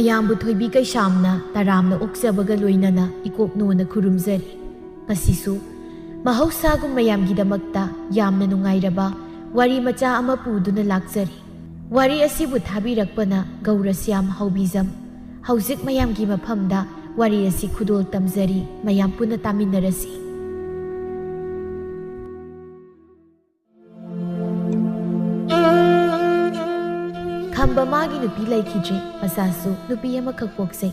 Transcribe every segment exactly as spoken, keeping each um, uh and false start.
ꯏꯌꯥꯝꯕ ꯊꯣꯏꯕꯤ ꯀꯩꯁꯥꯝꯅ ꯇꯔꯥꯝꯅ ꯑꯣꯛꯆꯕꯒ ꯂꯣꯏꯅꯅ ꯏꯀꯣꯛ ꯅꯣꯟꯅ ꯈꯨꯔꯨꯝꯖꯔꯤ꯫ ꯉꯁꯤꯁꯨ ꯃꯍꯧꯁꯥꯒꯨꯝ ꯃꯌꯥꯝꯒꯤꯗꯃꯛꯇ ꯌꯥꯝꯅ ꯅꯨꯡꯉꯥꯏꯔꯕ ꯋꯥꯔꯤ ꯃꯆꯥ ꯑꯃ ꯄꯨꯗꯨꯅ ꯂꯥꯛꯆꯔꯤ꯫ ꯋꯥꯔꯤ ꯑꯁꯤꯕꯨ ꯊꯥꯕꯤꯔꯛꯄꯅ ꯒꯧꯔꯁ꯭ꯌꯥꯝ ꯍꯥꯎꯕꯤꯖꯝ꯫ ꯍꯧꯖꯤꯛ ꯃꯌꯥꯝꯒꯤ ꯃꯐꯝꯗ ꯋꯥꯔꯤ ꯑꯁꯤ ꯈꯨꯗꯣꯜ ꯇꯝꯖꯔꯤ, ꯃꯌꯥꯝ ꯄꯨꯟꯅ ꯇꯥꯃꯤꯟꯅꯔꯁꯤ꯫ ꯈꯝꯕ ꯃꯥꯒꯤ ꯅꯨꯄꯤ ꯂꯩꯈꯤꯗ꯭ꯔꯦ, ꯃꯆꯥꯁꯨ ꯅꯨꯄꯤ ꯑꯃꯈꯛ ꯄꯣꯛꯆꯩ꯫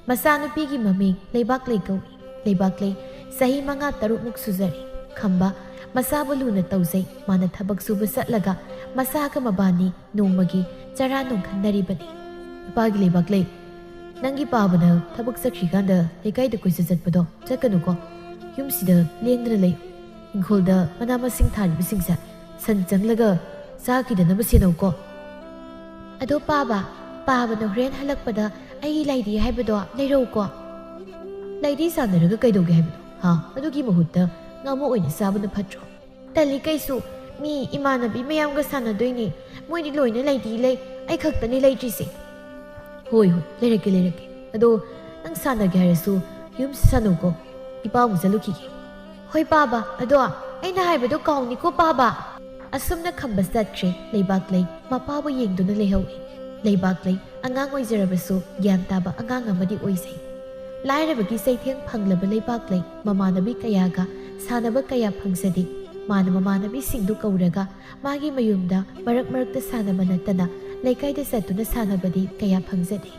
ꯃꯆꯥꯅꯨꯄꯤꯒꯤ ꯃꯃꯤꯡ ꯂꯩꯕꯥꯛꯂꯩ ꯀꯧꯏ꯫ ꯂꯩꯕꯥꯛꯂꯩ ꯆꯍꯤ ꯃꯉꯥ ꯇꯔꯨꯛꯃꯨꯛ ꯁꯨꯖꯔꯦ꯫ ꯈꯝꯕ ꯃꯆꯥꯕꯨ ꯂꯨꯅ ꯇꯧꯖꯩ꯫ ꯃꯥꯅ ꯊꯕꯛ ꯁꯨꯕ ꯆꯠꯂꯒ ꯃꯆꯥꯒ ꯃꯕꯥꯅꯤ ꯅꯣꯡꯃꯒꯤ ꯆꯔꯥ ꯅꯨꯡ ꯈꯟꯅꯔꯤꯕꯅꯤ꯫ ꯏꯄꯥꯒꯤ ꯂꯩꯕꯥꯛꯂꯩ, ꯅꯪꯒꯤ ꯄꯥꯕꯅ ꯊꯕꯛ ꯆꯠꯈ꯭ꯔꯤꯀꯥꯟꯗ ꯂꯩꯀꯥꯏꯗ ꯀꯣꯏꯆꯠ ꯆꯠꯄꯗꯣ ꯆꯠꯀꯅꯨꯀꯣ꯫ ꯌꯨꯝꯁꯤꯗ ꯂꯦꯡꯗꯅ ꯂꯩꯌꯨ꯫ ꯏꯪꯈꯣꯜꯗ ꯃꯅꯥ ꯃꯁꯤꯡ ꯊꯥꯔꯤꯕꯁꯤꯡꯁꯦ ꯁꯟ ꯆꯪꯂꯒ ꯆꯥꯈꯤꯗꯅꯕ ꯁꯦꯟꯅꯧꯀꯣ꯫ ꯑꯗꯣ ꯄꯥꯕ, ꯄꯥꯕꯅ ꯍꯣꯔꯦꯟ ꯍꯜꯂꯛꯄꯗ ꯑꯩꯒꯤ ꯂꯥꯏꯗꯤ ꯍꯥꯏꯕꯗꯣ ꯂꯩꯔꯧꯀꯣ꯫ ꯂꯥꯏꯗꯤ ꯁꯥꯟꯅꯔꯒ ꯀꯩꯗꯧꯒꯦ ꯍꯥꯏꯕꯅꯣ? ꯍꯥ? ꯑꯗꯨꯒꯤ ꯃꯍꯨꯠꯇ ꯉꯥꯃꯨ ꯑꯣꯏꯅ ꯆꯥꯕꯅ ꯐꯠꯇ꯭ꯔꯣ? ꯇꯜꯂꯤ ꯀꯩꯁꯨ, ꯃꯤ ꯏꯃꯥꯟꯅꯕꯤ ꯃꯌꯥꯝꯒ ꯁꯥꯟꯅꯗꯣꯏꯅꯤ꯫ ꯃꯣꯏꯗꯤ ꯂꯣꯏꯅ ꯂꯩꯗꯤ ꯂꯩ, ꯑꯩ ꯈꯛꯇꯅꯤ ꯂꯩꯇ꯭ꯔꯤꯁꯦ꯫ ꯍꯣꯏ, ꯍꯣꯏ, ꯂꯩꯔꯛꯀꯦ, ꯂꯩꯔꯛꯀꯦ꯫ ꯑꯗꯣ ꯅꯪ ꯁꯥꯟꯅꯒꯦ ꯍꯥꯏꯔꯁꯨ ꯌꯨꯝꯁꯤ ꯁꯥꯟꯅꯧꯀꯣ꯫ ꯏꯄꯥ ꯑꯃꯨꯛ ꯆꯠꯂꯨꯈꯤꯒꯦ꯫ ꯍꯣꯏ ꯄꯥꯕ, ꯑꯗꯣ ꯑꯩꯅ ꯍꯥꯏꯕꯗꯣ ꯀꯥꯎꯅꯤꯀꯣ ꯄꯥꯕ꯫ ꯑꯁꯨꯝꯅ ꯈꯝꯕ ꯆꯠꯈ꯭ꯔꯦ꯫ ꯂꯩꯕꯥꯛꯂꯩ ꯃꯄꯥꯕꯨ ꯌꯦꯡꯗꯨꯅ ꯂꯩꯍꯧꯏ꯫ ꯂꯩꯕꯥꯛꯂꯩ ꯑꯉꯥꯡ ꯑꯣꯏꯖꯔꯕꯁꯨ ꯒ꯭ꯌꯥꯟ ꯇꯥꯕ ꯑꯉꯥꯡ ꯑꯃꯗꯤ ꯑꯣꯏꯖꯩ꯫ ꯂꯥꯏꯔꯕꯒꯤ ꯆꯩꯊꯦꯡ ꯐꯪꯂꯕ ꯂꯩꯕꯥꯛꯂꯩ ꯃꯃꯥꯟꯅꯕꯤ ꯀꯌꯥꯒ ꯁꯥꯟꯅꯕ ꯀꯌꯥ ꯐꯪꯖꯗꯦ꯫ ꯃꯥꯅ ꯃꯃꯥꯟꯅꯕꯤꯁꯤꯡꯗꯨ ꯀꯧꯔꯒ ꯃꯥꯒꯤ ꯃꯌꯨꯝꯗ ꯃꯔꯛ ꯃꯔꯛꯇ ꯁꯥꯟꯅꯕ ꯅꯠꯇꯅ ꯂꯩꯀꯥꯏꯗ ꯆꯠꯇꯨꯅ ꯁꯥꯟꯅꯕꯗꯤ ꯀꯌꯥ ꯐꯪꯖꯗꯦ꯫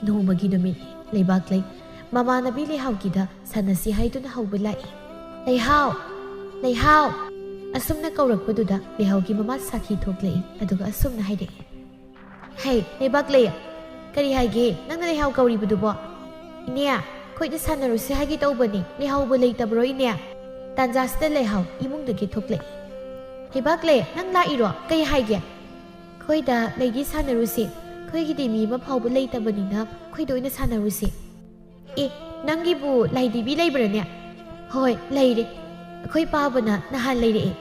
ꯅꯣꯡꯃꯒꯤ ꯅꯨꯃꯤꯠꯅꯤ꯫ ꯂꯩꯕꯥꯛꯂꯩ ꯃꯃꯥꯟꯅꯕꯤ ꯂꯩꯍꯥꯎꯒꯤꯗ ꯁꯥꯟꯅꯁꯤ ꯍꯥꯏꯗꯨꯅ ꯍꯧꯕ ꯂꯥꯛꯏ꯫ "ꯂꯩꯍꯥꯎ! ꯂꯩꯍꯥꯎ!" ꯑꯁꯨꯝꯅ ꯀꯧꯔꯛꯄꯗꯨꯗ ꯂꯩꯍꯥꯎꯒꯤ ꯃꯃꯥ ꯁꯥꯈꯤ ꯊꯣꯛꯂꯛꯏ, ꯑꯗꯨꯒ ꯑꯁꯨꯝꯅ ꯍꯥꯏꯔꯛꯏ꯫ "ꯍꯩ, ꯂꯩꯕꯥꯛꯂꯩ, ꯀꯔꯤ ꯍꯥꯏꯒꯦ? ꯅꯪꯅ ꯂꯩꯍꯥꯎ ꯀꯧꯔꯤꯕꯗꯨꯕꯣ?" "ꯏꯅꯦ, ꯑꯩꯈꯣꯏꯗ ꯁꯥꯟꯅꯔꯨꯁꯦ ꯍꯥꯏꯒꯦ ꯇꯧꯕꯅꯤ, ꯂꯩꯍꯥꯎꯕꯨ ꯂꯩꯇꯕ꯭ꯔꯣ ꯏꯅꯦ?" ꯇꯥꯟꯖꯥꯁꯤꯗ ꯂꯩꯍꯥꯎ ꯏꯃꯨꯡꯗꯒꯤ ꯊꯣꯛꯂꯛꯏ꯫ "ꯂꯩꯕꯥꯛꯂꯩ, ꯅꯪ ꯂꯥꯛꯏꯔꯣ? ꯀꯩ ꯍꯥꯏꯒꯦ?" "ꯑꯩꯈꯣꯏꯗ ꯂꯩꯗꯤ ꯁꯥꯟꯅꯔꯨꯁꯦ, ꯑꯩꯈꯣꯏꯒꯤꯗꯤ ꯃꯤ ꯑꯃ ꯐꯥꯎꯕ ꯂꯩꯇꯕꯅꯤꯅ ꯑꯩꯈꯣꯏꯗ ꯑꯣꯏꯅ ꯁꯥꯟꯅꯔꯨꯁꯦ꯫" "ꯑꯦ, ꯅꯪꯒꯤꯕꯨ ꯂꯥꯏꯙꯤꯕꯤ ꯂꯩꯕ꯭ꯔꯥꯅꯦ?" "ꯍꯣꯏ, ꯂꯩꯔꯦ꯫ ꯑꯩꯈꯣꯏ ꯄꯥꯕꯅ ꯅꯍꯥꯟ ꯂꯩꯔꯛꯑꯦ꯫"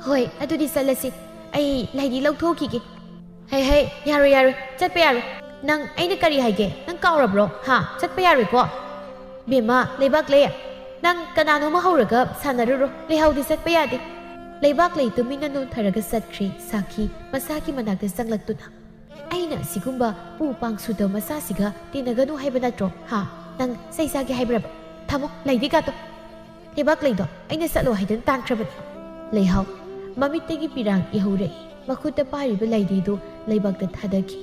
"ꯍꯣꯏ, ꯑꯗꯨꯗꯤ ꯆꯠꯂꯁꯤ꯫ ꯑꯩ ꯂꯥꯏꯙꯤ ꯂꯧꯊꯣꯛꯈꯤꯒꯦ꯫" "ꯍꯩ, ꯍꯩ, ꯌꯥꯔꯣꯏ, ꯌꯥꯔꯣꯏ, ꯆꯠꯄ ꯌꯥꯔꯣꯏ꯫ "ꯅꯪ ꯑꯩꯅ ꯀꯔꯤ ꯍꯥꯏꯒꯦ? ꯅꯪ ꯀꯥꯎꯔꯕ꯭ꯔꯣ? ꯍꯥ? ꯆꯠꯄ ꯌꯥꯔꯣꯏꯀꯣ?" "ꯕꯦꯝꯃ, ꯂꯩꯕꯥꯛꯂꯩ, ꯅꯪ ꯀꯅꯥꯅꯣꯝꯃ ꯍꯧꯔꯒ ꯁꯥꯟꯅꯔꯨꯔꯣ꯫ ꯂꯩꯍꯥꯎꯗꯤ ꯆꯠꯄ ꯌꯥꯗꯦ꯫" ꯂꯩꯕꯥꯛꯂꯩ ꯇꯨꯃꯤꯟꯅ ꯅꯣꯟꯊꯔꯒ ꯆꯠꯈ꯭ꯔꯦ꯫ ꯁꯥꯈꯤ ꯃꯁꯥꯒꯤ ꯃꯅꯥꯛꯇ ꯆꯪꯂꯛꯇꯨꯅ, "ꯑꯩꯅ ꯑꯁꯤꯒꯨꯝꯕ ꯄꯨ ꯄꯥꯡ ꯁꯨꯗꯕ ꯃꯆꯥꯁꯤꯒ ꯇꯤꯟꯅꯒꯅꯨ ꯍꯥꯏꯕ ꯅꯠꯇ꯭ꯔꯣ? ꯍꯥ? ꯅꯪ ꯆꯩ ꯆꯥꯒꯦ ꯍꯥꯏꯕ꯭ꯔꯕ? ꯊꯝꯃꯣ ꯂꯥꯏꯙꯤꯀꯥꯗꯣ꯫ ꯂꯩꯕꯥꯛꯂꯩꯗꯣ ꯑꯩꯅ ꯆꯠꯂꯣ ꯍꯥꯏꯗꯅ ꯇꯥꯟꯈ꯭ꯔꯕꯅꯤ꯫" ꯂꯩꯍꯥꯎ ꯃꯃꯤꯠꯇꯒꯤ ꯄꯤꯔꯥꯡ ꯏꯍꯧꯔꯛꯏ꯫ ꯃꯈꯨꯠꯇ ꯄꯥꯏꯔꯤꯕ ꯂꯥꯏꯙꯤꯗꯨ ꯂꯩꯕꯥꯛꯇ ꯊꯥꯗꯈꯤ꯫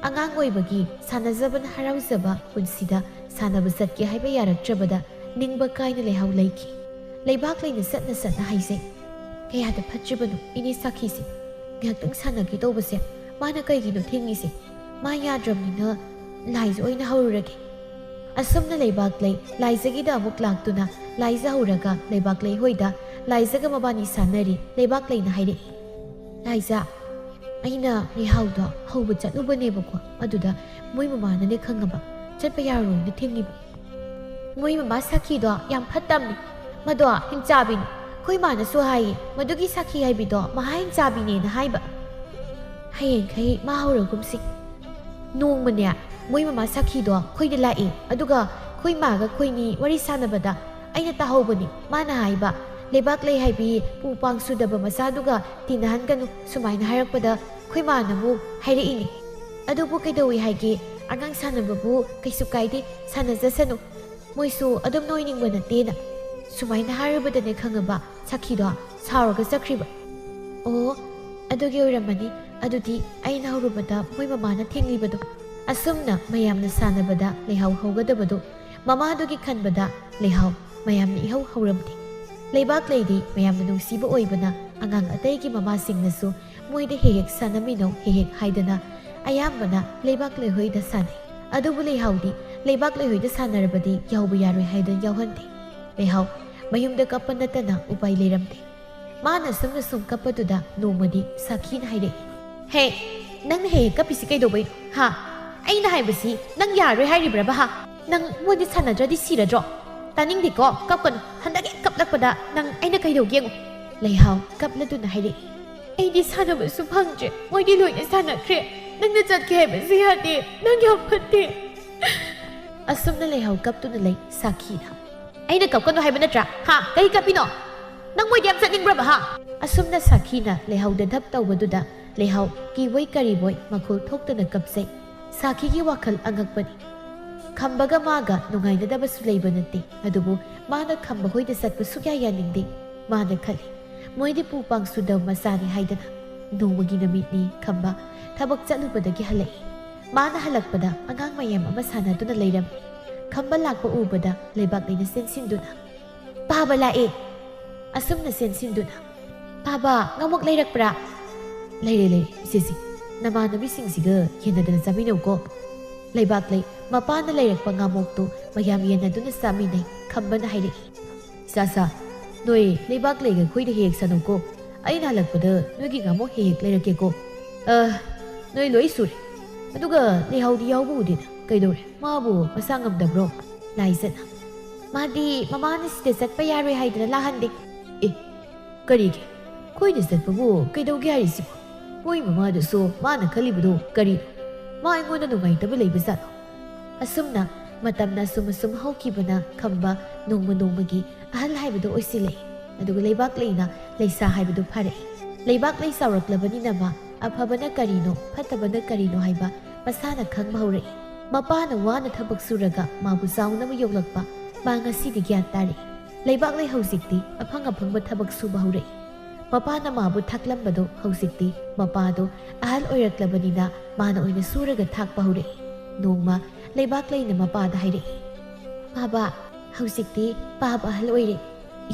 ꯑꯉꯥꯡ ꯑꯣꯏꯕꯒꯤ ꯁꯥꯟꯅꯖꯕꯅ ꯍꯔꯥꯎꯖꯕ ꯄꯨꯟꯁꯤꯗ ꯁꯥꯟꯅꯕ ꯆꯠꯀꯦ ꯍꯥꯏꯕ ꯌꯥꯔꯛꯇ꯭ꯔꯕꯗ ꯅꯤꯡꯕ ꯀꯥꯏꯅ ꯂꯩꯍꯥꯎ ꯂꯩꯈꯤ꯫ ꯂꯩꯕꯥꯛꯂꯩꯅ ꯁꯠꯅ ꯁꯠꯅ ꯍꯥꯏꯖꯩ, "ꯀꯌꯥꯗ ꯐꯠꯇ꯭ꯔꯤꯕꯅꯣ ꯏꯅꯦ ꯁꯥꯈꯤꯁꯦ꯫ ꯉꯥꯏꯍꯥꯛꯇꯪ ꯁꯥꯟꯅꯒꯦ ꯇꯧꯕꯁꯦ ꯃꯥꯅ ꯀꯩꯒꯤꯅꯣ ꯊꯤꯡꯉꯤꯁꯦ? ꯃꯥ ꯌꯥꯗ꯭ꯔꯕꯅꯤꯅ ꯂꯥꯏꯖ ꯑꯣꯏꯅ ꯍꯧꯔꯨꯔꯒꯦ꯫" ꯑꯁꯨꯝꯅ ꯂꯩꯕꯥꯛꯂꯩ ꯂꯥꯏꯖꯒꯤꯗ ꯑꯃꯨꯛ ꯂꯥꯛꯇꯨꯅ ꯂꯥꯏꯖ ꯍꯧꯔꯒ ꯂꯩꯕꯥꯛꯂꯩ ꯍꯣꯏꯗ ꯂꯥꯏꯖꯒ ꯃꯕꯥꯅꯤ ꯁꯥꯟꯅꯔꯤ꯫ ꯂꯩꯕꯥꯛꯂꯩꯅ ꯍꯥꯏꯔꯛꯏ, "ꯂꯥꯏꯖ, ꯑꯩꯅ ꯂꯩꯍꯥꯎꯗꯣ ꯍꯧꯕ ꯆꯠꯂꯨꯕꯅꯦꯕꯀꯣ, ꯑꯗꯨꯗ ꯃꯣꯏ ꯃꯃꯥꯅꯅꯦ ꯈꯪꯉꯕ, ꯆꯠꯄ ꯌꯥꯔꯣꯏꯅ ꯊꯤꯡꯉꯤꯕ꯫ ꯃꯣꯏ ꯃꯃꯥ ꯁꯥꯈꯤꯗꯣ ꯌꯥꯝ ꯐꯠꯇꯕꯅꯤ, ꯃꯗꯣ ꯍꯤꯡꯆꯥꯕꯤꯅꯤ꯫ ꯑꯩꯈꯣꯏ ꯃꯥꯅꯁꯨ ꯍꯥꯏꯌꯦ, ꯃꯗꯨꯒꯤ ꯁꯥꯈꯤ ꯍꯥꯏꯕꯤꯗꯣ ꯃꯍꯥ ꯍꯤꯡꯆꯥꯕꯤꯅꯦꯅ ꯍꯥꯏꯕ꯫ ꯍꯌꯦꯡꯈꯩ ꯃꯥ ꯍꯧꯔꯒꯨꯝꯁꯤ꯫" ꯅꯣꯡꯃꯅꯦ ꯃꯣꯏ ꯃꯃꯥ ꯁꯥꯈꯤꯗꯣ ꯑꯩꯈꯣꯏꯗ ꯂꯥꯛꯑꯦ, ꯑꯗꯨꯒ ꯑꯩꯈꯣꯏ ꯃꯥꯒ ꯑꯩꯈꯣꯏꯅꯤ ꯋꯥꯔꯤ ꯁꯥꯟꯅꯕꯗ ꯑꯩꯅ ꯇꯥꯍꯧꯕꯅꯤ꯫ ꯃꯥꯅ ꯍꯥꯏꯕ, "ꯂꯩꯕꯥꯛꯂꯩ ꯍꯥꯏꯕꯤ ꯄꯨ ꯄꯥꯡ ꯁꯨꯗꯕ ꯃꯆꯥꯗꯨꯒ ꯇꯤꯟꯅꯍꯟꯒꯅꯨ" ꯁꯨꯃꯥꯏꯅ ꯍꯥꯏꯔꯛꯄꯗ ꯑꯩꯈꯣꯏ ꯃꯥꯅ ꯑꯃꯨꯛ ꯍꯥꯏꯔꯛꯏꯅꯤ꯫ "ꯑꯗꯨꯕꯨ ꯀꯩꯗꯧꯏ ꯍꯥꯏꯒꯦ? ꯑꯉꯥꯡ ꯁꯥꯟꯅꯕꯕꯨ ꯀꯩꯁꯨ ꯀꯥꯏꯗꯦ, ꯁꯥꯟꯅꯖꯁꯅꯨ꯫ ꯃꯣꯏꯁꯨ ꯑꯗꯨꯝ ꯅꯣꯏꯅꯤꯡꯕ ꯅꯠꯇꯦꯅ" ꯁꯨꯃꯥꯏꯅ ꯍꯥꯏꯔꯨꯕꯗꯅꯦ ꯈꯪꯉꯕ, ꯁꯥꯈꯤꯗꯣ ꯁꯥꯎꯔꯒ ꯆꯠꯈ꯭ꯔꯤꯕ꯫ "ꯑꯣ, ꯑꯗꯨꯒꯤ ꯑꯣꯏꯔꯝꯃꯅꯤ꯫ ꯑꯗꯨꯗꯤ ꯑꯩꯅ ꯍꯧꯔꯨꯕꯗ ꯃꯣꯏ ꯃꯃꯥꯅ ꯊꯤꯡꯂꯤꯕꯗꯣ꯫" ꯑꯁꯨꯝꯅ ꯃꯌꯥꯝꯅ ꯁꯥꯟꯅꯕꯗ ꯂꯩꯍꯥꯎ ꯍꯧꯒꯗꯕꯗꯣ ꯃꯃꯥꯗꯨꯒꯤ ꯈꯟꯕꯗ ꯂꯩꯍꯥꯎ ꯃꯌꯥꯝꯅ ꯏꯍꯧ ꯍꯧꯔꯝꯗꯦ꯫ ꯂꯩꯕꯥꯛꯂꯩꯗꯤ ꯃꯌꯥꯝꯅ ꯅꯨꯡꯁꯤꯕ ꯑꯣꯏꯕꯅ ꯑꯉꯥꯡ ꯑꯇꯩꯒꯤ ꯃꯃꯥꯁꯤꯡꯅꯁꯨ ꯃꯣꯏꯗ "ꯍꯦꯛ ꯍꯦꯛ ꯁꯥꯟꯅꯃꯤꯟꯅꯧ ꯍꯦꯛ ꯍꯦꯛ" ꯍꯥꯏꯗꯅ ꯑꯌꯥꯝꯕꯅ ꯂꯩꯕꯥꯛꯂꯩ ꯍꯣꯏꯗ ꯁꯥꯟꯅꯩ꯫ ꯑꯗꯨꯕꯨ ꯂꯩꯍꯥꯎꯗꯤ ꯂꯩꯕꯥꯛꯂꯩ ꯍꯣꯏꯗ ꯁꯥꯟꯅꯔꯕꯗꯤ ꯌꯥꯎꯕ ꯌꯥꯔꯣꯏ ꯍꯥꯏꯗꯅ ꯌꯥꯎꯍꯟꯗꯦ꯫ ꯂꯩꯍꯥꯎ ꯃꯌꯨꯝꯗ ꯀꯞꯄ ꯅꯠꯇꯅ ꯎꯄꯥꯏ ꯂꯩꯔꯝꯗꯦ꯫ ꯃꯥꯅ ꯁꯨꯝꯅ ꯁꯨꯝ ꯀꯞꯄꯗꯨꯗ ꯅꯣꯡꯃꯗꯤ ꯁꯥꯈꯤꯅ ꯍꯥꯏꯔꯛꯏ, "ꯍꯦ, ꯅꯪꯅ ꯍꯦꯛ ꯍꯦꯛ ꯀꯞꯄꯤꯁꯤ ꯀꯩꯗꯧꯕꯩꯅꯣ? ꯍꯥ? ꯑꯩꯅ ꯍꯥꯏꯕꯁꯤ ꯅꯪ ꯌꯥꯔꯣꯏ ꯍꯥꯏꯔꯤꯕ꯭ꯔꯕ? ꯍꯥ? ꯅꯪ ꯃꯣꯏꯗꯤ ꯁꯥꯟꯅꯗ꯭ꯔꯗꯤ ꯁꯤꯔꯗ꯭ꯔꯣ? ꯇꯥꯅꯤꯡꯗꯦꯀꯣ, ꯀꯞꯀꯅꯨ꯫ ꯍꯟꯗꯛ ꯍꯦꯛ ꯀꯞꯂꯛꯄꯗ ꯅꯪ ꯑꯩꯅ ꯀꯩꯗꯧꯒꯦ ꯌꯦꯡꯉꯨ꯫" ꯂꯩꯍꯥꯎ ꯀꯞꯂꯗꯨꯅ ꯍꯥꯏꯔꯛꯏ, ꯑꯩꯗꯤ ꯁꯥꯟꯅꯕꯁꯨ ꯐꯪꯗ꯭ꯔꯦ, ꯃꯣꯏꯗꯤ ꯂꯣꯏꯅ ꯁꯥꯟꯅꯈ꯭ꯔꯦ꯫ ꯅꯪꯅ ꯆꯠꯀꯦ ꯍꯥꯏꯕꯁꯨ ꯌꯥꯗꯦ, ꯅꯪ ꯌꯥꯝ ꯐꯠꯇꯦ꯫ ꯑꯁꯨꯝꯅ ꯂꯩꯍꯧ ꯀꯞꯇꯨꯅ ꯂꯩ ꯁꯥꯈꯤꯅ꯫ "ꯑꯩꯅ ꯀꯞꯀꯅꯨ ꯍꯥꯏꯕ ꯅꯠꯇ꯭ꯔꯥ? ꯍꯥ? ꯀꯩ ꯀꯞꯄꯤꯅꯣ? ꯅꯪ ꯃꯣꯏꯗꯤ ꯌꯥꯝ ꯆꯠꯅꯤꯡꯕ꯭ꯔꯕ, ꯍꯥ?" ꯑꯁꯨꯝꯅ ꯁꯥꯈꯤꯅ ꯂꯩꯍꯧꯗ ꯙꯞ ꯇꯧꯕꯗꯨꯗ ꯂꯩꯍꯧ ꯀꯤꯕꯣꯏ ꯀꯔꯤꯕꯣꯏ ꯃꯈꯣꯜ ꯊꯣꯛꯇꯅ ꯀꯞꯆꯩ꯫ ꯁꯥꯈꯤꯒꯤ ꯋꯥꯈꯜ ꯑꯉꯛꯄꯅꯤ꯫ ꯈꯝꯕꯒ ꯃꯥꯒ ꯅꯨꯡꯉꯥꯏꯅꯗꯕꯁꯨ ꯂꯩꯕ ꯅꯠꯇꯦ, ꯑꯗꯨꯕꯨ ꯃꯥꯅ ꯈꯝꯕ ꯍꯣꯏꯗ ꯆꯠꯄ ꯁꯨꯛꯌꯥ ꯌꯥꯅꯤꯡꯗꯦ꯫ ꯃꯥꯅ ꯈꯜꯂꯤ, ꯃꯣꯏꯗꯤ ꯄꯨ ꯄꯥꯡꯁꯨꯗꯕ ꯃꯆꯥꯅꯤ ꯍꯥꯏꯗꯅ꯫ ꯅꯣꯡꯃꯒꯤ ꯅꯨꯃꯤꯠꯅꯤ ꯈꯝꯕ ꯊꯕꯛ ꯆꯠꯂꯨꯕꯗꯒꯤ ꯍꯜꯂꯛꯏ꯫ ꯃꯥꯅ ꯍꯜꯂꯛꯄꯗ ꯑꯉꯥꯡ ꯃꯌꯥꯝ ꯑꯃ ꯁꯥꯟꯅꯗꯨꯅ ꯂꯩꯔꯝꯃꯤ꯫ ꯈꯝꯕ ꯂꯥꯛꯄ ꯎꯕꯗ ꯂꯩꯕꯥꯛꯂꯩꯅ ꯆꯦꯟꯁꯤꯟꯗꯨꯅ, "ꯄꯥꯕ ꯂꯥꯛꯑꯦ!" ꯑꯁꯨꯝꯅ ꯆꯦꯟꯁꯤꯟꯗꯨꯅ, "ꯄꯥꯕ, ꯉꯥꯃꯣꯛ ꯂꯩꯔꯛꯄ꯭ꯔꯥ?" "ꯂꯩꯔꯦ, ꯂꯩꯔꯦ, ꯏꯆꯦꯁꯤ꯫ ꯅꯃꯥꯟꯅꯕꯤꯁꯤꯡꯁꯤꯒ ꯌꯦꯟꯅꯗꯅ ꯆꯥꯃꯤꯟꯅꯧꯀꯣ꯫ ꯂꯩꯕꯥꯛꯂꯩ, ꯃꯄꯥꯅ ꯂꯩꯔꯛꯄ ꯉꯥꯃꯣꯛꯇꯨ ꯃꯌꯥꯝ ꯌꯦꯟꯅꯗꯨꯅ ꯆꯥꯃꯤꯟꯅꯩ", ꯈꯝꯕꯅ ꯍꯥꯏꯔꯛꯏ꯫ "ꯏꯆꯥꯁꯥ, ꯅꯣꯏ ꯂꯩꯕꯥꯛꯂꯩꯒ ꯑꯩꯈꯣꯏꯗ ꯍꯦꯛ ꯍꯦꯛ ꯆꯠꯅꯧꯀꯣ꯫ ꯑꯩꯅ ꯍꯜꯂꯛꯄꯗ ꯅꯣꯏꯒꯤ ꯉꯥꯃꯣꯛ ꯍꯦꯛ ꯍꯦꯛ ꯂꯩꯔꯛꯀꯦꯀꯣ꯫ ꯑ, ꯅꯣꯏ ꯂꯣꯏ ꯁꯨꯔꯦ꯫ ꯑꯗꯨꯒ ꯂꯩꯍꯧꯗꯤ ꯌꯥꯎꯕ ꯎꯗꯦꯅ꯫ ꯀꯩꯗꯧꯔꯦ? ꯃꯥꯕꯨ ꯃꯁꯥ ꯉꯝꯗꯕ꯭ꯔꯣ?" ꯂꯥꯏꯖꯠꯅ, "ꯃꯥꯗꯤ ꯃꯃꯥꯅ ꯁꯤꯗ ꯆꯠꯄ ꯌꯥꯔꯣꯏ ꯍꯥꯏꯗꯅ ꯂꯥꯛꯍꯟꯗꯦ꯫" "ꯑꯦ, ꯀꯔꯤꯒꯤ? ꯑꯩꯈꯣꯏꯗ ꯆꯠꯄꯕꯨ ꯀꯩꯗꯧꯒꯦ ꯍꯥꯏꯔꯤꯁꯤꯕꯣ? ꯃꯣꯏ ꯃꯃꯥꯗꯨꯁꯨ ꯃꯥꯅ ꯈꯜꯂꯤꯕꯗꯣ ꯀꯔꯤꯅꯣ? ꯃꯥ ꯑꯩꯉꯣꯟꯗ ꯅꯨꯡꯉꯥꯏꯇꯕ ꯂꯩꯕ ꯖꯥꯠꯂꯣ?" ꯑꯁꯨꯝꯅ ꯃꯇꯝꯅ ꯑꯁꯨꯝ ꯑꯁꯨꯝ ꯍꯧꯈꯤꯕꯅ ꯈꯝꯕ ꯅꯣꯡꯃ ꯅꯣꯡꯃꯒꯤ ꯑꯍꯜ ꯍꯥꯏꯕꯗꯨ ꯑꯣꯏꯁꯤꯜꯂꯛꯏ꯫ ꯑꯗꯨꯒ ꯂꯩꯕꯥꯛꯂꯩꯅ ꯂꯩꯁꯥ ꯍꯥꯏꯕꯗꯨ ꯐꯥꯔꯛꯏ꯫ ꯂꯩꯕꯥꯛꯂꯩ ꯆꯥꯎꯔꯛꯂꯕꯅꯤꯅ ꯃꯥ ꯑꯐꯕꯅ ꯀꯔꯤꯅꯣ, ꯐꯠꯇꯕꯅ ꯀꯔꯤꯅꯣ ꯍꯥꯏꯕ ꯃꯁꯥꯅ ꯈꯪꯕ ꯍꯧꯔꯛꯏ꯫ ꯃꯄꯥꯅ ꯋꯥꯅ ꯊꯕꯛ ꯁꯨꯔꯒ ꯃꯥꯕꯨ ꯆꯥꯎꯅꯕ ꯌꯣꯛꯂꯛꯄ ꯃꯥ ꯉꯁꯤꯗꯤ ꯒ꯭ꯌꯥꯟ ꯇꯥꯔꯛꯏ꯫ ꯂꯩꯕꯥꯛꯂꯩ ꯍꯧꯖꯤꯛꯇꯤ ꯑꯐꯪ ꯑꯐꯪꯕ ꯊꯕꯛ ꯁꯨꯕ ꯍꯧꯔꯛꯏ꯫ ꯃꯄꯥꯅ ꯃꯥꯕꯨ ꯊꯥꯛꯂꯝꯕꯗꯣ ꯍꯧꯖꯤꯛꯇꯤ ꯃꯄꯥꯗꯣ ꯑꯍꯜ ꯑꯣꯏꯔꯛꯂꯕꯅꯤꯅ ꯃꯥꯅ ꯑꯣꯏꯅ ꯁꯨꯔꯒ ꯊꯥꯛꯄ ꯍꯧꯔꯛꯏ꯫ ꯅꯣꯡꯃ ꯂꯩꯕꯥꯛꯂꯩꯅ ꯃꯄꯥꯗ ꯍꯥꯏꯔꯛꯏ, "ꯄꯥꯕ, ꯍꯧꯖꯤꯛꯇꯤ ꯄꯥꯕ ꯑꯍꯜ ꯑꯣꯏꯔꯦ꯫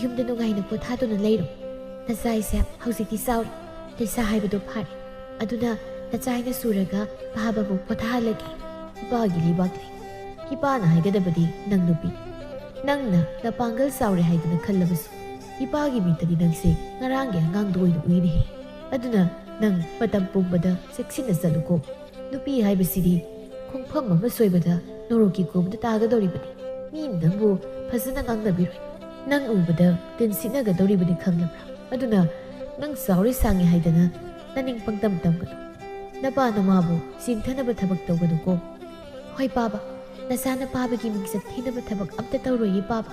ꯌꯨꯝꯗ ꯅꯨꯡꯉꯥꯏꯅ ꯄꯣꯊꯥꯗꯨꯅ ꯂꯩꯔꯣ꯫ ꯅꯆꯥꯏꯁꯦ ꯍꯧꯖꯤꯛꯇꯤ ꯆꯥꯎꯔꯦ, ꯂꯩꯁꯥ ꯍꯥꯏꯕꯗꯣ ꯐꯥꯔꯦ꯫ ꯑꯗꯨꯅ ꯅꯆꯥꯏꯅ ꯁꯨꯔꯒ ꯄꯥꯕꯕꯨ ꯄꯣꯊꯥꯍꯜꯂꯒꯦ꯫" ꯏꯄꯥꯒꯤ ꯂꯩꯕꯥꯛꯂꯩ, ꯏꯄꯥꯅ ꯍꯥꯏꯒꯗꯕꯗꯤ ꯅꯪ ꯅꯨꯄꯤ꯫ ꯅꯪꯅ ꯅꯄꯥꯡꯒꯜ ꯆꯥꯎꯔꯦ ꯍꯥꯏꯗꯅ ꯈꯜꯂꯕꯁꯨ, ꯏꯄꯥꯒꯤ ꯃꯤꯠꯇꯗꯤ ꯅꯪꯁꯦ ꯉꯔꯥꯡꯒꯤ ꯑꯉꯥꯡꯗꯨ ꯑꯣꯏꯅ ꯎꯏꯅꯦꯍꯦ꯫ ꯑꯗꯨꯅ ꯅꯪ ꯃꯇꯝ ꯄꯨꯝꯕꯗ ꯆꯦꯛꯁꯤꯟꯅ ꯆꯠꯂꯨꯀꯣ꯫ ꯅꯨꯄꯤ ꯍꯥꯏꯕꯁꯤꯗꯤ ꯈꯣꯡꯐꯝ ꯑꯃ ꯁꯣꯏꯕꯗ ꯅꯣꯔꯣꯛꯀꯤ ꯀꯣꯝꯗ ꯇꯥꯒꯗꯧꯔꯤꯕꯅꯤ꯫ ꯃꯤꯅ ꯅꯪꯕꯨ ꯐꯖꯅ ꯉꯥꯡꯅꯕꯤꯔꯣꯏ꯫ ꯅꯪ ꯎꯕꯗ ꯇꯤꯟ ꯁꯤꯠꯅꯒꯗꯧꯔꯤꯕꯅꯤ, ꯈꯪꯂꯕ꯭ꯔꯥ? ꯑꯗꯨꯅ ꯅꯪ ꯆꯥꯎꯔꯦ ꯁꯥꯡꯉꯦ ꯍꯥꯏꯗꯅ ꯅꯅꯤꯡ ꯄꯪꯇꯝ ꯇꯝꯒꯅꯨ꯫ ꯅꯄꯥ ꯅꯃꯥꯕꯨ ꯆꯤꯡꯊꯅꯕ ꯊꯕꯛ ꯇꯧꯒꯅꯨꯀꯣ꯫ ꯍꯣꯏ ꯄꯥꯕ, ꯅꯆꯥ ꯅꯄꯥꯕꯒꯤ ꯃꯤꯡꯆꯠ ꯊꯤꯅꯕ ꯊꯕꯛ ꯑꯝꯇ ꯇꯧꯔꯣꯏꯌꯦ ꯄꯥꯕ꯫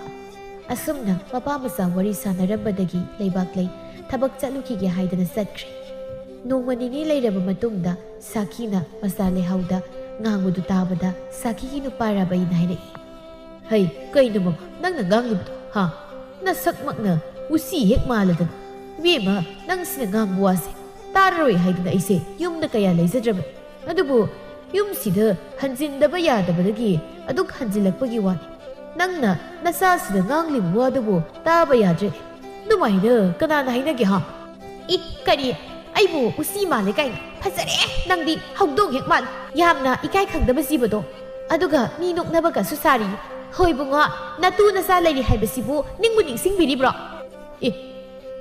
ꯑꯁꯨꯝꯅ ꯃꯄꯥ ꯃꯆꯥ ꯋꯥꯔꯤ ꯁꯥꯟꯅꯔꯝꯕꯗꯒꯤ ꯂꯩꯕꯥꯛꯂꯩ ꯊꯕꯛ ꯆꯠꯂꯨꯈꯤꯒꯦ ꯍꯥꯏꯗꯅ ꯆꯠꯈ꯭ꯔꯦ꯫ ꯅꯣꯡꯃ ꯅꯤꯅꯤ ꯂꯩꯔꯕ ꯃꯇꯨꯡꯗ ꯁꯥꯈꯤꯅ ꯃꯆꯥ ꯂꯩꯍꯥꯎꯗ ꯉꯥꯡꯕꯗꯨ ꯇꯥꯕꯗ ꯁꯥꯈꯤꯒꯤ ꯅꯨꯄꯥ ꯔꯥꯕꯩꯅ ꯍꯥꯏꯔꯛꯏ꯫ ꯍꯩ, ꯀꯩꯅꯣ ꯃꯃꯥ, ꯅꯪꯅ ꯉꯥꯡꯂꯤꯕꯗꯣ, ꯍꯥ? ꯅꯁꯛꯃꯛꯅ ꯎꯆꯤ ꯍꯦꯛ ꯃꯥꯜꯂꯗꯅ꯫ ꯏꯕꯦꯝꯃ, ꯅꯪꯁꯤꯅ ꯉꯥꯡꯕ ꯋꯥꯁꯦ ꯇꯥꯔꯔꯣꯏ ꯍꯥꯏꯗꯅ ꯑꯩꯁꯦ ꯌꯨꯝꯗ ꯀꯌꯥ ꯂꯩꯖꯗ꯭ꯔꯕꯅꯤ꯫ ꯑꯗꯨꯕꯨ ꯌꯨꯝꯁꯤꯗ ꯍꯟꯖꯤꯟꯗꯕ ꯌꯥꯗꯕꯗꯒꯤ ꯑꯗꯨꯛ ꯍꯟꯖꯤꯜꯂꯛꯄꯒꯤ ꯋꯥꯅꯤ꯫ ꯅꯪꯅ ꯅꯆꯥꯁꯤꯗ ꯉꯥꯡꯂꯤꯕ ꯋꯥꯗꯨꯕꯨ ꯇꯥꯕ ꯌꯥꯗ꯭ꯔꯦ꯫ ꯑꯗꯨꯃꯥꯏꯅ ꯀꯅꯥꯅ ꯍꯥꯏꯅꯒꯦ, ꯍꯥ? ꯏ, ꯀꯔꯤ? ꯑꯩꯕꯨ ꯎꯆꯤ ꯃꯥꯜꯂꯦ ꯀꯥꯏꯅ? ꯐꯖꯔꯦ! ꯅꯪꯗꯤ ꯍꯧꯗꯣꯡ ꯍꯦꯛ ꯃꯥꯜꯂꯦ꯫ ꯌꯥꯝꯅ ꯏꯀꯥꯏ ꯈꯪꯗꯕ ꯖꯤꯕꯗꯣ꯫ ꯑꯗꯨꯒ ꯃꯤ ꯅꯣꯛꯅꯕꯒꯁꯨ ꯁꯥꯔꯤ꯫ ꯍꯣꯏ ꯏꯕꯨꯡꯉꯣ, ꯅꯇꯨ ꯅꯆꯥ ꯂꯩꯔꯤ ꯍꯥꯏꯕꯁꯤꯕꯨ ꯅꯤꯡꯕꯨ ꯅꯤꯡꯁꯤꯡꯕꯤꯔꯤꯕ꯭ꯔꯣ? ꯑꯦ,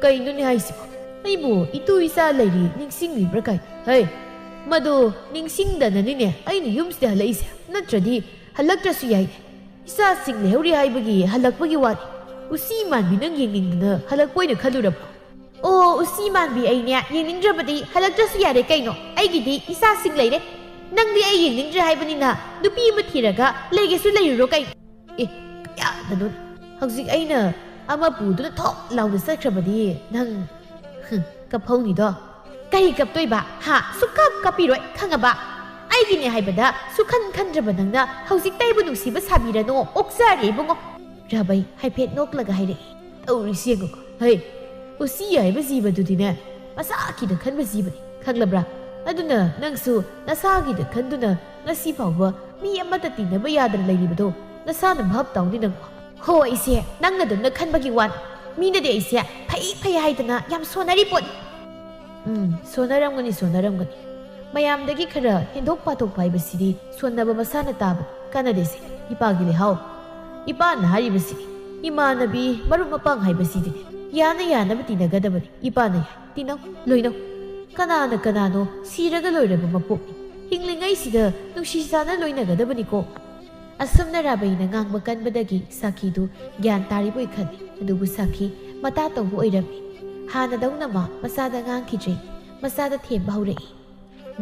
ꯀꯩꯅꯣꯅꯦ ꯍꯥꯏꯁꯤꯕꯣ? ꯑꯩꯕꯨ ꯏꯇꯨ ꯏꯆꯥ ꯂꯩꯔꯤ ꯅꯤꯡꯁꯤꯡꯂꯤꯕ꯭ꯔꯥ ꯀꯥꯏ? ꯍꯩ, ꯃꯗꯨ ꯅꯤꯡꯁꯤꯡꯗꯅꯅꯤꯅꯦ ꯑꯩꯅ ꯌꯨꯝꯁꯤꯗ ꯍꯜꯂꯛꯏꯁꯦ, ꯅꯠꯇ꯭ꯔꯗꯤ ꯍꯜꯂꯛꯇ꯭ꯔꯁꯨ ꯌꯥꯏꯅꯦ꯫ ꯏꯆꯥꯁꯤꯡ ꯂꯩꯍꯧꯔꯤ ꯍꯥꯏꯕꯒꯤ ꯍꯜꯂꯛꯄꯒꯤ ꯋꯥꯅꯤ꯫ ꯎꯆꯤ ꯃꯥꯟꯕꯤ ꯅꯪ ꯌꯦꯡꯅꯤꯡꯗꯅ ꯍꯜꯂꯛꯄ ꯑꯣꯏꯅ ꯈꯜꯂꯨꯔꯕ? ꯑꯣ, ꯎꯆꯤ ꯃꯥꯟꯕꯤ ꯑꯩꯅꯦ ꯌꯦꯡꯅꯤꯡꯗ꯭ꯔꯕꯗꯤ ꯍꯜꯂꯛꯇ꯭ꯔꯁꯨ ꯌꯥꯔꯦ ꯀꯩꯅꯣ, ꯑꯩꯒꯤꯗꯤ ꯏꯆꯥꯁꯤꯡ ꯂꯩꯔꯦ꯫ ꯅꯪꯗꯤ ꯑꯩ ꯌꯦꯡꯅꯤꯡꯗ꯭ꯔꯦ ꯍꯥꯏꯕꯅꯤꯅ ꯅꯨꯄꯤ ꯑꯃ ꯊꯤꯔꯒ ꯂꯩꯒꯦꯁꯨ ꯂꯩꯔꯨꯔꯣ ꯀꯩꯅꯣ꯫ ꯑꯦ, ꯀꯌꯥꯗꯅꯣ? ꯍꯧꯖꯤꯛ ꯑꯩꯅ ꯑꯃ ꯄꯨꯗꯨꯅ ꯊꯣꯛ ꯂꯥꯎꯅ ꯆꯠꯈ꯭ꯔꯕꯗꯤ ꯅꯪ, ꯍꯨꯝ, ꯀꯞꯍꯧꯅꯤꯗꯣ꯫ ꯀꯔꯤ ꯀꯞꯇꯣꯏꯕ? ꯍꯥ? ꯁꯨꯛꯀꯞ ꯀꯞꯄꯤꯔꯣꯏ, ꯈꯪꯉꯕ? ꯑꯩꯒꯤꯅꯦ ꯍꯥꯏꯕꯗ ꯁꯨꯈꯟ ꯈꯟꯗ꯭ꯔꯕ ꯅꯪꯅ ꯍꯧꯖꯤꯛꯇ ꯑꯩꯕꯨ ꯅꯨꯡꯁꯤꯕ ꯁꯥꯕꯤꯔꯅꯣ, ꯑꯣꯛꯆꯔꯦ ꯏꯕꯨꯡꯉꯣ꯫ ꯔꯥꯕꯩ ꯍꯥꯏꯐꯦꯠ ꯅꯣꯛꯂꯒ ꯍꯥꯏꯔꯛꯏ꯫ ꯇꯧꯔꯤꯁꯤ ꯌꯦꯡꯉꯨꯀꯣ꯫ ꯍꯩ, ꯎꯆꯤ ꯍꯥꯏꯕ ꯖꯤꯕꯗꯨꯗꯤꯅꯦ ꯃꯁꯥꯒꯤꯗ ꯈꯟꯕ ꯖꯤꯕꯅꯤ, ꯈꯪꯂꯕ꯭ꯔꯥ? ꯑꯗꯨꯅ ꯅꯪꯁꯨ ꯅꯁꯥꯒꯤꯗ ꯈꯟꯗꯨꯅ ꯉꯁꯤ ꯐꯥꯎꯕ ꯃꯤ ꯑꯃꯠꯇ ꯇꯤꯟꯅꯕ ꯌꯥꯗꯅ ꯂꯩꯔꯤꯕꯗꯣ ꯅꯁꯥꯅ ꯚꯥꯞ ꯇꯥꯎꯅꯤ ꯅꯪ꯫ ꯍꯣ ꯏꯆꯦ, ꯅꯪꯅ ꯑꯗꯨꯝꯅ ꯈꯟꯕꯒꯤ ꯋꯥꯅꯤ꯫ ꯃꯤꯅꯗꯤ ꯑꯩꯁꯦ ꯐꯩ ꯐꯩ ꯍꯥꯏꯗꯅ ꯌꯥꯝ ꯁꯣꯟꯅꯔꯤ ꯄꯣꯠꯅꯤ꯫ ꯎꯝ, ꯁꯣꯟꯅꯔꯝꯒꯅꯤ, ꯁꯣꯟꯅꯔꯝꯒꯅꯤ꯫ ꯃꯌꯥꯝꯗꯒꯤ ꯈꯔ ꯍꯦꯟꯗꯣꯛ ꯄꯥꯊꯣꯛꯄ ꯍꯥꯏꯕꯁꯤꯗꯤ ꯁꯣꯟꯅꯕ ꯃꯁꯥꯅ ꯇꯥꯕꯅꯤ꯫ ꯀꯥꯟꯅꯗꯦꯁꯦ, ꯏꯄꯥꯒꯤ ꯂꯩꯍꯥꯎ꯫ ꯏꯄꯥꯅ ꯍꯥꯏꯔꯤꯕꯁꯤꯅꯤ, ꯏꯃꯥꯟꯅꯕꯤ ꯃꯔꯨꯞ ꯃꯄꯥꯡ ꯍꯥꯏꯕꯁꯤꯗꯤꯅꯦ ꯌꯥꯅ ꯌꯥꯅꯕ ꯇꯤꯟꯅꯒꯗꯕꯅꯤ꯫ ꯏꯄꯥꯅ ꯌꯥꯏ, ꯇꯤꯟꯅꯧ, ꯂꯣꯏꯅꯧ꯫ ꯀꯅꯥꯅ ꯀꯅꯥꯅꯣ ꯁꯤꯔꯒ ꯂꯣꯏꯔꯕ ꯃꯄꯣꯛꯅꯤ꯫ ꯍꯤꯡꯂꯤꯉꯩꯁꯤꯗ ꯅꯨꯡꯁꯤ ꯆꯥꯅ ꯂꯣꯏꯅꯒꯗꯕꯅꯤꯀꯣ꯫ ꯑꯁꯨꯝꯅ ꯔꯥꯕꯩꯅ ꯉꯥꯡꯕ ꯀꯟꯕꯗꯒꯤ ꯁꯥꯈꯤꯗꯨ ꯒ꯭ꯌꯥꯟ ꯇꯥꯔꯤꯕꯣꯏ ꯈꯜꯂꯤ꯫ ꯑꯗꯨꯕꯨ ꯁꯥꯈꯤ ꯃꯇꯥ ꯇꯧꯕ ꯑꯣꯏꯔꯝꯃꯤ꯫ ꯍꯥꯟꯅꯗꯧꯅ ꯃꯥ ꯃꯆꯥꯗ ꯉꯥꯡꯈꯤꯗ꯭ꯔꯦ꯫ ꯃꯆꯥꯗ ꯊꯦꯝꯕ ꯍꯧꯔꯛꯏ꯫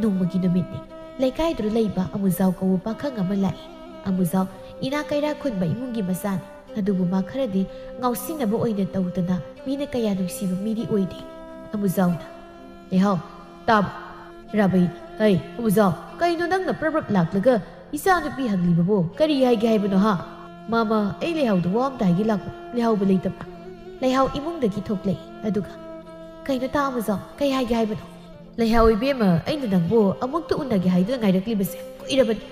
ꯅꯣꯡꯃꯒꯤ ꯅꯨꯃꯤꯠꯅꯤ꯫ ꯂꯩꯀꯥꯏꯗꯨꯗ ꯂꯩꯕ ꯑꯃꯨꯖꯥꯎ ꯀꯧꯕ ꯄꯥꯈꯪ ꯑꯃ ꯂꯥꯛꯏ꯫ ꯑꯃꯨꯖꯥꯎ ꯏꯅꯥꯛ ꯀꯩꯔꯥꯛ ꯈꯨꯟꯕ ꯏꯃꯨꯡꯒꯤ ꯃꯆꯥꯅꯤ꯫ ꯑꯗꯨꯕꯨ ꯃꯥ ꯈꯔꯗꯤ ꯉꯥꯎꯁꯤꯟꯅꯕ ꯑꯣꯏꯅ ꯇꯧꯗꯅ ꯃꯤꯅ ꯀꯌꯥ ꯅꯨꯡꯁꯤꯕ ꯃꯤꯗꯤ ꯑꯣꯏꯗꯦ꯫ ꯑꯃꯨꯖꯥꯎꯅ, "ꯂꯩꯍꯥꯎ, ꯇꯥꯕ꯭ꯔꯣ?" ꯔꯥꯕꯩꯅ, "ꯍꯩ, ꯑꯃꯨꯖꯥꯎ, ꯀꯩꯅꯣ ꯅꯪꯅ ꯄ꯭ꯔꯞ ꯄ꯭ꯔꯞ ꯂꯥꯛꯂꯒ ꯏꯆꯥ ꯅꯨꯄꯤ ꯍꯪꯂꯤꯕꯕꯨ ꯀꯔꯤ ꯍꯥꯏꯒꯦ ꯍꯥꯏꯕꯅꯣ, ꯍꯥ?" "ꯃꯥꯃ, ꯑꯩ ꯂꯩꯍꯥꯎꯗ ꯋꯥ ꯑꯝꯇ ꯍꯥꯏꯒꯦ ꯂꯥꯛꯄꯅꯤ꯫ ꯂꯩꯍꯥꯎꯕ ꯂꯩꯇꯕ꯭ꯔꯥ?" ꯂꯩꯍꯥꯎ ꯏꯃꯨꯡꯗꯒꯤ ꯊꯣꯛꯂꯛꯏ꯫ ꯑꯗꯨꯒ, "ꯀꯩꯅꯣ ꯇꯥ ꯑꯃꯨꯖꯥꯎ, ꯀꯩ ꯍꯥꯏꯒꯦ ꯍꯥꯏꯕꯅꯣ?" "ꯂꯩꯍꯥꯎ ꯏꯕꯦꯝꯃ, ꯑꯩꯅ ꯅꯪꯕꯨ ꯑꯃꯨꯛꯇ ꯎꯅꯒꯦ ꯍꯥꯏꯗꯨꯅ ꯉꯥꯏꯔꯛꯂꯤꯕꯁꯦ ꯀꯨꯏꯔꯕꯅꯤ꯫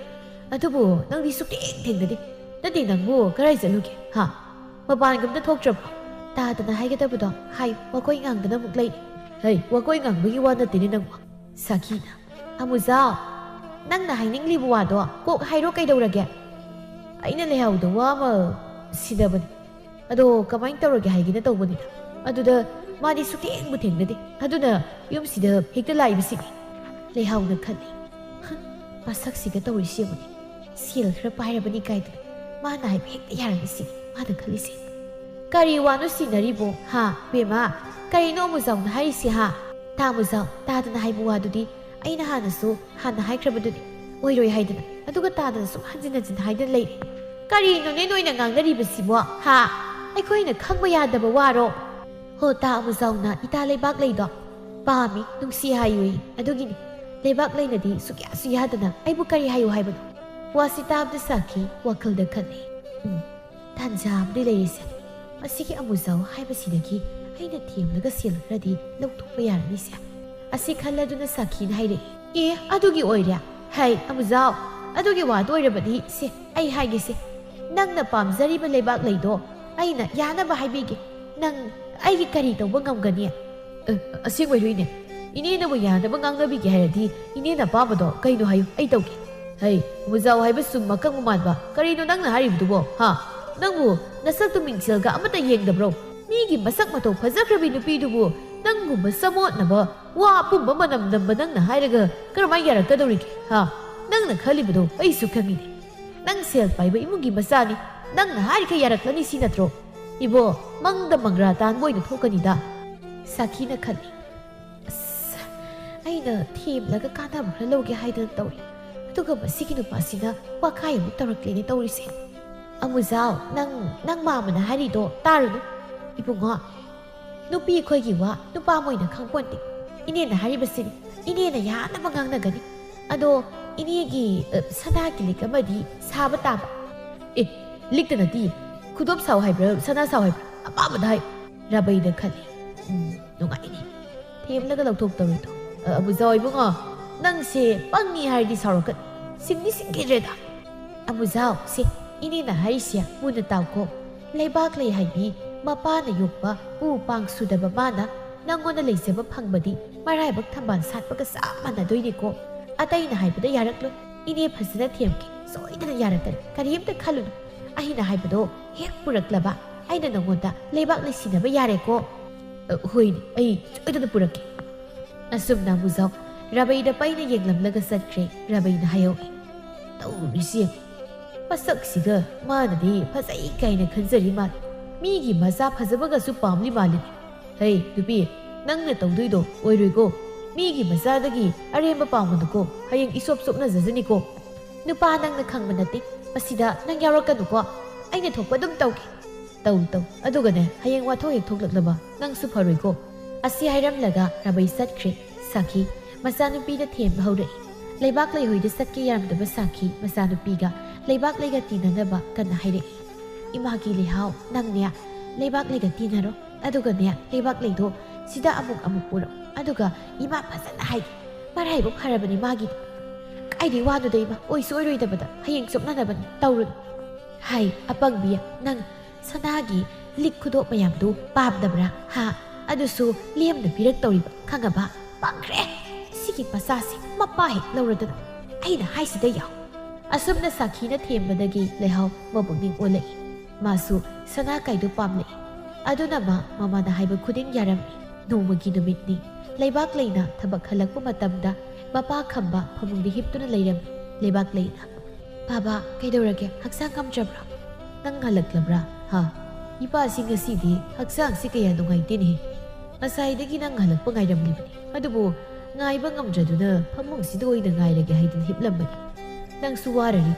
ꯑꯗꯨꯕꯨ ꯅꯪꯗꯤ ꯁꯨꯛꯊꯦꯡ ꯊꯦꯡꯅꯗꯦ꯫ ꯅꯠꯇꯦ, ꯅꯪꯕꯨ ꯀꯔꯥꯏ ꯆꯠꯂꯨꯒꯦ, ꯍꯥ? ꯃꯄꯥꯟꯒ ꯑꯝꯇ ꯊꯣꯛꯇ꯭ꯔꯕ꯭ꯔꯣ? ꯇꯥꯗꯅ ꯍꯥꯏꯒꯗꯕꯗꯣ ꯍꯥꯏ, ꯋꯥꯀꯣꯏ ꯉꯥꯡꯗꯅ ꯑꯃꯨꯛ ꯂꯩ꯫" "ꯍꯩ, ꯋꯥꯀꯣꯏ ꯉꯥꯡꯕꯒꯤ ꯋꯥ ꯅꯠꯇꯦꯅꯦ ꯅꯪꯕꯨ꯫" ꯁꯥꯈꯤꯅ, "ꯑꯃꯨꯖꯥꯎ, ꯅꯪꯅ ꯍꯥꯏꯅꯤꯡꯂꯤꯕ ꯋꯥꯗꯣ ꯀꯣꯛ ꯍꯥꯏꯔꯣ ꯀꯩꯗꯧꯔꯒꯦ?" "ꯑꯩꯅ ꯂꯩꯍꯥꯎꯗ ꯋꯥ ꯑꯃ ꯁꯤꯟꯅꯕꯅꯤ꯫ ꯑꯗꯣ ꯀꯃꯥꯏꯅ ꯇꯧꯔꯒꯦ ꯍꯥꯏꯒꯦꯅ ꯇꯧꯕꯅꯤꯗ꯫ ꯑꯗꯨꯗ ꯃꯥꯗꯤ ꯁꯨꯛꯊꯦꯡꯕꯨ ꯊꯦꯡꯅꯗꯦ꯫ ꯑꯗꯨꯅ ꯌꯨꯝꯁꯤꯗ ꯍꯦꯛꯇ ꯂꯥꯛꯏꯕꯁꯤꯅꯤ꯫" ꯂꯩꯍꯥꯎꯅ ꯈꯜꯂꯤ, "ꯍꯝ, ꯃꯁꯛꯁꯤꯒ ꯇꯧꯔꯤꯁꯤ ꯌꯦꯡꯉꯨꯅꯦ꯫ ꯁꯦꯜ ꯈꯔ ꯄꯥꯏꯔꯕꯅꯤ ꯀꯥꯏꯗꯅ ꯃꯥꯅ ꯍꯥꯏꯕ ꯍꯦꯛꯇ ꯌꯥꯔꯝꯃꯤꯁꯤ", ꯃꯥꯅ ꯈꯜꯂꯤꯁꯦ꯫ "ꯀꯔꯤ ꯋꯥꯅꯣ ꯁꯤꯟꯅꯔꯤꯕꯣ, ꯍꯥ, ꯕꯦꯝꯃ? ꯀꯔꯤꯅꯣ ꯑꯃꯨꯖꯥꯎꯅ ꯍꯥꯏꯔꯤꯁꯤ, ꯍꯥ?" "ꯇꯥ ꯑꯃꯨꯖꯥꯎ, ꯇꯥꯗꯅ ꯍꯥꯏꯕ ꯋꯥꯗꯨꯗꯤ ꯑꯩꯅ ꯍꯥꯟꯅꯁꯨ ꯍꯥꯟꯅ ꯍꯥꯏꯈ꯭ꯔꯕꯗꯨꯅꯤ, ꯑꯣꯏꯔꯣꯏ ꯍꯥꯏꯗꯅ꯫ ꯑꯗꯨꯒ ꯇꯥꯗꯅ ꯁꯨꯝ ꯍꯟꯖꯤꯟ ꯍꯟꯖꯤꯟ ꯍꯥꯏꯗꯅ ꯂꯩꯔꯦ꯫ ꯀꯔꯤꯅꯣꯅꯦ ꯅꯣꯏꯅ ꯉꯥꯡꯅꯔꯤꯕꯁꯤꯕꯣ, ꯍꯥ? ꯑꯩꯈꯣꯏꯅ ꯈꯪꯕ ꯌꯥꯗꯕ ꯋꯥꯔꯣ?" "ꯍꯣ, ꯇꯥ ꯑꯃꯨꯖꯥꯎꯅ ꯏꯇꯥ ꯂꯩꯕꯥꯛ ꯂꯩꯗꯣ ꯄꯥꯝꯃꯤ, ꯅꯨꯡꯁꯤ ꯍꯥꯏꯌꯨꯏ꯫ ꯑꯗꯨꯒꯤꯅꯤ꯫ ꯂꯩꯕꯥꯛ ꯂꯩꯅꯗꯤ ꯁꯨꯛꯌꯥꯁꯨ ꯌꯥꯗꯅ ꯑꯩꯕꯨ ꯀꯔꯤ ꯍꯥꯏꯌꯨ ꯍꯥꯏꯕꯅꯣ?" ꯋꯥꯁꯤ ꯇꯥꯕꯗ ꯁꯥꯈꯤ ꯋꯥꯈꯜꯗ ꯈꯜꯂꯤ, "ꯎꯝ, ꯇꯥꯟꯖꯥ ꯑꯃꯗꯤ ꯂꯩꯔꯤꯁꯦ꯫ ꯃꯁꯤꯒꯤ ꯑꯃꯨꯖꯥꯎ ꯍꯥꯏꯕꯁꯤꯗꯒꯤ ꯑꯩꯅ ꯊꯦꯝꯂꯒ ꯁꯦꯜ ꯈꯔꯗꯤ ꯂꯧꯊꯣꯛꯄ ꯌꯥꯔꯅꯤꯁꯦ꯫" ꯑꯁꯤ ꯈꯜꯂꯗꯨꯅ ꯁꯥꯈꯤꯅ ꯍꯥꯏꯔꯛꯏ, "ꯑꯦ, ꯑꯗꯨꯒꯤ ꯑꯣꯏꯔꯦ? ꯍꯩ, ꯑꯃꯨꯖꯥꯎ, ꯑꯗꯨꯒꯤ ꯋꯥꯗꯣ ꯑꯣꯏꯔꯕꯗꯤ ꯁꯦ, ꯑꯩ ꯍꯥꯏꯒꯦꯁꯦ꯫ ꯅꯪꯅ ꯄꯥꯝꯖꯔꯤꯕ ꯂꯩꯕꯥꯛ ꯂꯩꯗꯣ ꯑꯩꯅ ꯌꯥꯅꯕ ꯍꯥꯏꯕꯤꯒꯦ꯫ ꯅꯪ ꯑꯩꯒꯤ ꯀꯔꯤ ꯇꯧꯕ ꯉꯝꯒꯅꯤ?" "ꯑ, ꯑꯁꯦꯡꯕꯩꯔꯣꯏꯅꯦ? ꯏꯅꯦꯅꯕꯨ ꯌꯥꯅꯕ ꯉꯥꯡꯅꯕꯤꯒꯦ ꯍꯥꯏꯔꯗꯤ ꯏꯅꯦꯅ ꯑꯄꯥꯝꯕꯗꯣ ꯀꯩꯅꯣ ꯍꯥꯏꯌꯨ, ꯑꯩ ꯇꯧꯒꯦ꯫" "ꯍꯩ, ꯑꯃꯨꯖꯥꯎ ꯍꯥꯏꯕ ꯁꯨꯝ ꯑꯀꯪꯕ ꯃꯥꯟꯕ, ꯀꯔꯤꯅꯣ ꯅꯪꯅ ꯍꯥꯏꯔꯤꯕꯗꯨꯕꯣ, ꯍꯥ? ꯅꯪꯕꯨ ꯅꯁꯛꯇꯨ ꯃꯤꯡꯁꯦꯜꯒ ꯑꯃꯠꯇ ꯌꯦꯡꯗꯕ꯭ꯔꯣ? ꯃꯤꯒꯤ ꯃꯁꯛ ꯃꯇꯧ ꯐꯖꯈ꯭ꯔꯕꯤ ꯅꯨꯄꯤꯗꯨꯕꯨ ꯅꯪꯒꯨꯝꯕ ꯆꯃꯣꯠꯅꯕ ꯋꯥ ꯑꯄꯨꯝꯕ ꯃꯅꯝ ꯅꯝꯕ ꯅꯪꯅ ꯍꯥꯏꯔꯒ ꯀꯔꯝꯍꯥꯏꯅ ꯌꯥꯔꯛꯀꯗꯧꯔꯤꯒꯦ, ꯍꯥ? ꯅꯪꯅ ꯈꯜꯂꯤꯕꯗꯣ ꯑꯩꯁꯨ ꯈꯪꯉꯤꯅꯦ꯫ ꯅꯪ ꯁꯦꯜ ꯄꯥꯏꯕ ꯏꯃꯨꯡꯒꯤ ꯃꯆꯥꯅꯤ꯫ ꯅꯪꯅ ꯍꯥꯏꯔꯤꯈꯩ ꯌꯥꯔꯛꯂꯅꯤ ꯁꯤ ꯅꯠꯇ꯭ꯔꯣ? ꯏꯕꯣ, ꯃꯪꯗ ꯃꯪꯒ꯭ꯔꯥ ꯇꯥꯟꯕ ꯑꯣꯏꯅ ꯊꯣꯛꯀꯅꯤꯗ꯫ ꯁꯥꯈꯤꯅ ꯈꯜꯂꯤ, "ꯑꯁ, ꯑꯩꯅ ꯊꯦꯝꯂꯒ ꯀꯥꯟꯅꯕ ꯈꯔ ꯂꯧꯒꯦ ꯍꯥꯏꯗꯅ ꯇꯧꯔꯤ, ꯑꯗꯨꯒ ꯃꯁꯤꯒꯤ ꯅꯨꯄꯥꯁꯤꯅ ꯋꯥꯈꯥꯏ ꯑꯃꯨꯛ ꯇꯧꯔꯛꯂꯦꯅꯦ ꯇꯧꯔꯤꯁꯦ꯫ ꯑꯃꯨꯖꯥꯎ, ꯅꯪ, ꯅꯪ ꯃꯥꯃꯅ ꯍꯥꯏꯔꯤꯗꯣ ꯇꯥꯔꯨꯅꯨ꯫ ꯏꯕꯨꯡꯉꯣ, ꯅꯨꯄꯤ ꯑꯩꯈꯣꯏꯒꯤ ꯋꯥ ꯅꯨꯄꯥ ꯃꯣꯏꯅ ꯈꯪꯄꯣꯟꯇꯦ꯫ ꯏꯅꯦꯅ ꯍꯥꯏꯔꯤꯕꯁꯤꯅꯤ, ꯏꯅꯦꯅ ꯌꯥꯅꯕ ꯉꯥꯡꯅꯒꯅꯤ꯫ ꯑꯗꯣ ꯏꯅꯦꯒꯤ, ꯑ, ꯁꯅꯥꯒꯤ ꯂꯤꯛ ꯑꯃꯗꯤ ꯁꯥꯕ ꯇꯥꯕ꯫" "ꯑꯦ, ꯂꯤꯛꯇ ꯅꯠꯇꯦ, ꯈꯨꯗꯣꯞ ꯁꯥꯎ ꯍꯥꯏꯕ꯭ꯔꯥ, ꯁꯅꯥ ꯁꯥꯎ ꯍꯥꯏꯕ꯭ꯔꯥ, ꯑꯄꯥꯝꯕꯗ ꯍꯥꯏ꯫" ꯔꯥꯕꯩꯗ ꯈꯜꯂꯤ꯫ "ꯎꯝ, ꯅꯨꯡꯉꯥꯏꯅꯤ꯫ ꯊꯦꯝꯂꯒ ꯂꯧꯊꯣꯛꯇꯧꯔꯤꯗꯣ꯫ ꯑ, ꯑꯕꯨꯖꯥꯎ ꯏꯕꯨꯡꯉꯣ, ꯅꯪꯁꯦ ꯄꯪꯉꯤ ꯍꯥꯏꯔꯗꯤ ꯁꯥꯎꯔꯛꯀꯅꯤ꯫ ꯁꯤꯡꯗꯤ ꯁꯤꯡꯈꯤꯗ꯭ꯔꯦꯗ꯫" "ꯑꯕꯨꯖꯥꯎ, ꯁꯦ, ꯏꯅꯦꯅ ꯍꯥꯏꯔꯤꯁꯦ ꯃꯨꯟꯅ ꯇꯥꯎꯀꯣ꯫ ꯂꯩꯕꯥꯛ ꯂꯩ ꯍꯥꯏꯕꯤ ꯃꯄꯥꯅ ꯌꯣꯛꯄ ꯄꯨ ꯄꯥꯡ ꯁꯨꯗꯕ ꯃꯥꯅ ꯅꯪꯉꯣꯟꯗ ꯂꯩꯖꯕ ꯐꯪꯕꯗꯤ ꯃꯔꯥꯏꯕꯛ ꯊꯝꯕꯥꯜ ꯁꯥꯠꯄꯒ ꯆꯞ ꯃꯥꯟꯅꯗꯣꯏꯅꯤꯀꯣ꯫ ꯑꯇꯩꯅ ꯍꯥꯏꯕꯗ ꯌꯥꯔꯛꯂꯣꯏ꯫ ꯏꯅꯦ ꯐꯖꯅ ꯊꯦꯝꯒꯦ, ꯁꯣꯏꯗꯅ ꯌꯥꯔꯛꯀꯅꯤ꯫ ꯀꯔꯤꯝꯇ ꯈꯜꯂꯨꯅꯨ꯫ ꯑꯩꯅ ꯍꯥꯏꯕꯗꯣ ꯍꯦꯛ ꯄꯨꯔꯛꯂꯕ ꯑꯩꯅ ꯅꯪꯉꯣꯟꯗ ꯂꯩꯕꯥꯛ ꯂꯩꯁꯤꯟꯅꯕ ꯌꯥꯔꯦꯀꯣ꯫" "ꯑ, ꯍꯣꯏꯅꯦ, ꯑꯩ ꯁꯣꯏꯗꯅ ꯄꯨꯔꯛꯀꯦ꯫" ꯑꯁꯨꯝꯅ ꯑꯃꯨꯖꯥꯎ ꯔꯥꯕꯩꯗ ꯄꯩꯅ ꯌꯦꯡꯂꯝꯂꯒ ꯆꯠꯈ꯭ꯔꯦ꯫ ꯔꯥꯕꯩꯅ ꯍꯥꯏꯍꯧꯏ, "ꯇꯧꯔꯤꯁꯤ ꯌꯦꯡꯉꯨ꯫ ꯃꯁꯛꯁꯤꯒ ꯃꯥꯅꯗꯤ ꯐꯖꯩ ꯀꯥꯏꯅ ꯈꯟꯖꯔꯤ ꯃꯥꯜꯂꯤ꯫ ꯃꯤꯒꯤ ꯃꯆꯥ ꯐꯖꯕꯒꯁꯨ ꯄꯥꯝꯂꯤ ꯃꯥꯜꯂꯤꯅꯦ꯫ ꯍꯩ, ꯅꯨꯄꯤ, ꯅꯪꯅ ꯇꯧꯗꯣꯏꯗꯣ ꯑꯣꯏꯔꯣꯏꯀꯣ꯫ ꯃꯤꯒꯤ ꯃꯆꯥꯗꯒꯤ ꯑꯔꯦꯝꯕ ꯄꯥꯝꯒꯅꯨꯀꯣ꯫ ꯍꯌꯦꯡ ꯏꯁꯣꯞ ꯁꯣꯞꯅꯖꯖꯅꯤꯀꯣ꯫" "ꯅꯨꯄꯥ, ꯅꯪꯅ ꯈꯪꯕ ꯅꯠꯇꯦ꯫ ꯃꯁꯤꯗ ꯅꯪ ꯌꯥꯎꯔꯛꯀꯅꯨꯀꯣ꯫ ꯑꯩꯅ ꯊꯣꯛꯄ ꯑꯗꯨꯝ ꯇꯧꯒꯦ꯫" "ꯇꯧ, ꯇꯧ꯫ ꯑꯗꯨꯒꯅꯦ, ꯍꯌꯦꯡ ꯋꯥꯊꯣꯛ ꯍꯦꯛ ꯊꯣꯛꯂꯛꯂꯕ ꯅꯪꯁꯨ ꯐꯔꯣꯏꯀꯣ꯫" ꯑꯁꯤ ꯍꯥꯏꯔꯝꯂꯒ ꯔꯥꯕꯩ ꯆꯠꯈ꯭ꯔꯦ꯫ ꯁꯥꯈꯤ ꯃꯆꯥꯅꯨꯄꯤꯗ ꯊꯦꯝꯕ ꯍꯧꯔꯛꯏ꯫ ꯂꯩꯕꯥꯛ ꯂꯩꯍꯣꯏꯗ ꯆꯠꯀꯦ ꯌꯥꯔꯝꯗꯕ ꯁꯥꯈꯤ ꯃꯆꯥꯅꯨꯄꯤꯒ ꯂꯩꯕꯥꯛ ꯂꯩꯒ ꯇꯤꯟꯅꯅꯕ ꯀꯟꯅ ꯍꯥꯏꯔꯛꯏ꯫ "ꯏꯃꯥꯒꯤ ꯂꯩꯍꯥꯎ, ꯅꯪꯅꯦ ꯂꯩꯕꯥꯛ ꯂꯩꯒ ꯇꯤꯟꯅꯔꯣ꯫ ꯑꯗꯨꯒꯅꯦ, ꯂꯩꯕꯥꯛ ꯂꯩꯗꯣ ꯁꯤꯗ ꯑꯃꯨꯛ ꯑꯃꯨꯛ ꯄꯨꯔꯛꯑꯣ꯫ ꯑꯗꯨꯒ ꯏꯃꯥ ꯐꯖꯅ ꯍꯥꯏꯒꯦ꯫ ꯃꯔꯥꯏꯕꯛ ꯐꯔꯕꯅꯤ ꯃꯥꯒꯤꯗꯤ꯫ ꯀꯥꯏꯗꯩ ꯋꯥꯅꯣꯗ ꯏꯃꯥ, ꯑꯣꯏꯁꯨ ꯑꯣꯏꯔꯣꯏꯗꯕꯗ꯫ ꯍꯌꯦꯡ ꯆꯣꯞꯅꯅꯕꯅꯤ, ꯇꯧꯔꯨꯅꯨ꯫" "ꯍꯥꯏ, ꯑꯄꯪꯕꯤ, ꯅꯪ ꯁꯅꯥꯒꯤ ꯂꯤꯛ ꯈꯨꯗꯣꯞ ꯃꯌꯥꯝꯗꯨ ꯄꯥꯝꯗꯕ꯭ꯔꯥ? ꯍꯥ? ꯑꯗꯨꯁꯨ ꯂꯦꯝꯅ ꯄꯤꯔꯛꯇꯧꯔꯤꯕ, ꯈꯪꯉꯕ? ꯄꯪꯈ꯭ꯔꯦ꯫ ꯁꯤꯒꯤ ꯃꯆꯥꯁꯦ ꯃꯄꯥ ꯍꯦꯛ ꯂꯧꯔꯗꯅ꯫ ꯑꯩꯅ ꯍꯥꯏꯁꯤꯗ ꯌꯥꯎ꯫" ꯑꯁꯨꯝꯅ ꯁꯥꯈꯤꯅ ꯊꯦꯝꯕꯗꯒꯤ ꯂꯩꯍꯥꯎ ꯃꯄꯨꯛꯅꯤꯡ ꯑꯣꯜꯂꯛꯏ꯫ ꯃꯥꯁꯨ ꯁꯅꯥ ꯀꯥꯏꯗꯣ ꯄꯥꯝꯂꯛꯏ꯫ ꯑꯗꯨꯅ ꯃꯥ ꯃꯃꯥꯅ ꯍꯥꯏꯕ ꯈꯨꯗꯤꯡ ꯌꯥꯔꯝꯃꯤ꯫ ꯅꯣꯡꯃꯒꯤ ꯅꯨꯃꯤꯠꯅꯤ꯫ ꯂꯩꯕꯥꯛ ꯂꯩꯅ ꯊꯕꯛ ꯍꯜꯂꯛꯄ ꯃꯇꯝꯗ ꯃꯄꯥ ꯈꯝꯕ ꯐꯃꯨꯡꯗ ꯍꯤꯞꯇꯨꯅ ꯂꯩꯔꯝꯃꯤ꯫ ꯂꯩꯕꯥꯛ ꯂꯩꯅ, "ꯕꯥꯕꯥ, ꯀꯩꯗꯧꯔꯒꯦ? ꯍꯛꯆꯥꯡ ꯉꯝꯗ꯭ꯔꯕ꯭ꯔꯥ?" "ꯅꯪ ꯍꯜꯂꯛꯂꯕ꯭ꯔꯥ? ꯍꯥ? ꯏꯄꯥꯁꯤ ꯉꯁꯤꯗꯤ ꯍꯛꯆꯥꯡꯁꯤ ꯀꯌꯥ ꯅꯨꯡꯉꯥꯏꯇꯦꯅꯦꯍꯦ꯫" ꯉꯁꯥꯏꯗꯒꯤ ꯅꯪ ꯍꯜꯂꯛꯄ ꯉꯥꯏꯔꯝꯂꯤꯕꯅꯤ, ꯑꯗꯨꯕꯨ ꯉꯥꯏꯕ ꯉꯝꯗ꯭ꯔꯗꯨꯅ ꯐꯃꯨꯡꯁꯤꯗ ꯑꯣꯏꯅ ꯉꯥꯏꯔꯒꯦ ꯍꯥꯏꯗꯨꯅ ꯍꯤꯞꯂꯝꯕꯅꯤ꯫ ꯅꯪꯁꯨ ꯋꯥꯔꯔꯤꯅꯤ꯫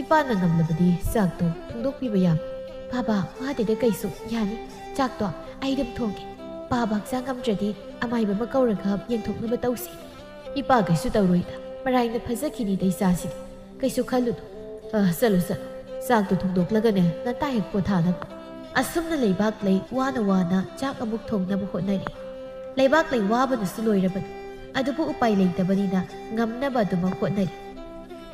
ꯏꯄꯥꯅ ꯉꯝꯂꯕꯗꯤ ꯆꯥꯛꯇꯣ ꯊꯣꯡꯗꯣꯛꯄꯤꯕ ꯌꯥꯕ꯫ "ꯕꯥꯕꯥ, ꯋꯥꯗꯦꯗ ꯀꯩꯁꯨ, ꯌꯥꯅꯤ꯫ ꯆꯥꯛꯇꯣ ꯑꯩ ꯑꯗꯨꯝ ꯊꯣꯡꯒꯦ꯫ ꯄꯥꯕ ꯍꯛꯆꯥꯡ ꯉꯝꯗ꯭ꯔꯗꯤ ꯑꯃꯥꯏꯕ ꯑꯃ ꯀꯧꯔꯒ ꯌꯦꯡꯊꯣꯛꯅꯕ ꯇꯧꯁꯤ꯫ ꯏꯄꯥ ꯀꯩꯁꯨ ꯇꯧꯔꯣꯏꯗ, ꯃꯔꯥꯏꯅ ꯐꯖꯈꯤꯅꯤꯗ ꯏꯆꯥꯁꯤꯗꯤ꯫ ꯀꯩꯁꯨ ꯈꯜꯂꯨꯅꯨ꯫ ꯑ, ꯆꯠꯂꯣ, ꯆꯠꯂꯣ꯫ ꯆꯥꯛꯇꯣ ꯊꯣꯡꯗꯣꯛꯂꯒꯅꯦ, ꯉꯟꯇꯥ ꯍꯦꯛ ꯄꯣꯊꯥꯅꯕ"꯫ ꯑꯁꯨꯝꯅ ꯂꯩꯕꯥꯛꯂꯩ ꯋꯥꯅ ꯋꯥꯅ ꯆꯥꯛ ꯑꯃꯨꯛ ꯊꯣꯡꯅꯕ ꯍꯣꯠꯅꯔꯤ꯫ ꯂꯩꯕꯥꯛꯂꯩ ꯋꯥꯕꯅꯁꯨ ꯂꯣꯏꯔꯕꯅꯤ, ꯑꯗꯨꯕꯨ ꯎꯄꯥꯏ ꯂꯩꯇꯕꯅꯤꯅ ꯉꯝꯅꯕ ꯑꯗꯨꯃꯛ ꯍꯣꯠꯅꯔꯤ꯫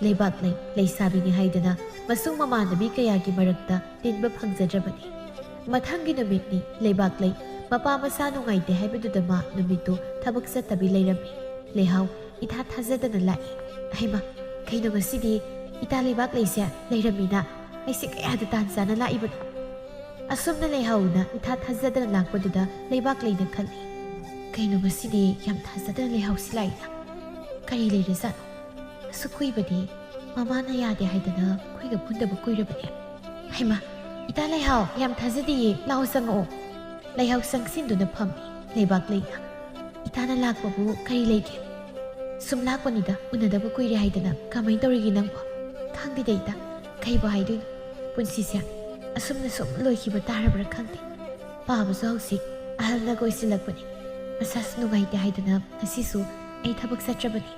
ꯂꯩꯕꯥꯛꯂꯩ ꯂꯩꯁꯥꯕꯤꯅꯤ ꯍꯥꯏꯗꯅ ꯃꯁꯨꯡ ꯃꯃꯥꯟꯅꯕꯤ ꯀꯌꯥꯒꯤ ꯃꯔꯛꯇ ꯇꯤꯟꯕ ꯐꯪꯖꯗ꯭ꯔꯕꯅꯤ꯫ ꯃꯊꯪꯒꯤ ꯅꯨꯃꯤꯠꯅꯤ꯫ ꯂꯩꯕꯥꯛꯂꯩ ꯃꯄꯥ ꯃꯁꯥ ꯅꯨꯡꯉꯥꯏꯇꯦ ꯍꯥꯏꯕꯗꯨꯗ ꯃꯥ ꯅꯨꯃꯤꯠꯇꯨ ꯊꯕꯛ ꯆꯠꯇꯕꯤ ꯂꯩꯔꯝꯃꯤ꯫ ꯂꯩꯍꯥꯎ ꯏꯊꯥ ꯊꯥꯖꯗꯅ ꯂꯥꯛꯏ꯫ "ꯍꯩꯃꯥ, ꯀꯩꯅꯣ ꯉꯁꯤꯗꯤ ꯏꯇꯥ ꯂꯩꯕꯥꯛꯂꯩꯁꯦ ꯂꯩꯔꯝꯃꯤꯅ? ꯑꯩꯁꯦ ꯀꯌꯥꯗ ꯇꯥꯟ ꯆꯥꯅ ꯂꯥꯛꯏꯕꯅꯣ?" ꯑꯁꯨꯝꯅ ꯂꯩꯍꯥꯎꯅ ꯏꯊꯥ ꯊꯥꯖꯗꯅ ꯂꯥꯛꯄꯗꯨꯗ ꯂꯩꯕꯥꯛꯂꯩꯅ ꯈꯜꯂꯤ, "ꯀꯩꯅꯣ ꯉꯁꯤꯗꯤ ꯌꯥꯝ ꯊꯥꯖꯗꯅ ꯂꯩꯍꯥꯎꯁꯤ ꯂꯥꯛꯏꯅ? ꯀꯔꯤ ꯂꯩꯔꯖꯥꯠꯅꯣ? ꯑꯁꯨꯛ ꯀꯨꯏꯕꯗꯤ ꯃꯃꯥꯅ ꯌꯥꯗꯦ ꯍꯥꯏꯗꯅ ꯑꯩꯈꯣꯏꯒ ꯄꯨꯟꯗꯕ ꯀꯨꯏꯔꯕꯅꯦ꯫ ꯍꯩꯃꯥ, ꯏꯇꯥ ꯂꯩꯍꯥꯎ, ꯌꯥꯝ ꯊꯥꯖꯗꯤꯌꯦ, ꯂꯥꯛꯑꯣ ꯆꯪꯉꯛꯑꯣ"꯫ ꯂꯩꯍꯥꯎ ꯆꯪꯁꯤꯟꯗꯨꯅ ꯐꯝꯃꯤ ꯂꯩꯕꯥꯛꯂꯩꯅ꯫ "ꯏꯇꯥꯅ ꯂꯥꯛꯄꯕꯨ ꯀꯔꯤ ꯂꯩꯒꯦ?" "ꯁꯨꯝ ꯂꯥꯛꯄꯅꯤꯗ, ꯎꯅꯗꯕ ꯀꯨꯏꯔꯦ ꯍꯥꯏꯗꯅ꯫ ꯀꯃꯥꯏꯅ ꯇꯧꯔꯤꯒꯦ ꯅꯪꯕꯣ?" "ꯈꯪꯗꯦꯗ ꯏꯇꯥ, ꯀꯩꯕꯨ ꯍꯥꯏꯗꯣꯏꯅꯣ? ꯄꯨꯟꯁꯤꯁꯦ ꯑꯁꯨꯝꯅ ꯁꯨꯝ ꯂꯣꯏꯈꯤꯕ ꯇꯥꯔꯕ꯭ꯔꯥ ꯈꯪꯗꯦ꯫ ꯄꯥꯕꯁꯨ ꯍꯧꯖꯤꯛ ꯑꯍꯜꯅ ꯀꯣꯏꯁꯤꯜꯂꯛꯄꯅꯤ꯫ ꯃꯁꯥꯁꯨ ꯅꯨꯡꯉꯥꯏꯇꯦ ꯍꯥꯏꯗꯅ ꯉꯁꯤꯁꯨ ꯑꯩ ꯊꯕꯛ ꯆꯠꯇ꯭ꯔꯕꯅꯤ꯫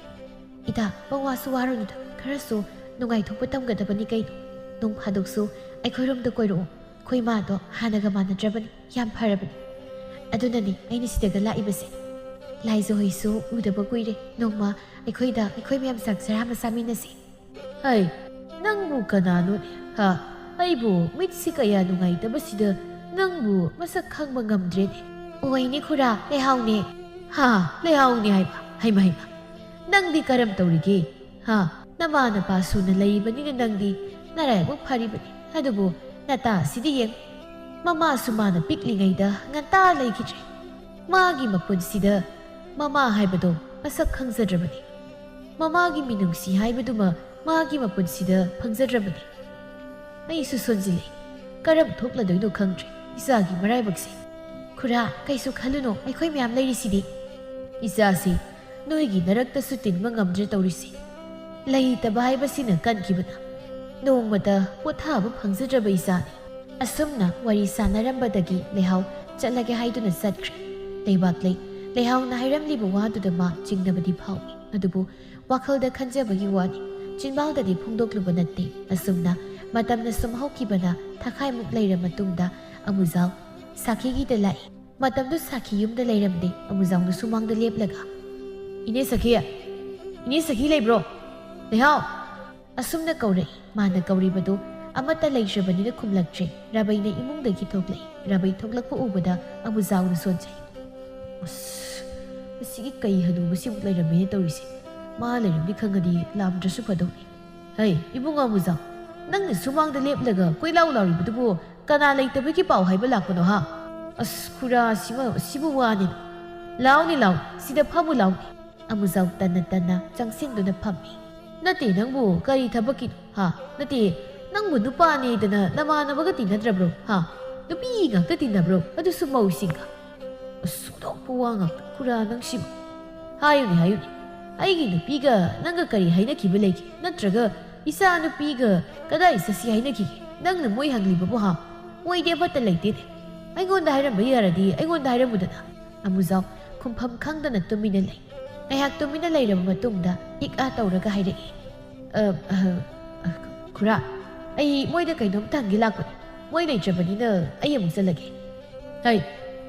ꯏꯇꯥ, ꯄꯪꯋꯥꯁꯨ ꯋꯥꯔꯨꯅꯨꯗ, ꯈꯔꯁꯨ ꯅꯨꯡꯉꯥꯏꯊꯣꯛꯄ ꯇꯝꯒꯗꯕꯅꯤ ꯀꯩꯅꯣ꯫ ꯅꯣꯡ ꯐꯥꯗꯣꯛꯁꯨ ꯑꯩꯈꯣꯏꯔꯣꯝꯗ ꯀꯣꯏꯔꯛꯑꯣ꯫ ꯑꯩꯈꯣꯏ ꯃꯥꯗꯣ ꯍꯥꯟꯅꯒ ꯃꯥꯟꯅꯗ꯭ꯔꯕꯅꯤ, ꯌꯥꯝ ꯐꯔꯕꯅꯤ꯫ ꯑꯗꯨꯅꯅꯤ ꯑꯩꯅ ꯁꯤꯗꯒ ꯂꯥꯛꯏꯕꯁꯦ꯫ ꯂꯥꯏꯖꯍꯣꯏꯁꯨ ꯎꯗꯕ ꯀꯨꯏꯔꯦ, ꯅꯣꯡꯃ ꯑꯩꯈꯣꯏꯗ ꯑꯩꯈꯣꯏ ꯃꯌꯥꯝ ꯆꯥꯛ ꯆꯔꯥ ꯑꯃ ꯆꯥꯃꯤꯟꯅꯁꯤ"꯫ "ꯍꯩ, ꯅꯪꯕꯨ ꯀꯅꯥꯅꯣꯅꯦ? ꯍꯥ? ꯑꯩꯕꯨ ꯃꯤꯠꯁꯤ ꯀꯌꯥ ꯅꯨꯡꯉꯥꯏꯇꯕꯁꯤꯗ ꯅꯪꯕꯨ ꯃꯁꯛ ꯈꯪꯕ ꯉꯝꯗ꯭ꯔꯦꯅꯦ"꯫ "ꯑꯣꯏꯅꯦ ꯈꯨꯔꯥ, ꯂꯩꯍꯥꯎꯅꯦ"꯫ "ꯍꯥ, ꯂꯩꯍꯥꯎꯅꯦ ꯍꯥꯏꯕ? ꯍꯩꯃ, ꯍꯩꯃ, ꯅꯪꯗꯤ ꯀꯔꯝ ꯇꯧꯔꯤꯒꯦ? ꯍꯥ? ꯅꯃꯥ ꯅꯄꯥ ꯁꯨꯅ ꯂꯩꯔꯤꯕꯅꯤꯅ ꯅꯪꯗꯤ ꯅꯔꯥꯏꯕꯛ ꯐꯔꯤꯕꯅꯤ꯫ ꯑꯗꯨꯕꯨ ꯅꯇꯥꯁꯤꯗꯤ ꯌꯦꯡ, ꯃꯃꯥꯁꯨ ꯃꯥꯅ ꯄꯤꯛꯂꯤꯉꯩꯗ ꯉꯟꯇꯥ ꯂꯩꯈꯤꯗ꯭ꯔꯦ꯫ ꯃꯥꯒꯤ ꯃꯄꯨꯟꯁꯤꯗ ꯃꯃꯥ ꯍꯥꯏꯕꯗꯣ ꯃꯁꯛ ꯈꯪꯖꯗ꯭ꯔꯕꯅꯤ꯫ ꯃꯃꯥꯒꯤ ꯃꯤꯅꯨꯡꯁꯤ ꯍꯥꯏꯕꯗꯨꯃ ꯃꯥꯒꯤ ꯃꯄꯨꯟꯁꯤꯗ ꯐꯪꯖꯗ꯭ꯔꯕꯅꯤ꯫ ꯑꯩꯁꯨ ꯁꯣꯟꯖꯤꯜꯂꯦ꯫ ꯀꯔꯝ ꯊꯣꯛꯂꯗꯣꯏꯅꯣ ꯈꯪꯗ꯭ꯔꯦ ꯏꯆꯥꯒꯤ ꯃꯔꯥꯏꯕꯛꯁꯦ"꯫ "ꯈꯨꯔꯥ, ꯀꯩꯁꯨ ꯈꯜꯂꯨꯅꯣ, ꯑꯩꯈꯣꯏ ꯃꯌꯥꯝ ꯂꯩꯔꯤꯁꯤꯗꯤ꯫" "ꯏꯆꯥꯁꯤ ꯅꯣꯏꯒꯤ ꯅꯔꯛꯇꯁꯨ ꯇꯤꯟꯕ ꯉꯝꯗ꯭ꯔꯦ ꯇꯧꯔꯤꯁꯤ꯫ ꯂꯩꯇꯕ ꯍꯥꯏꯕꯁꯤꯅ ꯀꯟꯈꯤꯕꯅ꯫ ꯅꯣꯡꯃꯇ ꯄꯣꯊꯥꯕ ꯐꯪꯖꯗ꯭ꯔꯕ ꯏꯆꯥꯅꯤ꯫" ꯑꯁꯨꯝꯅ ꯋꯥꯔꯤ ꯁꯥꯟꯅꯔꯝꯕꯗꯒꯤ ꯂꯩꯍꯥꯎ ꯆꯠꯂꯒꯦ ꯍꯥꯏꯗꯨꯅ ꯆꯠꯈ꯭ꯔꯦ꯫ ꯂꯩꯕꯥꯛꯂꯩ ꯂꯩꯍꯥꯎꯅ ꯍꯥꯏꯔꯝꯂꯤꯕ ꯋꯥꯗꯨꯗ ꯃꯥ ꯆꯤꯡꯅꯕꯗꯤ ꯐꯥꯎꯏ, ꯑꯗꯨꯕꯨ ꯋꯥꯈꯜꯗ ꯈꯟꯖꯕꯒꯤ ꯋꯥꯅꯤ, ꯆꯤꯟꯕꯥꯜꯗꯗꯤ ꯐꯣꯡꯗꯣꯛꯂꯨꯕ ꯅꯠꯇꯦ꯫ ꯑꯁꯨꯝꯅ ꯃꯇꯝꯅ ꯁꯨꯝ ꯍꯧꯈꯤꯕꯅ ꯊꯥꯈꯥꯏꯃꯨꯛ ꯂꯩꯔ ꯃꯇꯨꯡꯗ ꯑꯃꯨꯖꯥꯎ ꯁꯥꯈꯤꯒꯤꯗ ꯂꯥꯛꯏ꯫ ꯃꯇꯝꯗꯨ ꯁꯥꯈꯤ ꯌꯨꯝꯗ ꯂꯩꯔꯝꯗꯦ꯫ ꯑꯃꯨꯖꯥꯎꯅ ꯁꯨꯃꯥꯡꯗ ꯂꯦꯞꯂꯒ, "ꯏꯅꯦ ꯁꯈꯤ! ꯏꯅꯦ ꯁꯈꯤ ꯂꯩꯕ꯭ꯔꯣ? ꯂꯩꯍꯥꯎ!" ꯑꯁꯨꯝꯅ ꯀꯧꯔꯛꯏ꯫ ꯃꯥꯅ ꯀꯧꯔꯤꯕꯗꯨ ꯑꯃꯠꯇ ꯂꯩꯇ꯭ꯔꯕꯅꯤꯅ ꯈꯨꯝꯂꯛꯇ꯭ꯔꯦ꯫ ꯔꯥꯕꯩꯅ ꯏꯃꯨꯡꯗꯒꯤ ꯊꯣꯛꯂꯛꯏ꯫ ꯔꯥꯕꯩ ꯊꯣꯛꯂꯛꯄ ꯎꯕꯗ ꯑꯃꯨꯖꯥꯎꯅ ꯁꯣꯟꯖꯩ꯫ "ꯑꯁ, ꯃꯁꯤꯒꯤ ꯀꯩ ꯍꯅꯨꯕꯁꯤꯃꯨꯛ ꯂꯩꯔꯝꯃꯦꯅꯦ ꯇꯧꯔꯤꯁꯦ꯫ ꯃꯥ ꯂꯩꯔꯝꯅꯤ ꯈꯪꯉꯗꯤ ꯂꯥꯝꯗ꯭ꯔꯁꯨ ꯐꯗꯧꯅꯤ꯫ ꯍꯩ, ꯏꯕꯨꯡꯉꯣ ꯑꯃꯨꯖꯥꯎ, ꯅꯪꯅ ꯁꯨꯃꯥꯡꯗ ꯂꯦꯞꯂꯒ ꯀꯣꯏꯂꯥꯎ ꯂꯥꯎꯔꯤꯕꯗꯨꯕꯨ ꯀꯅꯥ ꯂꯩꯇꯕꯒꯤ ꯄꯥꯎ ꯍꯥꯏꯕ ꯂꯥꯛꯄꯅꯣ ꯍꯥ? ꯑꯁ, ꯈꯨꯔꯥ ꯁꯤꯃ-, ꯁꯤꯕꯨ ꯋꯥꯅꯤ꯫ ꯂꯥꯎꯅꯤ, ꯂꯥꯎꯅꯤ, ꯁꯤꯗ ꯐꯝꯃꯨ ꯂꯥꯎꯅꯤ꯫" ꯑꯃꯨꯖꯥꯎ ꯇꯟꯅ ꯇꯟꯅ ꯆꯪꯁꯤꯟꯗꯨꯅ ꯐꯝꯃꯤ꯫ "ꯅꯠꯇꯦ, ꯅꯪꯕꯨ ꯀꯔꯤ ꯊꯕꯛꯀꯤꯅꯣ ꯍꯥ? ꯅꯠꯇꯦ, ꯅꯪꯕꯨ ꯅꯨꯄꯥꯅꯦꯗꯅ ꯅꯃꯥꯟꯅꯕꯒ ꯇꯤꯟꯅꯗ꯭ꯔꯕ꯭ꯔꯣ ꯍꯥ? ꯅꯨꯄꯤ ꯉꯥꯛꯇ ꯇꯤꯟꯅꯕ꯭ꯔꯣ? ꯑꯗꯨꯁꯨ ꯃꯧꯁꯤꯡꯒ? ꯑꯁ, ꯁꯨꯗꯣꯛꯄ ꯋꯥ ꯉꯥꯛꯇ, ꯈꯨꯔꯥ ꯅꯪꯁꯤꯕꯨ꯫ ꯍꯥꯏꯌꯨꯅꯦ, ꯍꯥꯏꯌꯨꯅꯦ, ꯑꯩꯒꯤ ꯅꯨꯄꯤꯒ ꯅꯪꯒ ꯀꯔꯤ ꯍꯥꯏꯅꯈꯤꯕ ꯂꯩꯒꯦ? ꯅꯠꯇ꯭ꯔꯒ ꯏꯆꯥ ꯅꯨꯄꯤꯒ ꯀꯗꯥꯏ ꯆꯠꯁꯤ ꯍꯥꯏꯅꯈꯤꯒꯦ? ꯅꯪꯅ ꯃꯣꯏ ꯍꯪꯂꯤꯕꯕꯨ ꯍꯥ? ꯃꯣꯏꯗꯤ ꯑꯃꯠꯇ ꯂꯩꯇꯦꯅꯦ꯫ ꯑꯩꯉꯣꯟꯗ ꯍꯥꯏꯔꯝꯕ ꯌꯥꯔꯗꯤ ꯑꯩꯉꯣꯟꯗ ꯍꯥꯏꯔꯝꯃꯨꯗꯅ꯫" ꯑꯃꯨꯖꯥꯎ ꯈꯨꯝꯐꯝ ꯈꯪꯗꯅ ꯇꯨꯃꯤꯟꯅ ꯂꯩ꯫ ꯉꯥꯏꯍꯥꯛ ꯇꯨꯃꯤꯟꯅ ꯂꯩꯔꯕ ꯃꯇꯨꯡꯗ ꯏꯛ ꯑꯥ ꯇꯧꯔꯒ ꯍꯥꯏꯔꯛꯏ, "ꯑ, ꯑ, ꯑ, ꯈꯨꯔꯥ, ꯑꯩ ꯃꯣꯏꯗ ꯀꯩꯅꯣꯝꯇ ꯍꯪꯒꯦ ꯂꯥꯛꯄꯅꯤ꯫ ꯃꯣꯏ ꯂꯩꯇ꯭ꯔꯕꯅꯤꯅ ꯑꯩ ꯑꯃꯨꯛ ꯆꯠꯂꯒꯦ꯫" "ꯍꯩ,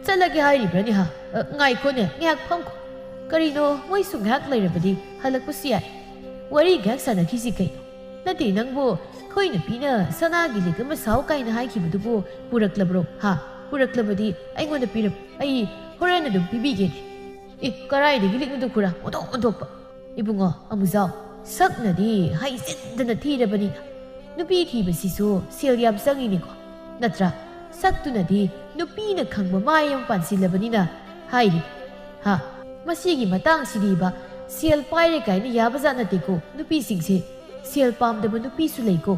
ꯆꯠꯂꯒꯦ ꯍꯥꯏꯔꯤꯕ꯭ꯔꯅꯦ ꯍꯥ? ꯑ, ꯉꯥꯏꯈꯣꯅꯦ, ꯉꯥꯏꯍꯥꯛ ꯐꯝꯈꯣ꯫ ꯀꯔꯤꯅꯣ, ꯃꯣꯏꯁꯨ ꯉꯥꯏꯍꯥꯛ ꯂꯩꯔꯕꯗꯤ ꯍꯜꯂꯛꯄꯁꯨ ꯌꯥꯏ꯫ ꯋꯥꯔꯤ ꯉꯥꯏꯍꯥꯛ ꯁꯥꯟꯅꯈꯤꯁꯤ ꯀꯩꯅꯣ꯫ ꯅꯠꯇꯦ, ꯅꯪꯕꯨ ꯑꯩꯈꯣꯏ ꯅꯨꯄꯤꯅ ꯁꯅꯥꯒꯤ ꯂꯤꯛ ꯑꯃ ꯁꯥꯎ ꯀꯥꯏꯅ ꯍꯥꯏꯈꯤꯕꯗꯨꯕꯨ ꯄꯨꯔꯛꯂꯕ꯭ꯔꯣ ꯍꯥ? ꯄꯨꯔꯛꯂꯕꯗꯤ ꯑꯩꯉꯣꯟꯗ ꯄꯤꯔꯝꯃꯨ꯫ ꯑꯩ ꯍꯣꯔꯦꯟ ꯑꯗꯨꯝ ꯄꯤꯕꯤꯒꯦꯅꯦ꯫" "ꯑꯦ, ꯀꯔꯥꯏꯗꯒꯤ ꯂꯤꯛꯅꯣꯗ ꯈꯨꯔꯥ? ꯑꯣꯟꯊꯣꯛ ꯑꯣꯟꯊꯣꯛꯄ!" "ꯏꯕꯨꯡꯉꯣ ꯑꯃꯨꯖꯥꯎ, ꯁꯛꯅꯗꯤ ꯍꯩꯖꯤꯟꯗꯅ ꯊꯤꯔꯕꯅꯤꯅ ꯅꯨꯄꯤ ꯊꯤꯕꯁꯤꯁꯨ ꯁꯦꯜ ꯌꯥꯝ ꯆꯪꯉꯤꯅꯤꯀꯣ, ꯅꯠꯇ꯭ꯔꯥ? ꯁꯛꯇꯨꯅꯗꯤ ꯅꯨꯄꯤꯅ ꯈꯪꯕ ꯃꯥꯏ ꯑꯃ ꯄꯥꯟꯁꯤꯜꯂꯕꯅꯤꯅ ꯍꯥꯏꯔꯤ ꯍꯥ? ꯃꯁꯤꯒꯤ ꯃꯇꯥꯡꯁꯤꯗꯤꯕ ꯁꯦꯜ ꯄꯥꯏꯔꯦ ꯀꯥꯏꯅ ꯌꯥꯕꯖꯥꯠ ꯅꯠꯇꯦꯀꯣ ꯅꯨꯄꯤꯁꯤꯡꯁꯦ꯫ ꯁꯦꯜ ꯄꯥꯝꯗꯕ ꯅꯨꯄꯤꯁꯨ ꯂꯩꯀꯣ꯫"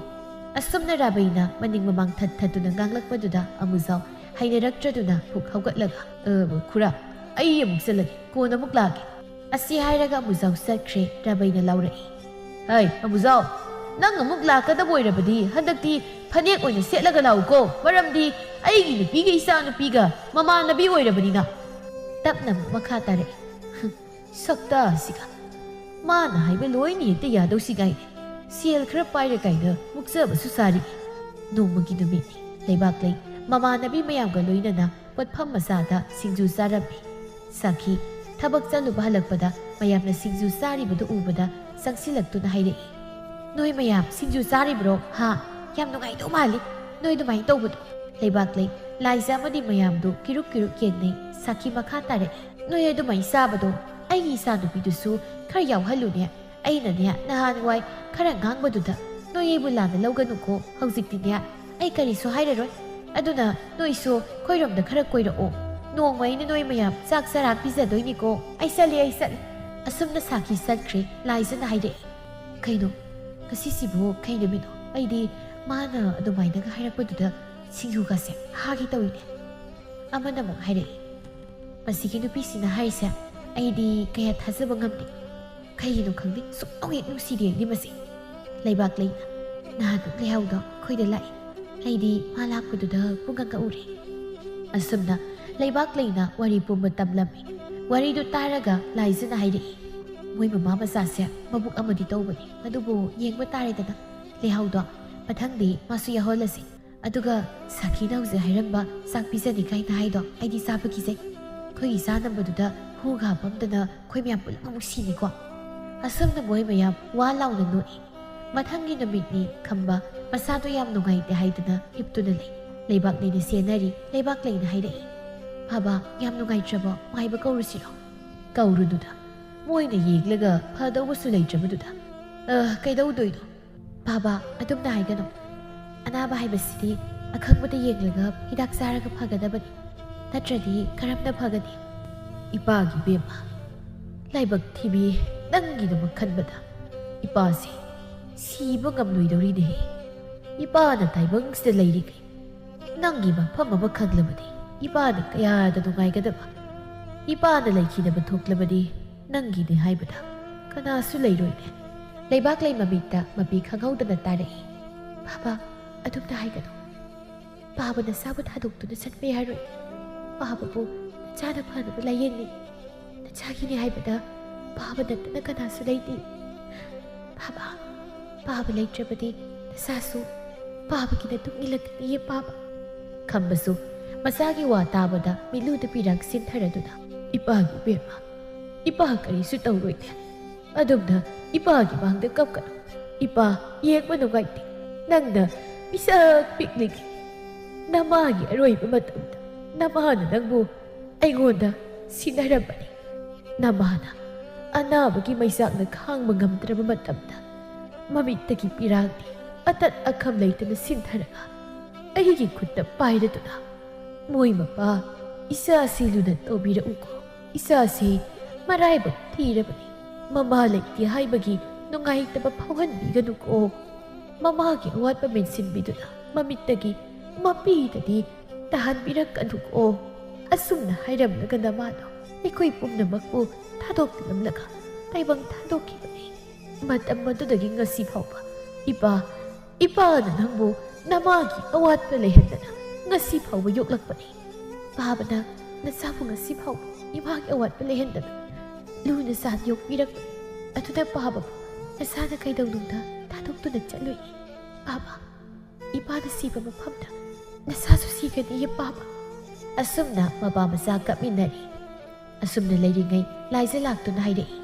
ꯑꯁꯨꯝꯅ ꯔꯥꯕꯩꯅ ꯃꯅꯤꯡ ꯃꯃꯥꯡ ꯊꯠ ꯊꯠꯇꯨꯅ ꯉꯥꯡꯂꯛꯄꯗꯨꯗ ꯑꯃꯨꯖꯥꯎ ꯍꯩꯅꯔꯛꯇ꯭ꯔꯗꯨꯅ ꯐꯨꯛ ꯍꯧꯒꯠꯂꯒ, "ꯑ, ꯈꯨꯔꯥ, ꯑꯩ ꯑꯃꯨꯛ ꯆꯠꯂꯒꯦ, ꯀꯣꯟꯅ ꯑꯃꯨꯛ ꯂꯥꯛꯀꯦ"꯫ ꯑꯁꯤ ꯍꯥꯏꯔꯒ ꯑꯃꯨꯖꯥꯎ ꯆꯠꯈ꯭ꯔꯦ꯫ ꯔꯥꯕꯩꯅ ꯂꯥꯎꯔꯛꯏ, "ꯍꯩ, ꯑꯃꯨꯖꯥꯎ, ꯅꯪ ꯑꯃꯨꯛ ꯂꯥꯛꯀꯗꯕ ꯑꯣꯏꯔꯕꯗꯤ ꯍꯟꯗꯛꯇꯤ ꯐꯅꯦꯛ ꯑꯣꯏꯅ ꯁꯦꯠꯂꯒ ꯂꯥꯛꯎꯀꯣ, ꯃꯔꯝꯗꯤ ꯑꯩꯒꯤ ꯅꯨꯄꯤꯒ ꯏꯆꯥ ꯅꯨꯄꯤꯒ ꯃꯃꯥꯟꯅꯕꯤ ꯑꯣꯏꯔꯕꯅꯤꯅ"꯫ ꯇꯞꯅ ꯑꯃꯨꯛ ꯃꯈꯥ ꯇꯥꯔꯛꯏ, "ꯁꯛꯇꯥꯁꯤꯒ, ꯃꯥꯅ ꯍꯥꯏꯕ ꯂꯣꯏꯅ ꯍꯦꯛꯇ ꯌꯥꯗꯧꯁꯤ ꯀꯥꯏꯅ ꯁꯦꯜ ꯈꯔ ꯄꯥꯏꯔꯦ ꯀꯥꯏꯅ ꯃꯨꯛꯆꯕꯁꯨ ꯁꯥꯔꯤ"꯫ ꯅꯣꯡꯃꯒꯤ ꯅꯨꯃꯤꯠꯅꯤ꯫ ꯂꯩꯕꯥꯛꯂꯩ ꯃꯃꯥꯟꯅꯕꯤ ꯃꯌꯥꯝꯒ ꯂꯣꯏꯅꯅ ꯄꯣꯠꯐꯝ ꯃꯆꯥꯗ ꯁꯤꯡꯖꯨ ꯆꯥꯔꯝꯃꯤ꯫ ꯁꯥꯈꯤ ꯊꯕꯛ ꯆꯠꯂꯨꯕ ꯍꯜꯂꯛꯄꯗ ꯃꯌꯥꯝꯅ ꯁꯤꯡꯖꯨ ꯆꯥꯔꯤꯕꯗꯨ ꯎꯕꯗ ꯆꯪꯁꯤꯜꯂꯛꯇꯨꯅ ꯍꯥꯏꯔꯛꯏ, "ꯅꯣꯏ ꯃꯌꯥꯝ ꯁꯤꯡꯖꯨ ꯆꯥꯔꯤꯕ꯭ꯔꯣ? ꯍꯥ? ꯌꯥꯝ ꯅꯨꯡꯉꯥꯏꯗꯧ ꯃꯥꯜꯂꯤ ꯅꯣꯏ ꯑꯗꯨꯃꯥꯏꯅ ꯇꯧꯕꯗꯣ"꯫ ꯂꯩꯕꯥꯛꯂꯩ, ꯂꯥꯏꯖ ꯑꯃꯗꯤ ꯃꯌꯥꯝꯗꯨ ꯀꯤꯔꯨꯛ ꯀꯤꯔꯨꯛ ꯌꯦꯡꯅꯩ꯫ ꯁꯥꯈꯤ ꯃꯈꯥ ꯇꯥꯔꯛꯏ, "ꯅꯣꯏ ꯑꯗꯨꯃꯥꯏꯅ ꯆꯥꯕꯗꯣ ꯑꯩꯒꯤ ꯏꯆꯥꯅꯨꯄꯤꯗꯨꯁꯨ ꯈꯔ ꯌꯥꯎꯍꯜꯂꯨꯅꯦ꯫ ꯑꯩꯅꯅꯦ ꯅꯍꯥꯟꯋꯥꯏ ꯈꯔ ꯉꯥꯡꯕꯗꯨꯗ ꯅꯣꯏ ꯑꯩꯕꯨ ꯂꯥꯟꯅ ꯂꯧꯒꯅꯨꯀꯣ꯫ ꯍꯧꯖꯤꯛꯇꯤꯅꯦ ꯑꯩ ꯀꯔꯤꯁꯨ ꯍꯥꯏꯔꯔꯣꯏ꯫ ꯑꯗꯨꯅ ꯅꯣꯏꯁꯨ ꯑꯩꯈꯣꯏꯔꯣꯝꯗ ꯈꯔ ꯀꯣꯏꯔꯛꯑꯣ꯫ ꯅꯣꯡꯃ ꯑꯩꯅ ꯅꯣꯏ ꯃꯌꯥꯝ ꯆꯥꯛ ꯆꯔꯥ ꯄꯤꯖꯗꯣꯏꯅꯤꯀꯣ꯫ ꯑꯩ ꯆꯠꯂꯦ, ꯑꯩ ꯆꯠꯂꯦ"꯫ ꯑꯁꯨꯝꯅ ꯁꯥꯈꯤ ꯆꯠꯈ꯭ꯔꯦ꯫ ꯂꯥꯏꯖꯅ ꯍꯥꯏꯔꯛꯏ, "ꯀꯩꯅꯣ, ꯉꯁꯤꯁꯤꯕꯨ ꯀꯩ ꯅꯨꯃꯤꯠꯅꯣ? ꯑꯩꯗꯤ ꯃꯥꯅ ꯑꯗꯨꯃꯥꯏꯅꯒ ꯍꯥꯏꯔꯛꯄꯗꯨꯗ ꯁꯤꯡꯖꯨꯒꯁꯦ ꯍꯥꯒꯦ ꯇꯧꯏꯅꯦ"꯫ ꯑꯃꯅ ꯑꯃꯨꯛ ꯍꯥꯏꯔꯛꯏ, "ꯃꯁꯤꯒꯤ ꯅꯨꯄꯤꯁꯤꯅ ꯍꯥꯏꯔꯤꯁꯦ ꯑꯩꯗꯤ ꯀꯌꯥ ꯊꯥꯖꯕ ꯉꯝꯗꯦ꯫ ꯀꯩꯒꯤꯅꯣ ꯈꯪꯗꯦ, ꯁꯨꯛꯅꯨꯡ ꯍꯦꯛ ꯅꯨꯡꯁꯤꯗꯦ ꯑꯩꯗꯤ ꯃꯁꯤ"꯫ ꯂꯩꯕꯥꯛꯂꯩꯅ, "ꯅꯍꯥꯟꯃꯨꯛ ꯂꯩꯍꯥꯎꯗꯣ ꯑꯩꯈꯣꯏꯗ ꯂꯥꯛꯏ꯫ ꯑꯩꯗꯤ ꯃꯥ ꯂꯥꯛꯄꯗꯨꯗ ꯄꯨꯡꯉꯛ ꯉꯛꯎꯔꯦ"꯫ ꯑꯁꯨꯝꯅ ꯂꯩꯕꯥꯛꯂꯩꯅ ꯋꯥꯔꯤ ꯄꯨꯝꯕ ꯇꯝꯂꯝꯃꯤ꯫ ꯋꯥꯔꯤꯗꯨ ꯇꯥꯔꯒ ꯂꯥꯏꯖꯅ ꯍꯥꯏꯔꯛꯏ, "ꯃꯣꯏ ꯃꯃꯥ ꯃꯆꯥꯁꯦ ꯃꯕꯨꯛ ꯑꯃꯗꯤ ꯇꯧꯕꯅꯤ, ꯑꯗꯨꯕꯨ ꯌꯦꯡꯕ ꯇꯥꯔꯦꯗꯅ ꯂꯩꯍꯥꯎꯗꯣ꯫ ꯃꯊꯪꯗꯤ ꯃꯥꯁꯨ ꯌꯥꯎꯍꯜꯂꯁꯤ꯫ ꯑꯗꯨꯒ ꯁꯥꯈꯤꯅ ꯍꯧꯖꯤꯛ ꯍꯥꯏꯔꯝꯕ ꯆꯥꯛ ꯄꯤꯖꯅꯤ ꯀꯥꯏꯅ ꯍꯥꯏꯗꯣ ꯑꯩꯗꯤ ꯆꯥꯕ ꯀꯤꯖꯩ꯫ ꯑꯩꯈꯣꯏꯒꯤ ꯆꯥꯅꯕꯗꯨꯗ ꯍꯨꯒ ꯍꯥꯞꯄꯝꯗꯅ ꯑꯩꯈꯣꯏ ꯃꯌꯥꯝ ꯄꯨꯂꯞ ꯑꯃꯨꯛ ꯁꯤꯅꯤꯀꯣ"꯫ ꯑꯁꯨꯝꯅ ꯃꯣꯏ ꯃꯌꯥꯝ ꯋꯥ ꯂꯥꯎꯅ ꯅꯣꯛꯏ꯫ ꯃꯊꯪꯒꯤ ꯅꯨꯃꯤꯠꯅꯤ꯫ ꯈꯝꯕ ꯃꯁꯥꯗꯣ ꯌꯥꯝ ꯅꯨꯡꯉꯥꯏꯇꯦ ꯍꯥꯏꯗꯨꯅ ꯍꯤꯞꯇꯨꯅ ꯂꯩ꯫ ꯂꯩꯕꯥꯛꯂꯩꯅ ꯁꯦꯟꯅꯔꯤ꯫ ꯂꯩꯕꯥꯛꯂꯩꯅ ꯍꯥꯏꯔꯛꯏ, "ꯐꯕ, ꯌꯥꯝ ꯅꯨꯡꯉꯥꯏꯇ꯭ꯔꯕꯣ? ꯃꯥꯏꯕ ꯀꯧꯔꯨꯁꯤꯔꯣ?" "ꯀꯧꯔꯨꯅꯨꯗ, ꯃꯣꯏꯅ ꯌꯦꯡꯂꯒ ꯐꯗꯧꯕꯁꯨ ꯂꯩꯇ꯭ꯔꯕꯗꯨꯗ꯫ ꯑ, ꯀꯩꯗꯧꯗꯣꯏꯅꯣ?" "ꯕꯥꯕꯥ, ꯑꯗꯨꯝꯅ ꯍꯥꯏꯒꯅꯨ꯫ ꯑꯅꯥꯕ ꯍꯥꯏꯕꯁꯤꯗꯤ ꯑꯈꯪꯕꯗ ꯌꯦꯡꯂꯒ ꯍꯤꯗꯥꯛ ꯆꯥꯔꯒ ꯐꯒꯗꯕꯅꯤ꯫ ꯅꯠꯇ꯭ꯔꯗꯤ ꯀꯔꯝꯅ ꯐꯒꯅꯤ?" "ꯏꯄꯥꯒꯤ ꯏꯕꯦꯝꯃ, ꯂꯥꯏꯕꯛ ꯊꯤꯕꯤ, ꯅꯪꯒꯤꯗꯃꯛ ꯈꯟꯕꯗ ꯏꯄꯥꯁꯦ ꯁꯤꯕ ꯉꯝꯂꯣꯏꯗꯧꯔꯤꯅꯦꯍꯦ꯫ ꯏꯄꯥꯅ ꯇꯥꯏꯕꯪꯁꯤꯗ ꯂꯩꯔꯤꯈꯩ ꯅꯪꯒꯤ ꯃꯐꯝ ꯑꯃ ꯈꯪꯂꯕꯗꯤ ꯏꯄꯥꯅ ꯀꯌꯥꯗ ꯅꯨꯡꯉꯥꯏꯒꯗꯕ꯫ ꯏꯄꯥꯅ ꯂꯩꯈꯤꯗꯕ ꯊꯣꯛꯂꯕꯗꯤ ꯅꯪꯒꯤꯅꯤ ꯍꯥꯏꯕꯗ ꯀꯅꯥꯁꯨ ꯂꯩꯔꯣꯏꯅꯦ꯫ ꯂꯩꯕꯥꯛꯂꯩ ꯃꯃꯤꯠꯇ ꯃꯄꯤ ꯈꯪꯍꯧꯗꯅ ꯇꯥꯔꯛꯏ꯫ "ꯕꯥꯕꯥ, ꯑꯗꯨꯝꯅ ꯍꯥꯏꯒꯅꯨ꯫ ꯄꯥꯕ ꯅꯁꯥꯕꯨ ꯊꯥꯗꯣꯛꯇꯨꯅ ꯆꯠꯄ ꯌꯥꯔꯣꯏ꯫ ꯄꯥꯕꯕꯨ ꯅꯆꯥꯅ ꯐꯅꯕ ꯂꯥꯌꯦꯡꯅꯤ꯫ ꯅꯆꯥꯒꯤꯅꯤ ꯍꯥꯏꯕꯗ ꯄꯥꯕ ꯅꯠꯇꯅ ꯀꯅꯥꯁꯨ ꯂꯩꯇꯦ꯫ ꯄꯥꯕ, ꯄꯥꯕ ꯂꯩꯇ꯭ꯔꯕꯗꯤ ꯅꯆꯥꯁꯨ ꯄꯥꯕꯒꯤ ꯅꯇꯨꯡ ꯏꯜꯂꯛꯀꯅꯤꯌꯦ ꯄꯥꯕ꯫" ꯈꯝꯕꯁꯨ ꯃꯆꯥꯒꯤ ꯋꯥ ꯇꯥꯕꯗ ꯃꯤꯠꯂꯨꯗ ꯄꯤꯔꯥꯡ ꯁꯤꯟꯊꯔꯗꯨꯅ, "ꯏꯄꯥꯒꯤ ꯏꯕꯦꯝꯃ, ꯏꯄꯥ ꯀꯔꯤꯁꯨ ꯇꯧꯔꯣꯏꯅꯦ꯫ ꯑꯗꯨꯝꯅ ꯏꯄꯥꯒꯤ ꯃꯥꯡꯗ ꯀꯞꯀꯅꯨ꯫ ꯏꯄꯥ ꯌꯦꯡꯕ ꯅꯨꯡꯉꯥꯏꯇꯦ꯫ ꯅꯪꯅ ꯄꯤꯁꯛ ꯄꯤꯛꯂꯤꯉꯩ ꯅꯃꯥꯒꯤ ꯑꯔꯣꯏꯕ ꯃꯇꯝꯗ ꯅꯃꯥꯅ ꯅꯪꯕꯨ ꯑꯩꯉꯣꯟꯗ ꯁꯤꯟꯅꯔꯝꯕꯅꯤ꯫ ꯅꯃꯥꯅ ꯑꯅꯥꯕꯒꯤ ꯃꯩꯆꯥꯛꯅ ꯈꯥꯡꯕ ꯉꯝꯗ꯭ꯔꯕ ꯃꯇꯝꯗ ꯃꯃꯤꯠꯇꯒꯤ ꯄꯤꯔꯥꯡꯗꯤ ꯑꯇꯠ ꯑꯈꯝ ꯂꯩꯇꯅ ꯁꯤꯟꯊꯔꯒ ꯑꯩꯒꯤ ꯈꯨꯠꯇ ꯄꯥꯏꯔꯗꯨꯅ, 'ꯃꯣꯏ ꯃꯄꯥ, ꯏꯆꯥꯁꯤ ꯂꯨꯅ ꯇꯧꯕꯤꯔꯛꯎꯀꯣ꯫ ꯏꯆꯥꯁꯤ ꯃꯔꯥꯏꯕꯛ ꯊꯤꯔꯕꯅꯤ꯫ ꯃꯃꯥ ꯂꯩꯇꯦ ꯍꯥꯏꯕꯒꯤ ꯅꯨꯡꯉꯥꯏꯇꯕ ꯐꯥꯎꯍꯟꯕꯤꯒꯅꯨꯀꯣ꯫ ꯃꯃꯥꯒꯤ ꯑꯋꯥꯠꯄ ꯃꯦꯟꯁꯤꯟꯕꯤꯗꯨꯅ ꯃꯃꯤꯠꯇꯒꯤ ꯃꯄꯤꯗꯗꯤ ꯇꯥꯍꯟꯕꯤꯔꯛꯀꯅꯨꯀꯣ.' ꯑꯁꯨꯝꯅ ꯍꯥꯏꯔꯝꯂꯒ ꯅꯃꯥꯗꯣ ꯑꯩꯈꯣꯏ ꯄꯨꯝꯅꯃꯛꯄꯨ ꯊꯥꯗꯣꯛꯂꯝꯂꯒ ꯇꯥꯏꯕꯪ ꯊꯥꯗꯣꯛꯈꯤꯕꯅꯤ꯫ ꯃꯇꯝ ꯑꯗꯨꯗꯒꯤ ꯉꯁꯤ ꯐꯥꯎꯕ ꯏꯄꯥ, ꯏꯄꯥꯅ ꯅꯪꯕꯨ ꯅꯃꯥꯒꯤ ꯑꯋꯥꯠꯄ ꯂꯩꯍꯟꯗꯅ ꯉꯁꯤ ꯐꯥꯎꯕ ꯌꯣꯛꯂꯛꯄꯅꯤ꯫ ꯄꯥꯕꯅ ꯅꯆꯥꯕꯨ ꯉꯁꯤ ꯐꯥꯎꯕ ꯏꯃꯥꯒꯤ ꯑꯋꯥꯠꯄ ꯂꯩꯍꯟꯗꯅ ꯂꯨꯅ ꯆꯥꯟ ꯌꯣꯛꯄꯤꯔꯛꯄꯅꯤ꯫ ꯑꯗꯨꯅ ꯄꯥꯕꯕꯨ ꯅꯁꯥꯅ ꯀꯩꯗꯧꯅꯨꯡꯗ ꯊꯥꯗꯣꯛꯇꯨꯅ ꯆꯠꯂꯨꯏ꯫ ꯄꯥꯕ, ꯏꯄꯥꯅ ꯁꯤꯕ ꯃꯐꯝꯗ ꯅꯁꯥꯁꯨ ꯁꯤꯒꯅꯤꯌꯦ ꯄꯥꯕ꯫ ꯑꯁꯨꯝꯅ ꯃꯄꯥ ꯃꯆꯥ ꯀꯞꯃꯤꯟꯅꯔꯤ꯫ ꯑꯁꯨꯝꯅ ꯂꯩꯔꯤꯉꯩ ꯂꯥꯏꯖ ꯂꯥꯛꯇꯨꯅ ꯍꯥꯏꯔꯛꯏ,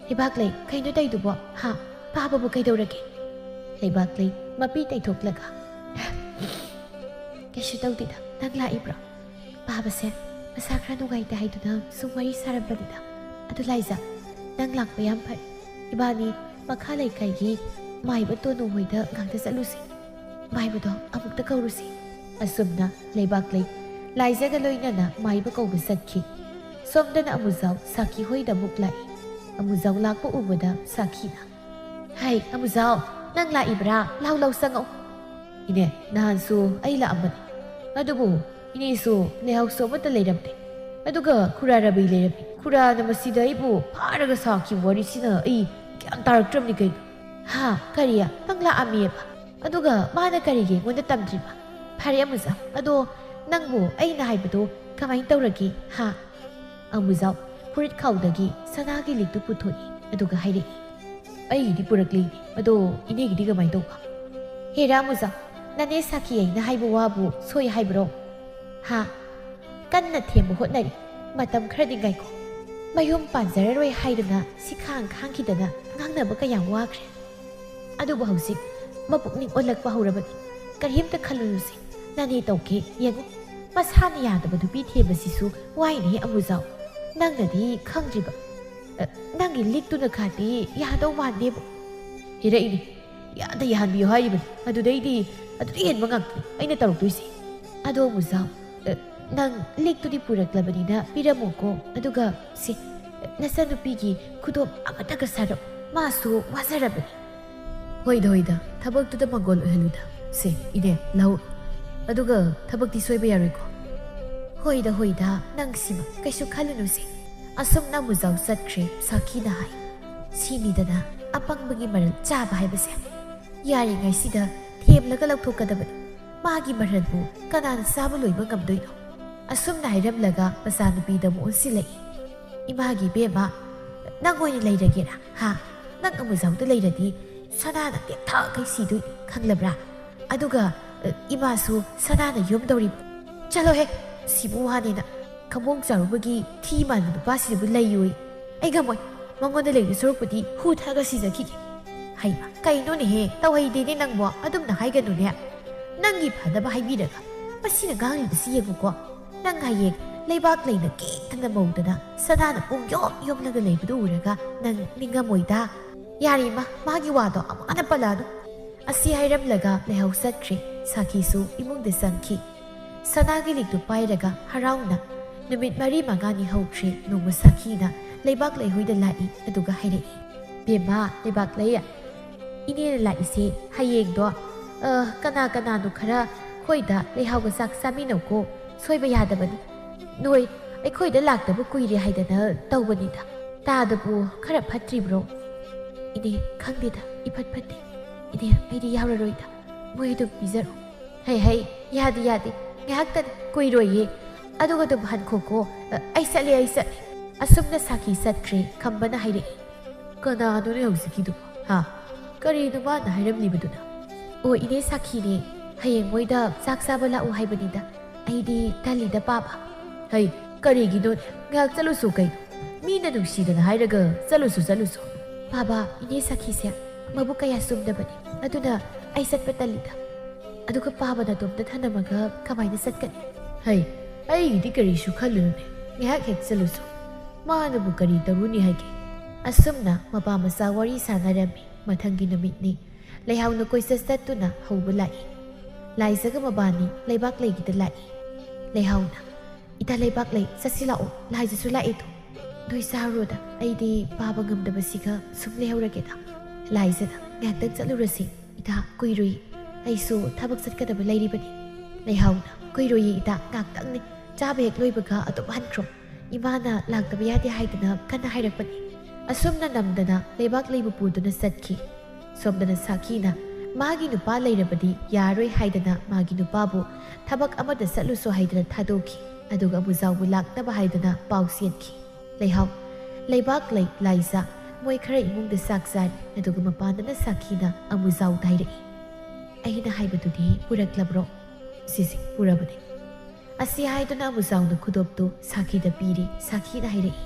"ꯂꯩꯕꯥꯛꯂꯩ, ꯀꯩꯅꯣ ꯇꯧꯗꯨꯕꯣ? ꯍꯥ? ꯄꯥꯕꯕꯨ ꯀꯩꯗꯧꯔꯒꯦ?" ꯂꯩꯕꯥꯛꯂꯩ ꯃꯄꯤ ꯇꯩꯊꯣꯛꯂꯒ, "ꯀꯩꯁꯨ ꯇꯧꯗꯦꯗ, ꯅꯪ ꯂꯥꯛꯏꯕ꯭ꯔꯣ? ꯄꯥꯕꯁꯦ ꯃꯁꯥ ꯈꯔ ꯅꯨꯡꯉꯥꯏꯇꯦ ꯍꯥꯏꯗꯨꯅ ꯁꯨꯝ ꯋꯥꯔꯤ ꯁꯥꯔꯝꯕꯅꯤꯗ꯫ ꯑꯗꯨ ꯂꯥꯏꯖ, ꯅꯪ ꯂꯥꯛꯄ ꯌꯥꯝ ꯐꯔꯦ꯫ ꯏꯕꯥꯅꯤ ꯃꯈꯥ ꯂꯩꯀꯥꯏꯒꯤ ꯃꯥꯏꯕ ꯇꯣꯅꯨ ꯍꯣꯏꯗ ꯉꯥꯛꯇ ꯆꯠꯂꯨꯁꯤ꯫ ꯃꯥꯏꯕꯗꯣ ꯑꯃꯨꯛꯇ ꯀꯧꯔꯨꯁꯤ꯫" ꯑꯁꯨꯝꯅ ꯂꯩꯕꯥꯛꯂꯩ ꯂꯥꯏꯖꯒ ꯂꯣꯏꯅꯅ ꯃꯥꯏꯕ ꯀꯧꯕ ꯆꯠꯈꯤ꯫ ꯁꯣꯝꯗꯅ ꯑꯃꯨꯖꯥꯎ ꯁꯥꯈꯤ ꯍꯣꯏꯗ ꯑꯃꯨꯛ ꯂꯥꯛꯏ꯫ ꯑꯃꯨꯖꯥꯎ ꯂꯥꯛꯄ ꯎꯕꯗ ꯁꯥꯈꯤꯅ, "ꯍꯩ, ꯑꯃꯨꯖꯥꯎ, ꯅꯪ ꯂꯥꯛꯏꯕ꯭ꯔꯥ? ꯂꯥꯎ, ꯂꯥꯎ, ꯆꯪꯉꯛꯎ꯫" "ꯏꯅꯦ, ꯅꯍꯥꯟꯁꯨ ꯑꯩ ꯂꯥꯛꯑꯝꯕꯅꯤ꯫ ꯑꯗꯨꯕꯨ ꯏꯅꯦꯁꯨ ꯂꯩꯍꯥꯎꯁꯨ ꯑꯃꯠꯇ ꯂꯩꯔꯝꯗꯦ꯫ ꯑꯗꯨꯒ ꯈꯨꯔꯥ ꯔꯕꯤ ꯂꯩꯔꯝꯃꯤ꯫ ꯈꯨꯔꯥꯅ ꯃꯁꯤꯗ ꯑꯩꯕꯨ ꯐꯥꯔꯒ ꯁꯥꯈꯤꯕ ꯋꯥꯔꯤꯁꯤꯅ ꯑꯩ ꯒ꯭ꯌꯥꯟ ꯇꯥꯔꯛꯇ꯭ꯔꯕꯅꯤ ꯀꯩꯅꯣ꯫ ꯍꯥ, ꯀꯔꯤ? ꯅꯪ ꯂꯥꯛꯑꯝꯃꯤꯑꯕ? ꯑꯗꯨꯒ ꯃꯥꯅ ꯀꯔꯤꯒꯤ ꯑꯩꯉꯣꯟꯗ ꯇꯝꯗ꯭ꯔꯤꯕ? ꯐꯔꯦ ꯑꯃꯨꯖꯥꯎ, ꯑꯗꯣ ꯅꯪꯕꯨ ꯑꯩꯅ ꯍꯥꯏꯕꯗꯣ ꯀꯃꯥꯏꯅ ꯇꯧꯔꯒꯦ? ꯍꯥ? ꯑꯃꯨꯖꯥꯎ ꯐꯨꯔꯤꯠ ꯈꯥꯎꯗꯒꯤ ꯁꯅꯥꯒꯤ ꯂꯤꯛꯇꯨ ꯄꯨꯊꯣꯛꯏ, ꯑꯗꯨꯒ ꯍꯥꯏꯔꯛꯏ, "ꯑꯩꯒꯤꯗꯤ ꯄꯨꯔꯛꯂꯦ, ꯑꯗꯣ ꯏꯅꯦꯒꯤꯗꯤ ꯀꯃꯥꯏꯅ ꯇꯧꯕ?" "ꯍꯦꯔꯥ ꯑꯃꯨꯖꯥꯎ, ꯅꯅꯦ ꯁꯥꯈꯤ ꯑꯩꯅ ꯍꯥꯏꯕ ꯋꯥꯕꯨ ꯁꯣꯏ ꯍꯥꯏꯕ꯭ꯔꯣ? ꯍꯥ? ꯀꯟꯅ ꯊꯦꯝꯕ ꯍꯣꯠꯅꯔꯤ꯫ ꯃꯇꯝ ꯈꯔꯗꯤ ꯉꯥꯏꯈꯣ꯫ ꯃꯌꯨꯝ ꯄꯥꯟꯖꯔꯔꯣꯏ ꯍꯥꯏꯗꯨꯅ ꯁꯤꯈꯥꯡ ꯈꯥꯡꯈꯤꯗꯅ ꯉꯥꯡꯅꯕ ꯀꯌꯥꯝ ꯋꯥꯈ꯭ꯔꯦ꯫ ꯑꯗꯨꯕꯨ ꯍꯧꯖꯤꯛ ꯃꯄꯨꯛꯅꯤꯡ ꯑꯣꯜꯂꯛꯄ ꯍꯧꯔꯕꯅꯤ꯫ ꯀꯔꯤꯝꯇ ꯈꯜꯂꯨꯅꯨꯁꯦ꯫ ꯅꯅꯦ ꯇꯧꯒꯦ ꯌꯦꯡꯉꯨ꯫ ꯃꯁꯥꯅ ꯌꯥꯗꯕ ꯅꯨꯄꯤ ꯊꯦꯝꯕꯁꯤꯁꯨ ꯋꯥꯏꯅꯦꯍꯦ ꯑꯃꯨꯖꯥꯎ꯫ ꯅꯪꯅꯗꯤ ꯈꯪꯗ꯭ꯔꯤꯕ꯫ ꯑ, ꯅꯪꯒꯤ ꯂꯤꯛꯇꯨꯅ ꯈꯥꯗꯤ ꯌꯥꯗꯧ ꯃꯥꯟꯗꯦꯕꯨ꯫ ꯍꯦꯔꯛꯏꯅꯦ꯫ ꯌꯥꯗ ꯌꯥꯍꯟꯕꯤꯌꯨ ꯍꯥꯏꯔꯤꯕꯅꯤ꯫ ꯑꯗꯨꯗꯩꯗꯤ, ꯑꯗꯨꯗꯤ ꯍꯦꯟꯕ ꯉꯥꯛꯇꯅꯤ ꯑꯩꯅ ꯇꯧꯔꯛꯇꯣꯏꯁꯦ꯫ ꯑꯗꯣ ꯑꯃꯨꯖꯥꯎ, ꯑ, ꯅꯪ ꯂꯤꯛꯇꯨꯗꯤ ꯄꯨꯔꯛꯂꯕꯅꯤꯅ ꯄꯤꯔꯝꯃꯣꯀꯣ꯫ ꯑꯗꯨꯒ ꯁꯦ, ꯅꯆꯟꯅꯨꯄꯤꯒꯤ ꯈꯨꯗꯣꯞ ꯑꯃꯠꯇꯒ ꯁꯥꯔꯛꯎ꯫ ꯃꯥꯁꯨ ꯋꯥꯖꯔꯕꯅꯤ꯫ ꯍꯣꯏꯗ, ꯍꯣꯏꯗ, ꯊꯕꯛꯇꯨꯗ ꯃꯪꯒꯣꯜ ꯑꯣꯏꯍꯜꯂꯨꯗ꯫ ꯁꯦ, ꯏꯅꯦ, ꯂꯧ꯫ ꯑꯗꯨꯒ ꯊꯕꯛꯇꯤ ꯁꯣꯏꯕ ꯌꯥꯔꯣꯏꯀꯣ꯫ ꯍꯣꯏꯗ, ꯍꯣꯏꯗ, ꯅꯪ ꯁꯤꯃ ꯀꯩꯁꯨ ꯈꯜꯂꯨꯅꯨꯁꯦ꯫ ꯑꯁꯨꯝꯅ ꯑꯃꯨꯖꯥꯎ ꯆꯠꯈ꯭ꯔꯦ, ꯁꯥꯈꯤꯅ ꯍꯥꯏ꯫ ꯁꯤꯅꯤꯗꯅ ꯑꯄꯪꯕꯒꯤ ꯃꯔꯜ ꯆꯥꯕ ꯍꯥꯏꯕꯁꯦ꯫ ꯌꯥꯔꯤꯉꯩꯁꯤꯗ ꯊꯦꯝꯂꯒ ꯂꯧꯊꯣꯛꯀꯗꯕꯅꯤ꯫ ꯃꯥꯒꯤ ꯃꯔꯜꯕꯨ ꯀꯅꯥꯅ ꯆꯥꯕ ꯂꯣꯏꯕ ꯉꯝꯗꯣꯏꯅꯣ? ꯑꯁꯨꯝꯅ ꯍꯥꯏꯔꯝꯂꯒ ꯃꯆꯥꯅꯨꯄꯤꯗ ꯑꯃꯨꯛ ꯑꯣꯟꯁꯤꯜꯂꯛꯏ꯫ ꯏꯃꯥꯒꯤ ꯏꯕꯦꯝꯃ, ꯅꯪ ꯑꯣꯏꯅ ꯂꯩꯔꯒꯦꯔꯥ? ꯍꯥ? ꯅꯪ ꯑꯃꯨꯖꯥꯎꯗ ꯂꯩꯔꯗꯤ ꯁꯅꯥꯅ ꯇꯦꯛꯊꯈꯩ ꯁꯤꯗꯣꯏꯅꯤ, ꯈꯪꯂꯕ꯭ꯔꯥ? ꯑꯗꯨꯒ, ꯑ, ꯏꯃꯥꯁꯨ ꯁꯅꯥꯅ ꯌꯣꯝꯗꯧꯔꯤꯕ꯫ ꯆꯠꯂꯣꯍꯦ, ꯁꯤꯕꯨ ꯋꯥꯅꯦꯅ꯫ ꯈꯝꯕꯣꯡ ꯆꯥꯎꯔꯨꯕꯒꯤ ꯊꯤ ꯃꯥꯟꯕ ꯅꯨꯄꯥꯁꯤꯗꯕꯨ ꯂꯩꯌꯣꯏ꯫ ꯑꯩ ꯉꯝꯃꯣꯏ꯫ ꯃꯉꯣꯟꯗ ꯂꯩꯕ ꯁꯔꯨꯛꯄꯨꯗꯤ ꯍꯨ ꯊꯛꯑꯒ ꯁꯤꯖꯈꯤꯒꯦ꯫ ꯍꯩꯃ, ꯀꯩꯅꯣꯅꯦꯍꯦ? ꯇꯧꯍꯩꯗꯦꯅꯦ ꯅꯪꯕꯣ꯫ ꯑꯗꯨꯝꯅ ꯍꯥꯏꯒꯅꯨꯅꯦ꯫ ꯅꯪꯒꯤ ꯐꯅꯕ ꯍꯥꯏꯕꯤꯔꯒ ꯃꯁꯤꯅ ꯉꯥꯡꯂꯤꯕꯁꯤ ꯌꯦꯡꯉꯨꯀꯣ꯫ ꯅꯪ ꯍꯌꯦꯡ ꯂꯩꯕꯥꯛ ꯂꯩꯅ ꯀꯦꯛꯇꯅ ꯃꯧꯗꯅ ꯁꯅꯥꯅ ꯄꯨꯡ ꯌꯣꯝ ꯌꯣꯝꯂꯒ ꯂꯩꯕꯗꯨ ꯎꯔꯒ ꯅꯪ ꯅꯤꯡꯉꯝꯃꯣꯏꯗ꯫ ꯌꯥꯔꯦ ꯏꯃꯥ, ꯃꯥꯒꯤ ꯋꯥꯗꯣ ꯑꯃꯨꯛ ꯍꯟꯅ ꯄꯜꯂꯛꯑꯅꯨ꯫ ꯑꯁꯤ ꯍꯥꯏꯔꯝꯂꯒ ꯂꯩꯍꯧ ꯆꯠꯈ꯭ꯔꯦ꯫ ꯁꯥꯈꯤꯁꯨ ꯏꯃꯨꯡꯗ ꯆꯪꯈꯤ꯫ ꯁꯅꯥꯒꯤ ꯂꯤꯛꯇꯨ ꯄꯥꯏꯔꯒ ꯍꯔꯥꯎꯅ ꯅꯨꯃꯤꯠ ꯃꯔꯤ ꯃꯉꯥꯅꯤ ꯍꯧꯈ꯭ꯔꯦ꯫ ꯅꯣꯡꯃ ꯁꯥꯈꯤꯅ ꯂꯩꯕꯥꯛ ꯂꯩꯍꯣꯏꯗ ꯂꯥꯛꯏ, ꯑꯗꯨꯒ ꯍꯥꯏꯔꯛꯏ, "ꯕꯦꯝꯃ, ꯂꯩꯕꯥꯛ ꯂꯩ, ꯏꯅꯦꯅ ꯂꯥꯛꯏꯁꯦ ꯍꯌꯦꯡꯗꯣ, ꯑ, ꯀꯅꯥ ꯀꯅꯥꯅꯣ ꯈꯔ ꯑꯩꯈꯣꯏꯗ ꯂꯩꯍꯥꯎꯒ ꯆꯥꯛ ꯆꯥꯃꯤꯟꯅꯧꯀꯣ, ꯁꯣꯏꯕ ꯌꯥꯗꯕꯅꯤ꯫ ꯅꯣꯏ ꯑꯩꯈꯣꯏꯗ ꯂꯥꯛꯇꯕ ꯀꯨꯏꯔꯦ ꯍꯥꯏꯗꯅ ꯇꯧꯕꯅꯤꯗ꯫ ꯇꯥꯗꯕꯨ ꯈꯔ ꯐꯠꯇ꯭ꯔꯤꯕ꯭ꯔꯣ? ꯏꯅꯦ, ꯈꯪꯗꯦꯗ, ꯏꯐꯠ ꯐꯠꯇꯦ꯫ ꯏꯅꯦ, ꯑꯩꯗꯤ ꯌꯥꯎꯔꯔꯣꯏꯗ꯫ ꯃꯣꯏ ꯑꯗꯨꯝ ꯄꯤꯖꯔꯣ꯫ ꯍꯩ ꯍꯩ, ꯌꯥꯗꯦ ꯌꯥꯗꯦ, ꯉꯥꯏꯍꯥꯛꯇꯅꯤ, ꯀꯨꯏꯔꯣꯏꯌꯦ꯫ ꯑꯗꯨꯒ ꯑꯗꯨꯝ ꯍꯟꯈꯣꯀꯣ꯫ ꯑ, ꯑꯩ ꯆꯠꯂꯦ, ꯑꯩ ꯆꯠꯂꯦ꯫ ꯑꯁꯨꯝꯅ ꯁꯥꯈꯤ ꯆꯠꯈ꯭ꯔꯦ꯫ ꯈꯝꯕꯅ ꯍꯥꯏꯔꯛꯏ, "ꯀꯅꯥꯅꯣꯅꯦ ꯍꯧꯖꯤꯛꯀꯤꯗꯨꯕꯣ? ꯍꯥ? ꯀꯔꯤꯅꯣ ꯃꯥꯅ ꯍꯥꯏꯔꯝꯂꯤꯕꯗꯨꯅ?" "ꯑꯣ, ꯏꯅꯦ ꯁꯥꯈꯤꯅꯦ꯫ ꯍꯌꯦꯡ ꯃꯣꯏꯗ ꯆꯥꯛ ꯆꯥꯕ ꯂꯥꯛꯎ ꯍꯥꯏꯕꯅꯤꯗ꯫ ꯑꯩꯗꯤ ꯇꯜꯂꯤꯗ ꯄꯥꯕ꯫" "ꯍꯩ, ꯀꯔꯤꯒꯤꯅꯣꯅꯦ? ꯉꯥꯏꯍꯥꯛ ꯆꯠꯂꯨꯁꯣ ꯀꯩꯅꯣ꯫ ꯃꯤꯅ ꯅꯨꯡꯁꯤꯗꯅ ꯍꯥꯏꯔꯒ ꯆꯠꯂꯨꯁꯨ ꯆꯠꯂꯨꯁꯣ꯫" "ꯄꯥꯕ, ꯏꯅꯦ ꯁꯥꯈꯤꯁꯦ ꯃꯕꯨꯛ ꯀꯌꯥ ꯆꯨꯝꯗꯕꯅꯤ꯫ ꯑꯗꯨꯅ ꯑꯩ ꯆꯠꯄ ꯇꯜꯂꯤꯗ꯫ ꯑꯗꯨꯒ ꯄꯥꯕ ꯅꯇꯣꯝꯇ ꯊꯅꯝꯃꯒ ꯀꯃꯥꯏꯅ ꯆꯠꯀꯅꯤ?" "ꯍꯩ, ꯑꯩꯒꯤꯗꯤ ꯀꯔꯤꯁꯨ ꯈꯜꯂꯨꯅꯨꯅꯦ꯫ ꯉꯥꯏꯍꯥꯛ ꯍꯦꯛ ꯆꯠꯂꯨꯁꯣ꯫ ꯃꯥꯅꯕꯨ ꯀꯔꯤ ꯇꯧꯔꯨꯅꯤ ꯍꯥꯏꯒꯦ?" ꯑꯁꯨꯝꯅ ꯃꯄꯥ ꯃꯆꯥ ꯋꯥꯔꯤ ꯁꯥꯟꯅꯔꯝꯃꯤ꯫ ꯃꯊꯪꯒꯤ ꯅꯨꯃꯤꯠꯅꯤ꯫ ꯂꯩꯍꯥꯎꯅ ꯀꯣꯏꯆꯠ ꯆꯠꯇꯨꯅ ꯍꯧꯕ ꯂꯥꯛꯏ꯫ ꯂꯥꯏꯖꯒ ꯃꯕꯥꯅꯤ ꯂꯩꯕꯥꯛ ꯂꯩꯒꯤꯗ ꯂꯥꯛꯏ꯫ ꯂꯩꯍꯥꯎꯅ, "ꯏꯇꯥ ꯂꯩꯕꯥꯛ ꯂꯩ, ꯆꯠꯁꯤ ꯂꯥꯛꯑꯣ, ꯂꯥꯏꯖꯁꯨ ꯂꯥꯛꯑꯦꯗꯣ꯫ ꯅꯣꯏ ꯆꯥꯔꯨꯔꯣꯗ, ꯑꯩꯗꯤ ꯄꯥꯕ ꯉꯝꯗꯕꯁꯤꯒ ꯁꯨꯝ ꯂꯩꯍꯧꯔꯒꯦꯗ꯫" ꯂꯥꯏꯖꯅ, "ꯉꯥꯏꯍꯥꯛꯇꯪ ꯆꯠꯂꯨꯔꯁꯤ ꯏꯇꯥ, ꯀꯨꯏꯔꯨꯏ꯫ ꯑꯩꯁꯨ ꯊꯕꯛ ꯆꯠꯀꯗꯕ ꯂꯩꯔꯤꯕꯅꯤ꯫" ꯂꯩꯍꯥꯎꯅ, "ꯀꯨꯏꯔꯨꯏ ꯏꯇꯥ, ꯉꯥꯏꯍꯥꯛꯇꯪꯅꯤ꯫ ꯆꯥꯕ ꯍꯦꯛ ꯂꯣꯏꯕꯒ ꯑꯗꯨꯝ ꯍꯟꯈ꯭ꯔꯣ꯫ ꯏꯃꯥꯅ ꯂꯥꯛꯇꯕ ꯌꯥꯗꯦ ꯍꯥꯏꯗꯅ ꯀꯟꯅ ꯍꯥꯏꯔꯛꯄꯅꯤ꯫" ꯑꯁꯨꯝꯅ ꯅꯝꯗꯅ ꯂꯩꯕꯥꯛ ꯂꯩꯕꯨ ꯄꯨꯗꯨꯅ ꯆꯠꯈꯤ꯫ ꯁꯣꯝꯗꯅ ꯁꯥꯈꯤꯅ ꯃꯥꯒꯤ ꯅꯨꯄꯥ ꯂꯩꯔꯕꯗꯤ ꯌꯥꯔꯣꯏ ꯍꯥꯏꯗꯅ ꯃꯥꯒꯤ ꯅꯨꯄꯥꯕꯨ ꯊꯕꯛ ꯑꯃꯗ ꯆꯠꯂꯨꯁꯣ ꯍꯥꯏꯗꯅ ꯊꯥꯗꯣꯛꯈꯤ꯫ ꯑꯗꯨꯒ ꯑꯃꯨꯖꯥꯎꯕꯨ ꯂꯥꯛꯅꯕ ꯍꯥꯏꯗꯅ ꯄꯥꯎ ꯆꯦꯟꯈꯤ꯫ ꯂꯩꯍꯥꯎ, ꯂꯩꯕꯥꯛ ꯂꯩ, ꯂꯥꯏꯖ, ꯃꯣꯏ ꯈꯔ ꯏꯃꯨꯡꯗ ꯆꯥꯛ ꯆꯥꯔꯤ꯫ ꯑꯗꯨꯒ ꯃꯄꯥꯟꯗꯅ ꯁꯥꯈꯤꯅ ꯑꯃꯨꯖꯥꯎꯗ ꯍꯥꯏꯔꯛꯏ, "ꯑꯩꯅ ꯍꯥꯏꯕꯗꯨꯗꯤ ꯄꯨꯔꯛꯂꯕ꯭ꯔꯣ?" "ꯁꯤꯁꯤ, ꯄꯨꯔꯕꯅꯤ꯫" ꯑꯁꯤ ꯍꯥꯏꯗꯨꯅ ꯑꯃꯨꯖꯥꯎꯅ ꯈꯨꯗꯣꯞꯇꯨ ꯁꯥꯈꯤꯗ ꯄꯤꯔꯤ꯫ ꯁꯥꯈꯤꯅ ꯍꯥꯏꯔꯛꯏ,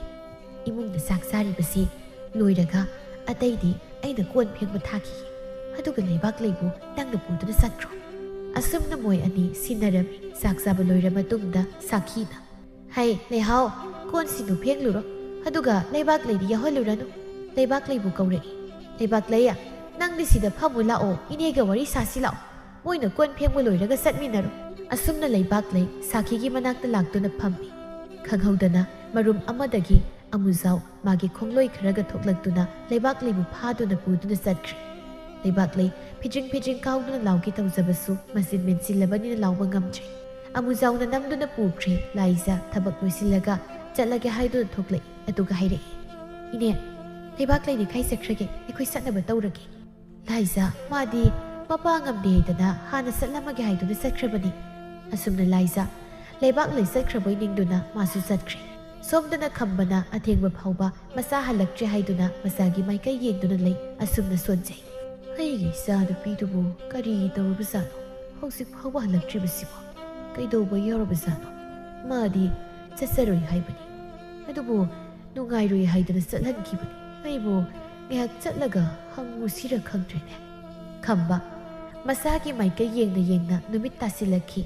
"ꯏꯃꯨꯡꯗ ꯆꯥꯛ ꯆꯥꯔꯤꯕꯁꯤ ꯂꯣꯏꯔꯒ ꯑꯇꯩꯗꯤ ꯑꯩꯅ ꯀꯣꯟ ꯐꯦꯡꯕ ꯊꯥꯈꯤꯒꯦ꯫ ꯑꯗꯨꯒ ꯂꯩꯕꯥꯛ ꯂꯩꯕꯨ ꯅꯪꯅ ꯄꯨꯗꯨꯅ ꯆꯠꯈ꯭ꯔꯣ꯫" ꯑꯁꯨꯝꯅ ꯃꯣꯏ ꯑꯅꯤ ꯁꯤꯟꯅꯔꯝꯃꯤ꯫ ꯆꯥꯛ ꯆꯥꯕ ꯂꯣꯏꯔ ꯃꯇꯨꯡꯗ ꯁꯥꯈꯤꯅ, "ꯍꯩ, ꯂꯩꯍꯥꯎ, ꯀꯣꯟꯁꯤꯡꯗꯨ ꯐꯦꯡꯂꯨꯔꯣ, ꯑꯗꯨꯒ ꯂꯩꯕꯥꯛ ꯂꯩꯗꯤ ꯌꯥꯎꯍꯜꯂꯨꯔꯅꯨ꯫" ꯂꯩꯕꯥꯛ ꯂꯩꯕꯨ ꯀꯧꯔꯛꯏ꯫ "ꯂꯩꯕꯥꯛ ꯂꯩ, ꯅꯪꯗꯤ ꯁꯤꯗ ꯐꯝꯃꯨ ꯂꯥꯛꯑꯣ, ꯏꯅꯦꯒ ꯋꯥꯔꯤ ꯁꯥꯁꯤ ꯂꯥꯛꯑꯣ꯫ ꯃꯣꯏꯅ ꯀꯣꯟ ꯐꯦꯡꯕ ꯂꯣꯏꯔꯒ ꯆꯠꯃꯤꯟꯅꯔꯣ꯫" ꯑꯁꯨꯝꯅ ꯂꯩꯕꯥꯛ ꯂꯩ ꯁꯥꯈꯤꯒꯤ ꯃꯅꯥꯛꯇ ꯂꯥꯛꯇꯨꯅ ꯐꯝꯃꯤ꯫ ꯈꯪꯍꯧꯗꯅ ꯃꯔꯨꯝ ꯑꯃꯗꯒꯤ ꯑꯃꯨꯖꯥꯎ ꯃꯥꯒꯤ ꯈꯣꯡꯂꯣꯏ ꯈꯔꯒ ꯊꯣꯛꯂꯛꯇꯨꯅ ꯂꯩꯕꯥꯛ ꯂꯩꯕꯨ ꯐꯥꯗꯨꯅ ꯄꯨꯗꯨꯅ ꯆꯠꯈ꯭ꯔꯦ꯫ ꯂꯩꯕꯥꯛꯂꯩ ꯐꯤꯖꯤꯡ ꯐꯤꯖꯤꯡ ꯀꯥꯎꯗꯨꯅ ꯂꯥꯎꯒꯦ ꯇꯧꯖꯕꯁꯨ ꯃꯆꯤꯟ ꯃꯦꯟꯁꯤꯜꯂꯕꯅꯤꯅ ꯂꯥꯎꯕ ꯉꯝꯗ꯭ꯔꯦ꯫ ꯑꯃꯨꯖꯥꯎꯅ ꯅꯝꯗꯨꯅ ꯄꯨꯈ꯭ꯔꯦ꯫ ꯂꯥꯏꯖꯥ ꯊꯕꯛ ꯂꯣꯏꯁꯤꯜꯂꯒ ꯆꯠꯂꯒꯦ ꯍꯥꯏꯗꯨꯅ ꯊꯣꯛꯂꯛꯏ꯫ ꯑꯗꯨꯒ ꯍꯥꯏꯔꯛꯏ, "ꯏꯅꯦ, ꯂꯩꯕꯥꯛꯂꯩꯗꯤ ꯀꯥꯏ ꯆꯠꯈ꯭ꯔꯒꯦ? ꯑꯩꯈꯣꯏ ꯆꯠꯅꯕ ꯇꯧꯔꯒꯦ꯫" ꯂꯥꯏꯖꯥ, "ꯃꯥꯗꯤ ꯃꯄꯥ ꯉꯝꯗꯦ ꯍꯥꯏꯗꯅ ꯍꯥꯟꯅ ꯆꯠꯂꯝꯃꯒꯦ ꯍꯥꯏꯗꯨꯅ ꯆꯠꯈ꯭ꯔꯕꯅꯤ꯫" ꯑꯁꯨꯝꯅ ꯂꯥꯏꯖꯥ ꯂꯩꯕꯥꯛꯂꯩ ꯆꯠꯈ꯭ꯔꯕꯣꯏ ꯅꯤꯡꯗꯨꯅ ꯃꯥꯁꯨ ꯆꯠꯈ꯭ꯔꯦ꯫ ꯁꯣꯝꯗꯅ ꯈꯝꯕꯅ ꯑꯊꯦꯡꯕ ꯐꯥꯎꯕ ꯃꯆꯥ ꯍꯜꯂꯛꯇ꯭ꯔꯦ ꯍꯥꯏꯗꯨꯅ ꯃꯆꯥꯒꯤ ꯃꯥꯏꯀꯩ ꯌꯦꯡꯗꯨꯅ ꯂꯩ꯫ ꯑꯁꯨꯝꯅ ꯁꯣꯟꯖꯩ꯫ "ꯑꯩꯒꯤ ꯏꯆꯥ ꯅꯨꯄꯤꯗꯨꯕꯨ ꯀꯔꯤ ꯇꯧꯔꯕꯖꯥꯠꯅꯣ? ꯍꯧꯖꯤꯛ ꯐꯥꯎꯕ ꯍꯜꯂꯛꯇ꯭ꯔꯤꯕꯁꯤꯕꯨ ꯀꯩꯗꯧꯕ ꯌꯥꯎꯔꯕꯖꯥꯠꯅꯣ? ꯃꯥꯗꯤ ꯆꯠꯆꯔꯣꯏ ꯍꯥꯏꯕꯅꯤ꯫ ꯑꯗꯨꯕꯨ ꯅꯨꯡꯉꯥꯏꯔꯣꯏ ꯍꯥꯏꯗꯅ ꯆꯠꯍꯟꯈꯤꯕꯅꯤ꯫ ꯑꯩꯕꯨ ꯉꯥꯏꯍꯥꯛ ꯆꯠꯂꯒ ꯍꯪꯉꯨꯁꯤꯔ ꯈꯪꯗ꯭ꯔꯦꯅꯦ꯫" ꯈꯝꯕ ꯃꯆꯥꯒꯤ ꯃꯥꯏꯀꯩ ꯌꯦꯡꯅ ꯌꯦꯡꯅ ꯅꯨꯃꯤꯠ ꯇꯥꯁꯤꯜꯂꯛꯈꯤ꯫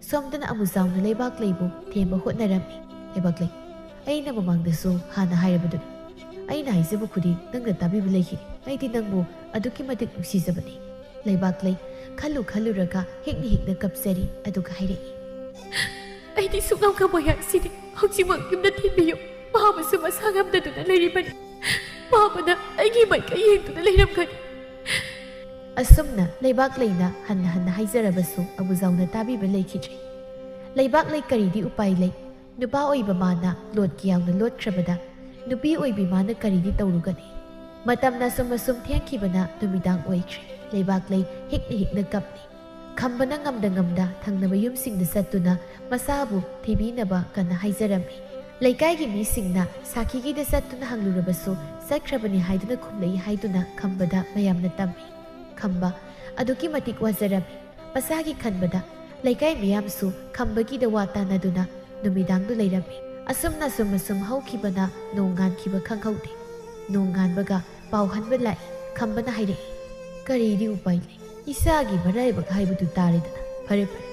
ꯁꯣꯝꯗꯅ ꯑꯃꯨꯖꯥꯎꯅ ꯂꯩꯕꯥꯛꯂꯩꯕꯨ ꯊꯦꯝꯕ ꯍꯣꯠꯅꯔꯝꯃꯤ꯫ "ꯂꯩꯕꯥꯛꯂꯩ, ꯑꯩꯅ ꯃꯃꯥꯡꯗꯁꯨ ꯍꯥꯟꯅ ꯍꯥꯏꯔꯕꯗꯨꯅꯤ꯫ ꯑꯩꯅ ꯍꯥꯏꯖꯕ ꯈꯨꯗꯤꯡ ꯅꯪꯅ ꯇꯥꯕꯤꯕ ꯂꯩꯈꯤꯗꯦ꯫ ꯑꯩꯗꯤ ꯅꯪꯕꯨ ꯑꯗꯨꯛꯀꯤ ꯃꯇꯤꯛ ꯅꯨꯡꯁꯤꯖꯕꯅꯤ꯫" ꯂꯩꯕꯥꯛꯂꯩ ꯈꯜꯂꯨ ꯈꯜꯂꯨꯔꯒ ꯍꯤꯛꯅ ꯍꯤꯛꯅ ꯀꯞꯆꯔꯤ꯫ ꯑꯗꯨꯒ ꯍꯥꯏꯔꯛꯏ, "ꯑꯩꯗꯤ ꯁꯨꯡꯉꯝ ꯉꯝꯃꯣꯏ ꯍꯥꯏꯁꯤꯗꯤ꯫ ꯍꯧꯖꯤꯛꯃꯛ ꯌꯨꯝꯗ ꯊꯤꯟꯕꯤꯌꯨ꯫ ꯃꯍꯥꯛ ꯃꯁꯥ ꯉꯝꯗꯗꯨꯅ ꯂꯩꯔꯤꯕꯅꯤ꯫ ꯃꯍꯥꯛ ꯑꯩꯒꯤ ꯃꯥꯏꯀꯩ ꯌꯦꯡꯗꯨꯅ ꯂꯩꯔꯝꯒꯅꯤ꯫" ꯑꯁꯨꯝꯅ ꯂꯩꯕꯥꯛꯂꯩꯅ ꯍꯟꯅ ꯍꯟꯅ ꯍꯥꯏꯖꯔꯕꯁꯨ ꯑꯃꯨꯖꯥꯎꯅ ꯇꯥꯕꯤꯕ ꯂꯩꯈꯤꯗ꯭ꯔꯦ꯫ ꯂꯩꯕꯥꯛꯂꯩ ꯀꯔꯤꯗꯤ ꯎꯄꯥꯏ ꯂꯩ? ꯅꯨꯄꯥ ꯑꯣꯏꯕ ꯃꯥꯅ ꯂꯣꯠꯀꯦ ꯌꯥꯎꯅ ꯂꯣꯠꯈ꯭ꯔꯕꯗ ꯅꯨꯄꯤ ꯑꯣꯏꯕꯤ ꯃꯥꯅ ꯀꯔꯤꯗꯤ ꯇꯧꯔꯨꯒꯅꯤ? ꯃꯇꯝꯅ ꯑꯁꯨꯝ ꯑꯁꯨꯝ ꯊꯦꯡꯈꯤꯕꯅ ꯅꯨꯃꯤꯗꯥꯡ ꯑꯣꯏꯈ꯭ꯔꯦ꯫ ꯂꯩꯕꯥꯛꯂꯩ ꯍꯤꯛꯅ ꯍꯤꯛꯅ ꯀꯞꯂꯤ꯫ ꯈꯝꯕꯅ ꯉꯝꯗ ꯉꯝꯗ ꯊꯪꯅꯕ ꯌꯨꯝꯁꯤꯡꯗ ꯆꯠꯇꯨꯅ ꯃꯆꯥꯕꯨ ꯊꯤꯕꯤꯅꯕ ꯀꯟꯅ ꯍꯥꯏꯖꯔꯝꯃꯤ꯫ ꯂꯩꯀꯥꯏꯒꯤ ꯃꯤꯁꯤꯡꯅ ꯁꯥꯈꯤꯒꯤꯗ ꯆꯠꯇꯨꯅ ꯍꯪꯂꯨꯔꯕꯁꯨ ꯆꯠꯈ꯭ꯔꯕꯅꯤ ꯍꯥꯏꯗꯨꯅ ꯈꯨꯝꯂꯛꯏ ꯍꯥꯏꯗꯨꯅ ꯈꯝꯕꯗ ꯃꯌꯥꯝꯅ ꯇꯝꯃꯤ꯫ ꯈꯝꯕ ꯑꯗꯨꯛꯀꯤ ꯃꯇꯤꯛ ꯋꯥꯖꯔꯝꯃꯤ꯫ ꯃꯆꯥꯒꯤ ꯈꯟꯕꯗ ꯂꯩꯀꯥꯏ ꯃꯤꯌꯥꯝꯁꯨ ꯈꯝꯕꯒꯤꯗ ꯋꯥ ꯇꯥꯅꯗꯨꯅ ꯅꯨꯃꯤꯗꯥꯡꯗꯨ ꯂꯩꯔꯝꯃꯤ꯫ ꯑꯁꯨꯝꯅ ꯑꯁꯨꯝ ꯑꯁꯨꯝ ꯍꯧꯈꯤꯕꯅ ꯅꯣꯡ ꯉꯥꯟꯈꯤꯕ ꯈꯪꯍꯧꯗꯦ꯫ ꯅꯣꯡ ꯉꯥꯟꯕꯒ ꯄꯥꯎ ꯍꯟꯕ ꯂꯥꯛꯏ꯫ ꯈꯝꯕꯅ ꯍꯥꯏꯔꯛꯏ, "ꯀꯔꯤꯗꯤ ꯎꯄꯥꯏ ꯂꯩ? ꯏꯆꯥꯒꯤ ꯃꯔꯥꯏꯕꯛ ꯍꯥꯏꯕꯗꯨ ꯇꯥꯔꯦꯗꯅ꯫ ꯐꯔꯦ, ꯐꯔꯦ꯫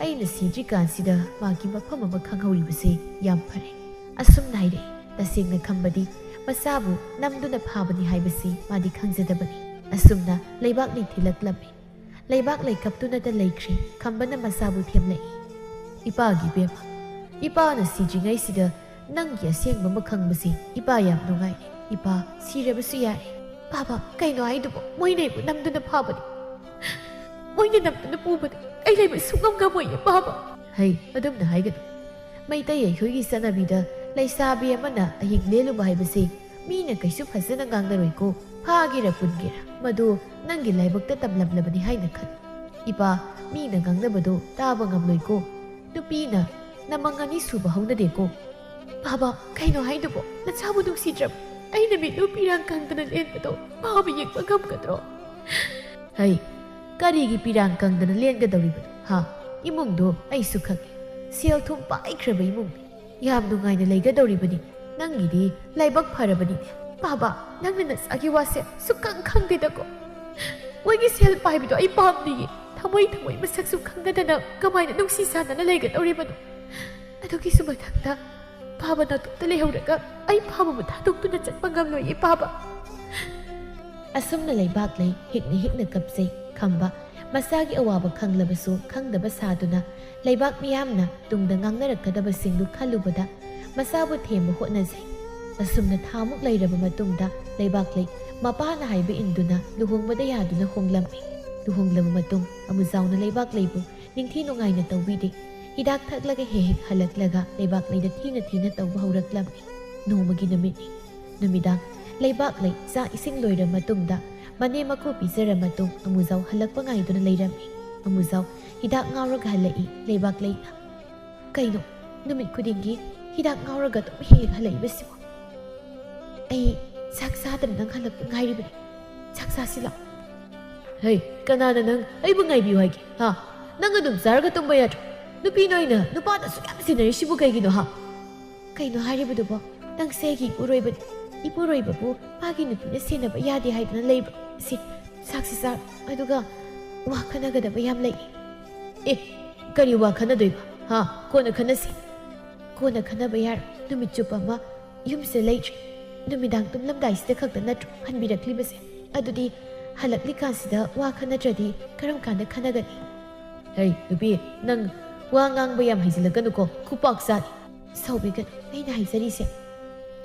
ꯑꯩꯅ ꯁꯤꯗ꯭ꯔꯤꯀꯥꯟꯁꯤꯗ ꯃꯥꯒꯤ ꯃꯐꯝ ꯑꯃ ꯈꯪꯍꯧꯔꯤꯕꯁꯦ ꯌꯥꯝ ꯐꯔꯦ꯫" ꯑꯁꯨꯝꯅ ꯍꯥꯏꯔꯛꯏ꯫ ꯇꯁꯦꯡꯅ ꯈꯝꯕꯗꯤ ꯃꯆꯥꯕꯨ ꯅꯝꯗꯨꯅ ꯐꯥꯕꯅꯤ ꯍꯥꯏꯕꯁꯤ ꯃꯥꯗꯤ ꯈꯪꯖꯗꯕꯅꯤ꯫ ꯑꯁꯨꯝꯅ ꯂꯩꯕꯥꯛꯂꯩ ꯊꯤꯜꯂꯛꯂꯝꯃꯤ꯫ ꯂꯩꯕꯥꯛꯂꯩ ꯀꯞꯇꯨꯅꯇ ꯂꯩꯈ꯭ꯔꯦ꯫ ꯈꯝꯕꯅ ꯃꯆꯥꯕꯨ ꯊꯦꯝꯂꯛꯏ꯫ "ꯏꯄꯥꯒꯤ ꯏꯕꯦꯝꯃ, ꯏꯄꯥꯅ ꯁꯤꯗ꯭ꯔꯤꯉꯩꯁꯤꯗ ꯅꯪꯒꯤ ꯑꯁꯦꯡꯕ ꯑꯃ ꯈꯪꯕꯁꯤ ꯏꯄꯥ ꯌꯥꯝ ꯅꯨꯡꯉꯥꯏꯔꯦ꯫ ꯏꯄꯥ ꯁꯤꯔꯕꯁꯨ ꯌꯥꯔꯦ꯫ ꯕꯥꯕꯥ, ꯀꯩꯅꯣ ꯍꯥꯏꯗꯨꯕꯣ? ꯃꯣꯏꯅ ꯑꯩꯕꯨ ꯅꯝꯗꯨꯅ ꯐꯥꯕꯅꯤ, ꯃꯣꯏꯅ ꯅꯝꯗꯨꯅ ꯄꯨꯕꯅꯤ꯫ ꯑꯩ ꯂꯩꯕ ꯁꯨꯡꯉꯝ ꯉꯝꯃꯣꯏꯌꯦ, ꯕꯥꯕꯥ꯫ ꯍꯩ, ꯑꯗꯨꯝꯅ ꯍꯥꯏꯒꯅꯨ꯫ ꯃꯩꯇꯩ ꯑꯩꯈꯣꯏꯒꯤ ꯆꯠꯅꯕꯤꯗ ꯂꯩꯁꯥꯕꯤ ꯑꯃꯅ ꯑꯍꯤꯡ ꯂꯦꯜꯂꯨꯕ ꯍꯥꯏꯕꯁꯤ ꯃꯤꯅ ꯀꯩꯁꯨ ꯐꯖꯅ ꯉꯥꯡꯅꯔꯣꯏꯀꯣ꯫ ꯐꯥꯒꯦꯔꯥ ꯄꯨꯟꯒꯦꯔꯥ, ꯃꯗꯨ ꯅꯪꯒꯤ ꯂꯥꯏꯕꯛꯇ ꯇꯝꯂꯝꯂꯕꯅꯤ ꯍꯥꯏꯅ ꯈꯜꯂꯨ꯫ ꯏꯄꯥ, ꯃꯤꯅ ꯉꯥꯡꯅꯕꯗꯨ ꯇꯥꯕ ꯉꯝꯂꯣꯏꯀꯣ꯫ ꯅꯨꯄꯤꯅ ꯅꯃꯪ ꯑꯅꯤ ꯁꯨꯕ ꯍꯧꯅꯗꯦꯀꯣ꯫ ꯕꯥꯕꯥ, ꯀꯩꯅꯣ ꯍꯥꯏꯗꯨꯕꯣ? ꯅꯆꯥꯕꯨ ꯅꯨꯡꯁꯤꯗ꯭ꯔꯕ? ꯑꯩꯅ ꯃꯤꯠꯂꯨ ꯄꯤꯔꯥꯡ ꯀꯪꯗꯅ ꯂꯦꯟꯕꯗꯣ ꯕꯥꯕꯥ ꯌꯦꯡꯕ ꯉꯝꯒꯗ꯭ꯔꯣ? ꯍꯩ, ꯀꯔꯤꯒꯤ ꯄꯤꯔꯥꯡ ꯀꯪꯗꯅ ꯂꯦꯟꯒꯗꯧꯔꯤꯕꯅꯣ? ꯍꯥ? ꯏꯃꯨꯡꯗꯣ ꯑꯩꯁꯨ ꯈꯪꯉꯤ꯫ ꯁꯦꯜ ꯊꯨꯝ ꯄꯥꯏꯈ꯭ꯔꯕ ꯏꯃꯨꯡꯅꯤ꯫ ꯌꯥꯝ ꯅꯨꯡꯉꯥꯏꯅ ꯂꯩꯒꯗꯧꯔꯤꯕꯅꯤ꯫ ꯅꯪꯒꯤꯗꯤ ꯂꯥꯏꯕꯛ ꯐꯔꯕꯅꯤꯅꯦ꯫ ꯕꯥꯕꯥ, ꯅꯪꯅ ꯅꯆꯥꯒꯤ ꯋꯥꯁꯦ ꯁꯨꯛꯈꯪ ꯈꯪꯗꯦꯗꯀꯣ꯫ ꯃꯣꯏꯒꯤ ꯁꯦꯜ ꯄꯥꯏꯕꯗꯣ ꯑꯩ ꯄꯥꯝꯗꯤꯌꯦ꯫ ꯊꯃꯣꯏ ꯊꯃꯣꯏ ꯃꯁꯛꯁꯨ ꯈꯪꯅꯗꯅ ꯀꯃꯥꯏꯅ ꯅꯨꯡꯁꯤ ꯆꯥꯟꯅꯅ ꯂꯩꯒꯗꯧꯔꯤꯕꯅꯣ? ꯑꯗꯨꯒꯤꯁꯨ ꯃꯊꯛꯇ ꯕꯥꯕꯥ ꯅꯥꯇꯣꯝꯇ ꯂꯩꯍꯧꯔꯒ ꯑꯩ ꯕꯥꯕꯥꯕꯨ ꯊꯥꯗꯣꯛꯇꯨꯅ ꯆꯠꯄ ꯉꯝꯂꯣꯏꯌꯦ, ꯕꯥꯕꯥ꯫ ꯑꯁꯨꯝꯅ ꯂꯩꯕꯥꯛꯂꯩ ꯍꯤꯛꯅ ꯍꯤꯛꯅ ꯀꯞꯆꯩ꯫ ꯈꯝꯕ, ꯃꯁꯥꯒꯤ ꯑꯋꯥꯕ ꯈꯪꯂꯕꯁꯨ ꯈꯪꯗꯕ ꯁꯥꯗꯨꯅ ꯂꯩꯕꯥꯛ ꯃꯤꯌꯥꯝꯅ ꯇꯨꯡꯗ ꯉꯥꯡꯅꯔꯛꯀꯗꯕꯁꯤꯡꯗꯨ ꯈꯜꯂꯨꯕꯗ ꯃꯁꯥꯕꯨ ꯊꯦꯝꯕ ꯍꯣꯠꯅꯖꯩ꯫ ꯑꯁꯨꯝꯅ ꯊꯥꯃꯨꯛ ꯂꯩꯔꯕ ꯃꯇꯨꯡꯗ ꯂꯩꯕꯥꯛꯂꯩ ꯃꯄꯥꯅ ꯍꯥꯏꯕ ꯏꯟꯗꯨꯅ ꯂꯨꯍꯣꯡꯕꯗ ꯌꯥꯗꯨꯅ ꯍꯣꯡꯂꯝꯃꯤ꯫ ꯂꯨꯍꯣꯡꯂꯕ ꯃꯇꯨꯡ ꯑꯃꯨꯖꯥꯎꯅ ꯂꯩꯕꯥꯛꯂꯩꯕꯨ ꯅꯤꯡꯊꯤ ꯅꯨꯡꯉꯥꯏꯅ ꯇꯧꯕꯤꯗꯦ꯫ ꯍꯤꯗꯥꯛ ꯊꯛꯂꯒ ꯍꯦꯛ ꯍꯦꯛ ꯍꯜꯂꯛꯂꯒ ꯂꯩꯕꯥꯛꯂꯩꯗ ꯊꯤꯅ ꯊꯤꯅ ꯇꯧꯕ ꯍꯧꯔꯛꯂꯝꯃꯤ꯫ ꯅꯣꯡꯃꯒꯤ ꯅꯨꯃꯤꯠꯅꯤ꯫ ꯅꯨꯃꯤꯗꯥꯡ ꯂꯩꯕꯥꯛꯂꯩ ꯆꯥꯛ ꯏꯁꯤꯡ ꯂꯣꯏꯔ ꯃꯇꯨꯡꯗ ꯃꯅꯦꯝ ꯃꯀꯨ ꯄꯤꯖꯔ ꯃꯇꯨꯡ ꯑꯃꯨꯖꯥꯎ ꯍꯜꯂꯛꯄ ꯉꯥꯏꯗꯨꯅ ꯂꯩꯔꯝꯃꯤ꯫ ꯑꯃꯨꯖꯥꯎ ꯍꯤꯗꯥꯛ ꯉꯥꯎꯔꯒ ꯍꯜꯂꯛꯏ꯫ ꯂꯩꯕꯥꯛꯂꯩꯅ, "ꯀꯩꯅꯣ, ꯅꯨꯃꯤꯠ ꯈꯨꯗꯤꯡꯒꯤ ꯍꯤꯗꯥꯛ ꯉꯥꯎꯔꯒ ꯑꯗꯨꯝ ꯍꯦꯛ ꯍꯦꯛ ꯍꯜꯂꯛꯏꯕꯁꯤꯕꯣ?" "ꯑꯩ ꯆꯥꯛ ꯆꯥꯗꯅ ꯅꯪ ꯍꯜꯂꯛꯄ ꯉꯥꯏꯔꯤꯕꯅꯤ꯫ ꯆꯥꯛ ꯆꯥꯁꯤ ꯂꯥꯛꯑꯣ꯫" "ꯍꯩ, ꯀꯅꯥꯅ ꯅꯪ ꯑꯩꯕꯨ ꯉꯥꯏꯕꯤꯌꯨ ꯍꯥꯏꯒꯦ? ꯍꯥ? ꯅꯪ ꯑꯗꯨꯝ ꯆꯥꯔꯒ ꯇꯨꯝꯕ ꯌꯥꯗ꯭ꯔꯣ? ꯅꯨꯄꯤ ꯅꯣꯏꯅ ꯅꯨꯄꯥꯗ ꯑꯁꯨꯛ ꯌꯥꯝ ꯁꯤꯟꯅꯔꯤꯁꯤꯕꯨ ꯀꯩꯒꯤꯅꯣ, ꯍꯥ?" "ꯀꯩꯅꯣ ꯍꯥꯏꯔꯤꯕꯗꯨꯕꯣ? ꯅꯪꯁꯦ ꯑꯩꯒꯤ ꯏꯄꯨꯔꯣꯏꯕꯅꯤ꯫ ꯏꯄꯨꯔꯣꯏꯕꯕꯨ ꯃꯥꯒꯤ ꯅꯨꯄꯤꯅ ꯁꯦꯟꯅꯕ ꯌꯥꯗꯦ ꯍꯥꯏꯗꯨꯅ ꯂꯩꯕ꯭ꯔꯣ? ꯁꯤ, ꯆꯥꯛꯁꯤ ꯆꯥꯔꯣ꯫ ꯑꯗꯨꯒ ꯋꯥ ꯈꯟꯅꯒꯗꯕ ꯌꯥꯝ ꯂꯩ꯫" "ꯑꯦ, ꯀꯔꯤ ꯋꯥ ꯈꯟꯅꯗꯣꯏꯕ? ꯍꯥ? ꯀꯣꯟꯅ ꯈꯟꯅꯁꯤ꯫" "ꯀꯣꯟꯅ ꯈꯟꯅꯕ ꯌꯥꯔꯣꯏ꯫ ꯅꯨꯃꯤꯠ ꯆꯨꯞꯄ ꯑꯃ ꯌꯨꯝꯁꯤꯗ ꯂꯩꯇ꯭ꯔꯤ꯫ ꯅꯨꯃꯤꯗꯥꯡ ꯇꯨꯝꯂꯝꯗꯥꯏꯁꯤꯗ ꯈꯛꯇ ꯅꯠꯇ꯭ꯔꯣ ꯍꯟꯕꯤꯔꯛꯂꯤꯕꯁꯦ? ꯑꯗꯨꯗꯤ ꯍꯜꯂꯛꯂꯤꯀꯥꯟꯁꯤꯗ ꯋꯥ ꯈꯟꯅꯗ꯭ꯔꯗꯤ ꯀꯔꯝ ꯀꯥꯟꯗ ꯈꯟꯅꯒꯅꯤ?" "ꯍꯩ, ꯅꯨꯄꯤ, ꯅꯪ ꯋꯥ ꯉꯥꯡꯕ ꯌꯥꯝ ꯍꯩꯖꯤꯜꯂꯛꯀꯅꯨꯀꯣ, ꯈꯨꯄꯥꯛ ꯆꯥꯅꯤ꯫" "ꯁꯥꯎꯕꯤꯒꯅꯨ, ꯑꯩꯅ ꯍꯥꯏꯖꯔꯤꯁꯦ,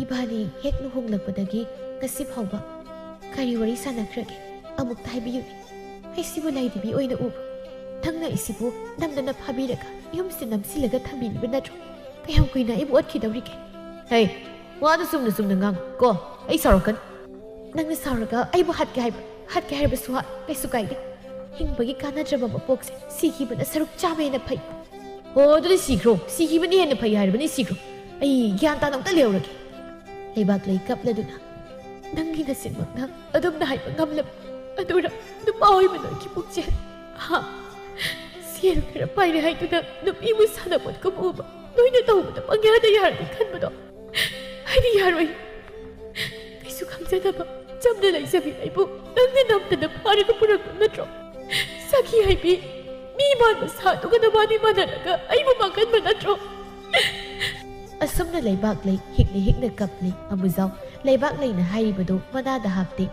ꯏꯕꯥꯅꯤ ꯍꯦꯛ ꯂꯨꯍꯣꯡꯂꯛꯄꯗꯒꯤ ꯉꯁꯤ ꯐꯥꯎꯕ ꯀꯔꯤ ꯋꯥꯔꯤ ꯁꯥꯟꯅꯈ꯭ꯔꯒꯦ? ꯑꯃꯨꯛꯇ ꯍꯥꯏꯕꯤꯌꯨꯅꯦ꯫ ꯑꯩꯁꯤꯕꯨ ꯂꯥꯏꯔꯦꯝꯕꯤ ꯑꯣꯏꯅ ꯎꯕ꯭ꯔꯣ? ꯅꯪꯅ ꯑꯩꯁꯤꯕꯨ ꯅꯝꯗꯅ ꯐꯥꯕꯤꯔꯒ ꯌꯨꯝꯁꯤꯗ ꯅꯝꯁꯤꯜꯂꯒ ꯊꯝꯕꯤꯔꯤꯕ ꯅꯠꯇ꯭ꯔꯣ? ꯀꯌꯥꯝ ꯀꯨꯏꯅ ꯑꯩꯕꯨ ꯑꯣꯠꯈꯤꯗꯧꯔꯤꯒꯦ? ꯍꯦ, ꯋꯥꯗꯨ ꯆꯨꯝꯅ ꯆꯨꯝꯅ ꯉꯥꯡꯉꯨ ꯀꯣ꯫ ꯑꯩ ꯁꯥꯎꯔꯛꯀꯅꯤ꯫ ꯅꯪꯅ ꯁꯥꯎꯔꯒ ꯑꯩꯕꯨ ꯍꯥꯠꯀꯦ ꯍꯥꯏꯕ, ꯍꯥꯠꯀꯦ ꯍꯥꯏꯔꯕꯁꯨ ꯍꯥꯠ, ꯀꯩꯁꯨ ꯀꯥꯏꯗꯦ꯫ ꯍꯤꯡꯕꯒꯤ ꯀꯥꯟꯅꯗ꯭ꯔꯕ ꯃꯄꯣꯛꯁꯦ ꯁꯤꯈꯤꯕꯅ ꯁꯔꯨꯛ ꯆꯥꯝꯃ ꯍꯦꯟꯅ ꯐꯩ꯫ ꯑꯣ, ꯑꯗꯨꯗꯤ ꯁꯤꯈ꯭ꯔꯣ꯫ ꯁꯤꯈꯤꯕꯅ ꯍꯦꯟꯅ ꯐꯩ ꯍꯥꯏꯔꯕꯅꯤ, ꯁꯤꯈ꯭ꯔꯣ꯫ ꯑꯩ ꯒ꯭ꯌꯥꯟ ꯇꯥꯅ ꯑꯝꯇ ꯂꯩꯍꯧꯔꯒꯦ꯫ ꯂꯩꯕꯥꯛꯂꯩ ꯀꯞꯂꯗꯨꯅ, "ꯅꯪꯒꯤ ꯅꯆꯤꯟꯃꯛꯅ ꯑꯗꯨꯝꯅ ꯍꯥꯏꯕ ꯉꯝꯂꯕ ꯑꯗꯨꯔ ꯅꯨꯄꯥ ꯑꯣꯏꯕ ꯅꯣꯏꯒꯤ ꯄꯨꯛꯆꯦꯜ? ꯍꯥ? ꯁꯦꯜ ꯈꯔ ꯄꯥꯏꯔꯦ ꯍꯥꯏꯗꯨꯅ ꯅꯨꯄꯤꯕꯨ ꯁꯥꯟꯅꯄꯣꯠꯀꯨꯝ ꯎꯕ ꯅꯣꯏꯅ ꯇꯧꯕꯗ ꯄꯪꯌꯥꯗ ꯌꯥꯔꯅꯤ ꯈꯟꯕꯗꯣ? ꯑꯩꯗꯤ ꯌꯥꯔꯣꯏ꯫ ꯀꯩꯁꯨ ꯈꯪꯖꯗꯕ ꯆꯝꯅ ꯂꯩꯖꯕꯤ ꯑꯩꯕꯨ ꯅꯪꯅ ꯅꯝꯗꯅ ꯐꯥꯔꯒ ꯄꯨꯔꯛꯄ ꯅꯠꯇ꯭ꯔꯣ? ꯁꯥꯈꯤ ꯍꯥꯏꯕꯤ ꯃꯤ ꯃꯥꯟꯕ ꯁꯥꯗꯨꯒ ꯅꯕꯥꯅꯤ ꯃꯥꯟꯅꯔꯒ ꯑꯩꯕꯨ ꯃꯥꯡꯍꯟꯕ ꯅꯠꯇ꯭ꯔꯣ?" ꯑꯁꯨꯝꯅ ꯂꯩꯕꯥꯛꯂꯩ ꯍꯤꯛꯅ ꯍꯤꯛꯅ ꯀꯞꯂꯤ꯫ ꯑꯃꯨꯖꯥꯎ ꯂꯩꯕꯥꯛꯂꯩꯅ ꯍꯥꯏꯔꯤꯕꯗꯨ ꯃꯅꯥꯗ ꯍꯥꯞꯇꯦ꯫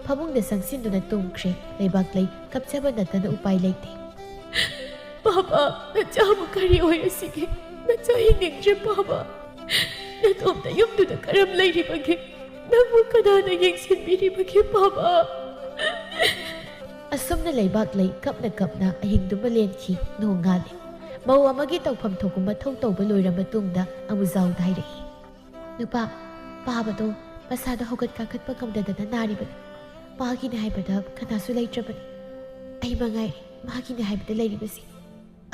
ꯐꯃꯨꯡꯗ ꯆꯪꯁꯤꯟꯗꯨꯅ ꯇꯨꯝꯈ꯭ꯔꯦ꯫ ꯂꯩꯕꯥꯛꯂꯩ ꯀꯞꯆꯕ ꯅꯠꯇꯅ ꯎꯄꯥꯏ ꯂꯩꯇꯦ꯫ "ꯄꯥꯕ, ꯅꯆꯥꯕꯨ ꯀꯔꯤ ꯑꯣꯏꯔꯁꯤꯒꯦ? ꯅꯆꯥ ꯌꯦꯡꯅꯤꯡꯗ꯭ꯔꯦ ꯄꯥꯕ꯫ ꯅꯇꯣꯝꯇ ꯌꯨꯝꯗꯨꯗ ꯀꯔꯝ ꯂꯩꯔꯤꯕꯒꯦ? ꯅꯪꯕꯨ ꯀꯅꯥꯅ ꯌꯦꯡꯁꯤꯟꯕꯤꯔꯤꯕꯒꯦ ꯄꯥꯕ?" ꯑꯁꯨꯝꯅ ꯂꯩꯕꯥꯛꯂꯩ ꯀꯞꯅ ꯀꯞꯅ ꯑꯍꯤꯡꯗꯨꯃ ꯂꯦꯟꯈꯤ꯫ ꯅꯣꯡꯉꯥꯜꯂꯦ꯫ ꯃꯧ ꯑꯃꯒꯤ ꯇꯧꯐꯝ ꯊꯣꯛꯄ ꯃꯊꯧ ꯇꯧꯕ ꯂꯣꯏꯔ ꯃꯇꯨꯡꯗ ꯑꯃꯨꯖꯥꯎꯗ ꯍꯥꯏꯔꯛꯏ, "ꯅꯨꯄꯥ, ꯄꯥꯕꯗꯣ ꯃꯁꯥꯗ ꯍꯧꯒꯠ ꯀꯥꯈꯠꯄ ꯉꯝꯗꯗꯅ ꯅꯥꯔꯤꯕꯅꯤ꯫ ꯃꯥꯒꯤꯅꯦ ꯍꯥꯏꯕꯗ ꯀꯅꯥꯁꯨ ꯂꯩꯇ꯭ꯔꯕꯅꯤ꯫ ꯑꯩ ꯃꯉꯥꯏꯔꯦ ꯃꯥꯒꯤꯅꯦ ꯍꯥꯏꯕꯗ ꯂꯩꯔꯤꯕꯁꯤ꯫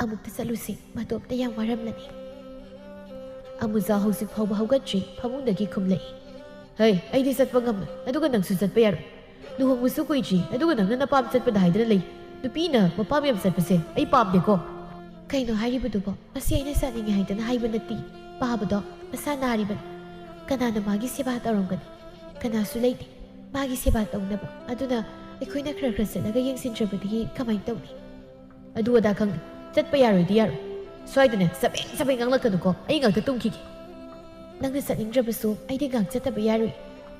ꯑꯃꯨꯛꯇ ꯆꯠꯂꯨꯁꯤ, ꯃꯇꯣꯝꯇ ꯌꯥꯝ ꯋꯥꯔꯝꯂꯅꯤ꯫" ꯑꯃꯨꯖꯥꯎ ꯍꯧꯖꯤꯛ ꯐꯥꯎꯕ ꯍꯧꯒꯠꯇ꯭ꯔꯤ꯫ ꯐꯃꯨꯡꯗꯒꯤ ꯈꯨꯝꯂꯛꯏ, "ꯍꯩ, ꯑꯩꯗꯤ ꯆꯠꯄ ꯉꯝꯂꯣꯏ, ꯑꯗꯨꯒ ꯅꯪꯁꯨ ꯆꯠꯄ ꯌꯥꯔꯣꯏ꯫ ꯂꯨꯍꯣꯡꯕꯁꯨ ꯀꯨꯏꯗ꯭ꯔꯤ, ꯑꯗꯨꯒ ꯅꯪꯅ ꯅꯄꯥꯝ ꯆꯠꯄꯗ ꯍꯥꯏꯗꯅ ꯂꯩ꯫ ꯅꯨꯄꯤꯅ ꯃꯄꯥꯝ ꯌꯥꯝ ꯆꯠꯄꯁꯦ ꯑꯩ ꯄꯥꯝꯗꯦꯀꯣ꯫" "ꯀꯩꯅꯣ ꯍꯥꯏꯔꯤꯕꯗꯨꯕꯣ? ꯃꯁꯤ ꯑꯩꯅ ꯆꯠꯅꯤꯡꯉꯦ ꯍꯥꯏꯗꯅ ꯍꯥꯏꯕ ꯅꯠꯇꯦ꯫ ꯄꯥꯕꯗꯣ ꯃꯁꯥ ꯅꯥꯔꯤꯕꯅꯤ꯫ ꯀꯅꯥꯅ ꯃꯥꯒꯤ ꯁꯦꯕꯥ ꯇꯧꯔꯝꯒꯅꯤ? ꯀꯅꯥꯁꯨ ꯂꯩꯇꯦ ꯃꯥꯒꯤ ꯁꯦꯕꯥ ꯇꯧꯅꯕ꯫ ꯑꯗꯨꯅ ꯑꯩꯈꯣꯏꯅ ꯈꯔ ꯈꯔ ꯆꯠꯂꯒ ꯌꯦꯡꯁꯤꯟꯗ꯭ꯔꯕꯗꯤ ꯀꯃꯥꯏꯅ ꯇꯧꯅꯤ?" "ꯑꯗꯨ ꯑꯗꯥ ꯈꯪꯗꯦ, ꯆꯠꯄ ꯌꯥꯔꯣꯏꯗꯤ ꯌꯥꯔꯣꯏ꯫ ꯁ꯭ꯋꯥꯏꯗꯅꯦ ꯆꯕꯦꯡ ꯆꯕꯦꯡ ꯉꯥꯡꯂꯛꯀꯅꯨꯀꯣ, ꯑꯩ ꯉꯥꯛꯇ ꯇꯨꯝꯈꯤꯒꯦ꯫" "ꯅꯪꯅ ꯆꯠꯅꯤꯡꯗ꯭ꯔꯕꯁꯨ ꯑꯩꯗꯤ ꯉꯥꯛ ꯆꯠꯇꯕ ꯌꯥꯔꯣꯏ꯫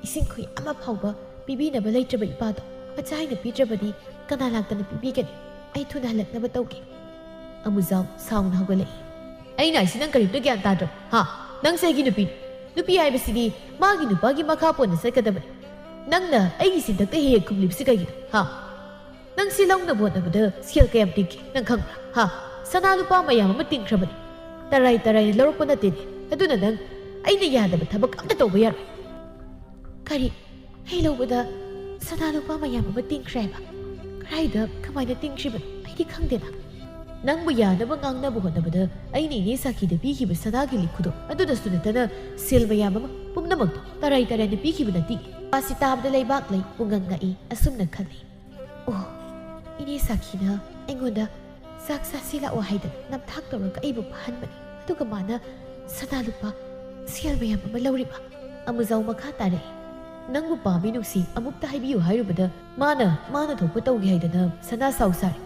ꯏꯁꯤꯡ ꯈꯨꯏ ꯑꯃ ꯐꯥꯎꯕ ꯄꯤꯕꯤꯅꯕ ꯂꯩꯇ꯭ꯔꯕ ꯏꯄꯥꯗꯣ ꯃꯆꯥ ꯑꯩꯅ ꯄꯤꯗ꯭ꯔꯕꯗꯤ ꯀꯅꯥ ꯂꯥꯛꯇꯅ ꯄꯤꯕꯤꯒꯅꯤ? ꯑꯩ ꯊꯨꯅ ꯍꯜꯂꯛꯅꯕ ꯇꯧꯒꯦ꯫" ꯑꯃꯨꯖꯥꯎ ꯁꯥꯎꯅ ꯍꯧꯒꯠꯂꯛꯏ꯫ "ꯑꯩꯅ ꯍꯥꯏꯁꯤ ꯅꯪ ꯀꯔꯤꯝꯇ ꯒ꯭ꯌꯥꯟ ꯇꯥꯗ꯭ꯔꯕ? ꯍꯥ? ꯅꯪꯁꯦ ꯑꯩꯒꯤ ꯅꯨꯄꯤꯅꯤ꯫ ꯅꯨꯄꯤ ꯍꯥꯏꯕꯁꯤꯗꯤ ꯃꯥꯒꯤ ꯅꯨꯄꯥꯒꯤ ꯃꯈꯥ ꯄꯣꯟꯅ ꯆꯠꯀꯗꯕꯅꯤ꯫ ꯅꯪꯅ ꯑꯩꯒꯤ ꯁꯤꯟꯊꯛꯇ ꯍꯦꯛ ꯍꯦꯛ ꯈꯨꯝꯂꯤꯕꯁꯤ ꯀꯩꯒꯤꯅꯣ? ꯍꯥ? ꯅꯪ ꯁꯤ ꯂꯧꯅꯕ ꯍꯣꯠꯅꯕꯗ ꯁꯦꯜ ꯀꯌꯥꯝ ꯇꯤꯡꯈꯤ, ꯅꯪ ꯈꯪꯕ꯭ꯔꯥ? ꯍꯥ? ꯁꯅꯥ ꯂꯨꯄꯥ ꯃꯌꯥꯝ ꯑꯃ ꯇꯤꯡꯈ꯭ꯔꯕꯅꯤ꯫ ꯇꯔꯥꯏ ꯇꯔꯥꯏꯅ ꯂꯧꯔꯛꯄ ꯅꯠꯇꯦꯅꯦ꯫ ꯑꯗꯨꯅ ꯅꯪ ꯑꯩꯅ ꯌꯥꯗꯕ ꯊꯕꯛ ꯑꯝꯇ ꯇꯧꯕ ꯌꯥꯔꯣꯏ꯫ ꯀꯔꯤ? ꯑꯩ ꯂꯧꯕꯗ ꯁꯅꯥ ꯂꯨꯄꯥ ꯃꯌꯥꯝ ꯑꯃ ꯇꯤꯡꯈ꯭ꯔꯦ ꯍꯥꯏꯕ? ꯀꯗꯥꯏꯗ, ꯀꯃꯥꯏꯅ ꯇꯤꯡꯈ꯭ꯔꯤꯕꯅꯣ? ꯑꯩꯗꯤ ꯈꯪꯗꯦꯅ꯫ ꯅꯪꯕꯨ ꯌꯥꯅꯕ ꯉꯥꯡꯅꯕ ꯍꯣꯠꯅꯕꯗ ꯑꯩꯅ ꯏꯅꯦ ꯁꯥꯈꯤꯗ ꯄꯤꯈꯤꯕ ꯁꯅꯥꯒꯤ ꯂꯤꯛꯈꯨꯗꯣ ꯑꯗꯨꯗꯁꯨ ꯅꯠꯇꯅ ꯁꯦꯜ ꯃꯌꯥꯝ ꯑꯃ ꯄꯨꯝꯅꯃꯛꯇꯣ ꯇꯔꯥꯏ ꯇꯔꯥꯏꯅ ꯄꯤꯈꯤꯕ ꯅꯠꯇꯦ꯫ ꯃꯥꯁꯤ ꯇꯥꯕꯗ ꯂꯩꯕꯥꯛ ꯂꯩ ꯄꯨꯡꯉꯪ ꯉꯛꯏ꯫ ꯑꯁꯨꯝꯅ ꯈꯜꯂꯤ, "ꯑꯣ, ꯏꯅꯦ ꯁꯥꯈꯤꯅ ꯑꯩꯉꯣꯟꯗ ꯆꯥꯛ ꯆꯥꯁꯤ ꯂꯥꯛꯑꯣ ꯍꯥꯏꯗꯅ ꯅꯝꯊꯥꯛ ꯇꯧꯔꯒ ꯑꯩꯕꯨ ꯐꯥꯍꯟꯕꯅꯤ, ꯑꯗꯨꯒ ꯃꯥꯅ ꯁꯅꯥ ꯂꯨꯄꯥ ꯁꯦꯜ ꯃꯌꯥꯝ ꯑꯃ ꯂꯧꯔꯤꯕ?" ꯑꯃꯨꯖꯥꯎ ꯃꯈꯥ ꯇꯥꯔꯛꯏ, "ꯅꯪꯕꯨ ꯄꯥꯝꯃꯤ ꯅꯨꯡꯁꯤ ꯑꯃꯨꯛꯇ ꯍꯥꯏꯕꯤꯌꯨ ꯍꯥꯏꯔꯨꯕꯗ ꯃꯥꯅ, ꯃꯥꯅ ꯊꯣꯛꯄ ꯇꯧꯒꯦ ꯍꯥꯏꯗꯅ ꯁꯅꯥ ꯁꯥꯎ ꯁꯥꯔꯦ꯫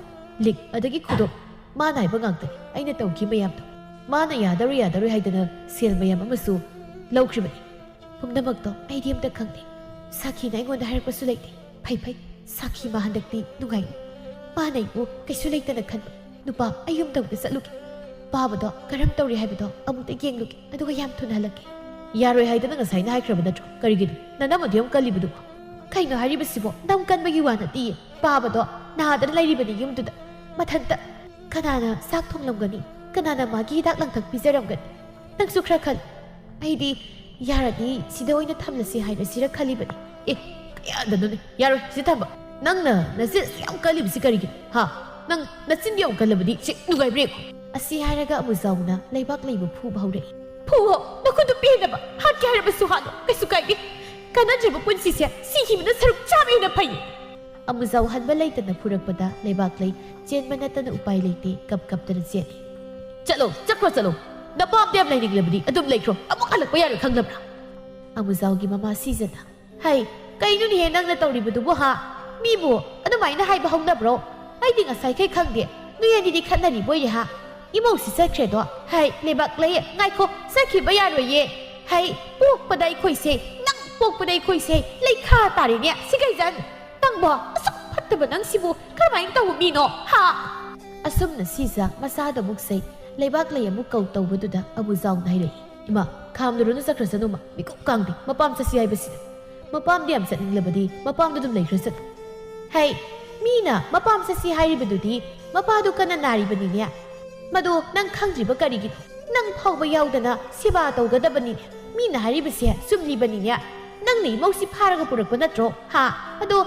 ꯂꯤꯛ ꯑꯗꯒꯤ ꯈꯨꯗꯣꯞ, ꯃꯥꯅ ꯍꯥꯏꯕ ꯉꯥꯛꯇꯅꯤ ꯑꯩꯅ ꯇꯧꯈꯤ ꯃꯌꯥꯝꯗꯣ꯫ ꯃꯥꯅ ꯌꯥꯗꯔꯣꯏ ꯌꯥꯗꯔꯣꯏ ꯍꯥꯏꯗꯅ ꯁꯦꯜ ꯃꯌꯥꯝ ꯑꯃꯁꯨ ꯂꯧꯈ꯭ꯔꯤꯕꯅꯤ꯫ ꯄꯨꯝꯅꯃꯛꯇꯣ ꯑꯩꯗꯤ ꯑꯝꯇ ꯈꯪꯗꯦ꯫ ꯁꯥꯈꯤꯅ ꯑꯩꯉꯣꯟꯗ ꯍꯥꯏꯔꯛꯄꯁꯨ ꯂꯩꯇꯦ꯫ ꯐꯩ ꯐꯩ, ꯁꯥꯈꯤ ꯃꯥ ꯍꯟꯗꯛꯇꯤ ꯅꯨꯡꯉꯥꯏꯅꯤ꯫ ꯃꯥꯅ ꯑꯩꯕꯨ ꯀꯩꯁꯨ ꯂꯩꯇꯅ ꯈꯟꯕ꯫ ꯅꯨꯄꯥ ꯑꯩ ꯌꯨꯝꯗ ꯑꯃꯨꯛꯇ ꯆꯠꯂꯨꯒꯦ꯫ ꯄꯥꯕꯗꯣ ꯀꯔꯝ ꯇꯧꯔꯤ ꯍꯥꯏꯕꯗꯣ ꯑꯃꯨꯛꯇ ꯌꯦꯡꯂꯨꯒꯦ, ꯑꯗꯨꯒ ꯌꯥꯝ ꯊꯨꯅ ꯍꯜꯂꯛꯀꯦ꯫" "ꯌꯥꯔꯣꯏ ꯍꯥꯏꯗꯅ ꯉꯁꯥꯏꯅ ꯍꯥꯏꯈ꯭ꯔꯕ ꯅꯠꯇ꯭ꯔꯣ? ꯀꯔꯤꯒꯤꯅꯣ ꯅꯅꯝ ꯑꯗꯨ ꯌꯥꯝ ꯀꯜꯂꯤꯕꯗꯨꯕꯣ?" "ꯀꯩꯅꯣ ꯍꯥꯏꯔꯤꯕꯁꯤꯕꯣ? ꯅꯝ ꯀꯟꯕꯒꯤ ꯋꯥ ꯅꯠꯇꯤꯌꯦ꯫ ꯄꯥꯕꯗꯣ ꯅꯥꯗꯅ ꯂꯩꯔꯤꯕꯅꯤ ꯌꯨꯝꯗꯨꯗ, ꯃꯊꯟꯇ꯫ ꯀꯅꯥꯅ ꯆꯥꯛ ꯊꯣꯡꯂꯝꯒꯅꯤ? ꯀꯅꯥꯅ ꯃꯥꯒꯤ ꯍꯤꯗꯥꯛ ꯂꯥꯡꯊꯛ ꯄꯤꯖꯔꯝꯒꯅꯤ? ꯅꯪꯁꯨ ꯈꯔ ꯈꯜ꯫ ꯑꯩꯗꯤ ꯌꯥꯔꯗꯤ ꯁꯤꯗ ꯑꯣꯏꯅ ꯊꯝꯂꯁꯤ ꯍꯥꯏꯔꯁꯤꯔ ꯈꯜꯂꯤꯕꯅꯤ꯫" "ꯑꯦ, ꯀꯌꯥꯗꯅꯣꯅꯦ? ꯌꯥꯔꯣꯏ ꯁꯤ ꯊꯝꯕ꯫ ꯅꯪꯅ ꯅꯆꯤꯟ ꯑꯁꯨꯛ ꯌꯥꯝ ꯀꯜꯂꯤꯕꯁꯤ ꯀꯔꯤꯒꯤꯅꯣ? ꯍꯥ? ꯅꯪ ꯅꯆꯤꯟ ꯌꯥꯝ ꯀꯜꯂꯕꯗꯤ ꯁꯤ ꯅꯨꯡꯉꯥꯏꯕ꯭ꯔꯥ ꯌꯦꯡꯉꯣ꯫" ꯑꯁꯤ ꯍꯥꯏꯔꯒ ꯑꯃꯨꯖꯥꯎꯅ ꯂꯩꯕꯥꯛ ꯂꯩꯕ ꯐꯨꯕ ꯍꯧꯔꯛꯏ꯫ "ꯐꯨꯋꯣ, ꯅꯈꯨꯠꯇꯨ ꯄꯦꯟꯅꯕ꯫ ꯍꯥꯠꯀꯦ ꯍꯥꯏꯔꯕꯁꯨ ꯍꯥꯠꯂꯣ, ꯀꯩꯁꯨ ꯀꯥꯏꯗꯦ꯫ ꯀꯥꯟꯅꯗ꯭ꯔꯕ ꯄꯨꯟꯁꯤꯁꯦ ꯁꯤꯈꯤꯕꯅ ꯁꯔꯨꯛ ꯆꯥꯝꯃ ꯍꯦꯟꯅ ꯐꯩ꯫" ꯑꯃꯨꯖꯥꯎ ꯍꯟꯕ ꯂꯩꯇꯅ ꯐꯨꯔꯛꯄꯗ ꯂꯩꯕꯥꯛꯂꯩ ꯆꯦꯟꯕ ꯅꯠꯇꯅ ꯎꯄꯥꯏ ꯂꯩꯇꯦ, ꯀꯞ ꯀꯞꯇꯅ ꯆꯦꯜꯂꯤ꯫ "ꯆꯠꯂꯣ, ꯆꯠꯈ꯭ꯔꯣ, ꯆꯠꯂꯣ꯫ ꯅꯄꯥꯝꯗ ꯌꯥꯝ ꯂꯩꯅꯤꯡꯂꯕꯗꯤ ꯑꯗꯨꯝ ꯂꯩꯈ꯭ꯔꯣ, ꯑꯃꯨꯛ ꯍꯜꯂꯛꯄ ꯌꯥꯔꯣꯏ, ꯈꯪꯂꯕ꯭ꯔꯥ?" ꯑꯃꯨꯖꯥꯎꯒꯤ ꯃꯃꯥ ꯁꯤꯖꯅ, "ꯍꯩ, ꯀꯩꯅꯣꯅꯦꯍꯦ ꯅꯪꯅ ꯇꯧꯔꯤꯕꯗꯨꯕꯨ ꯍꯥ? ꯃꯤꯕꯨ ꯑꯗꯨꯃꯥꯏꯅ ꯍꯥꯏꯕ ꯍꯧꯅꯕ꯭ꯔꯣ? ꯑꯩꯗꯤ ꯉꯁꯥꯏꯈꯩ ꯈꯪꯗꯦ, ꯅꯣꯏ ꯑꯅꯤꯗꯤ ꯈꯠꯅꯔꯤꯕꯣꯏꯔꯦ ꯍꯥ? ꯏꯃꯧꯁꯤ ꯆꯠꯈ꯭ꯔꯦꯗꯣ꯫ ꯍꯩ, ꯂꯩꯕꯥꯛꯂꯩ, ꯉꯥꯏꯈꯣ, ꯆꯠꯈꯤꯕ ꯌꯥꯔꯣꯏꯌꯦ꯫ ꯍꯩ, ꯄꯣꯛꯄꯗ ꯑꯩꯈꯣꯏꯁꯦ, ꯅꯪ ꯄꯣꯛꯄꯗ ꯑꯩꯈꯣꯏꯁꯦ ꯂꯩꯈꯥ ꯇꯥꯔꯦꯅꯦ, ꯁꯤ ꯀꯩꯖꯥꯠꯅꯣ? ꯅꯪꯕꯣ ꯑꯁꯨꯛ ꯐꯠꯇꯕ ꯅꯪꯁꯤꯕꯨ ꯀꯔꯝꯍꯥꯏꯅ ꯇꯧꯕ ꯃꯤꯅꯣ ꯍꯥ?" ꯑꯁꯨꯝꯅ ꯁꯤꯖ ꯃꯆꯥꯗ ꯑꯃꯨꯛ ꯆꯩ, ꯂꯩꯕꯥꯛꯂꯩ ꯑꯃꯨꯛ ꯀꯧ ꯇꯧꯕꯗꯨꯗ ꯑꯃꯨꯖꯥꯎꯅ ꯍꯥꯏꯔꯛꯏ, "ꯏꯃꯥ, ꯈꯥꯝꯂꯨꯔꯅꯨ, ꯆꯠꯈ꯭ꯔꯁꯅꯨ ꯃꯥ, ꯃꯤꯀꯨꯞ ꯀꯥꯡꯗꯦ, ꯃꯄꯥꯝ ꯆꯠꯁꯤ ꯍꯥꯏꯕꯁꯤꯗ꯫ ꯃꯄꯥꯝꯗ ꯌꯥꯝ ꯆꯠꯅꯤꯡꯂꯕꯗꯤ ꯃꯄꯥꯝꯗ ꯑꯗꯨꯝ ꯂꯩꯈ꯭ꯔꯁꯅꯨ꯫ ꯍꯩ, ꯃꯤꯅ ꯃꯄꯥꯝ ꯆꯠꯁꯤ ꯍꯥꯏꯔꯤꯕꯗꯨꯗꯤ ꯃꯄꯥꯗꯨ ꯀꯟꯅ ꯅꯥꯔꯤꯕꯅꯤꯅꯦ꯫ ꯃꯗꯨ ꯅꯪ ꯈꯪꯗ꯭ꯔꯤꯕ ꯀꯔꯤꯒꯤꯅꯣ? ꯅꯪ ꯐꯥꯎꯕ ꯌꯥꯎꯗꯅ ꯁꯦꯕꯥ ꯇꯧꯒꯗꯕꯅꯤꯅꯦ꯫ ꯃꯤꯅ ꯍꯥꯏꯔꯤꯕꯁꯦ ꯆꯨꯝꯂꯤꯕꯅꯤꯅꯦ꯫ ꯅꯪꯅ ꯏꯃꯧꯁꯤ ꯐꯥꯔꯒ ꯄꯨꯔꯛꯄ ꯅꯠꯇ꯭ꯔꯣ? ꯍꯥ? ꯑꯗꯣ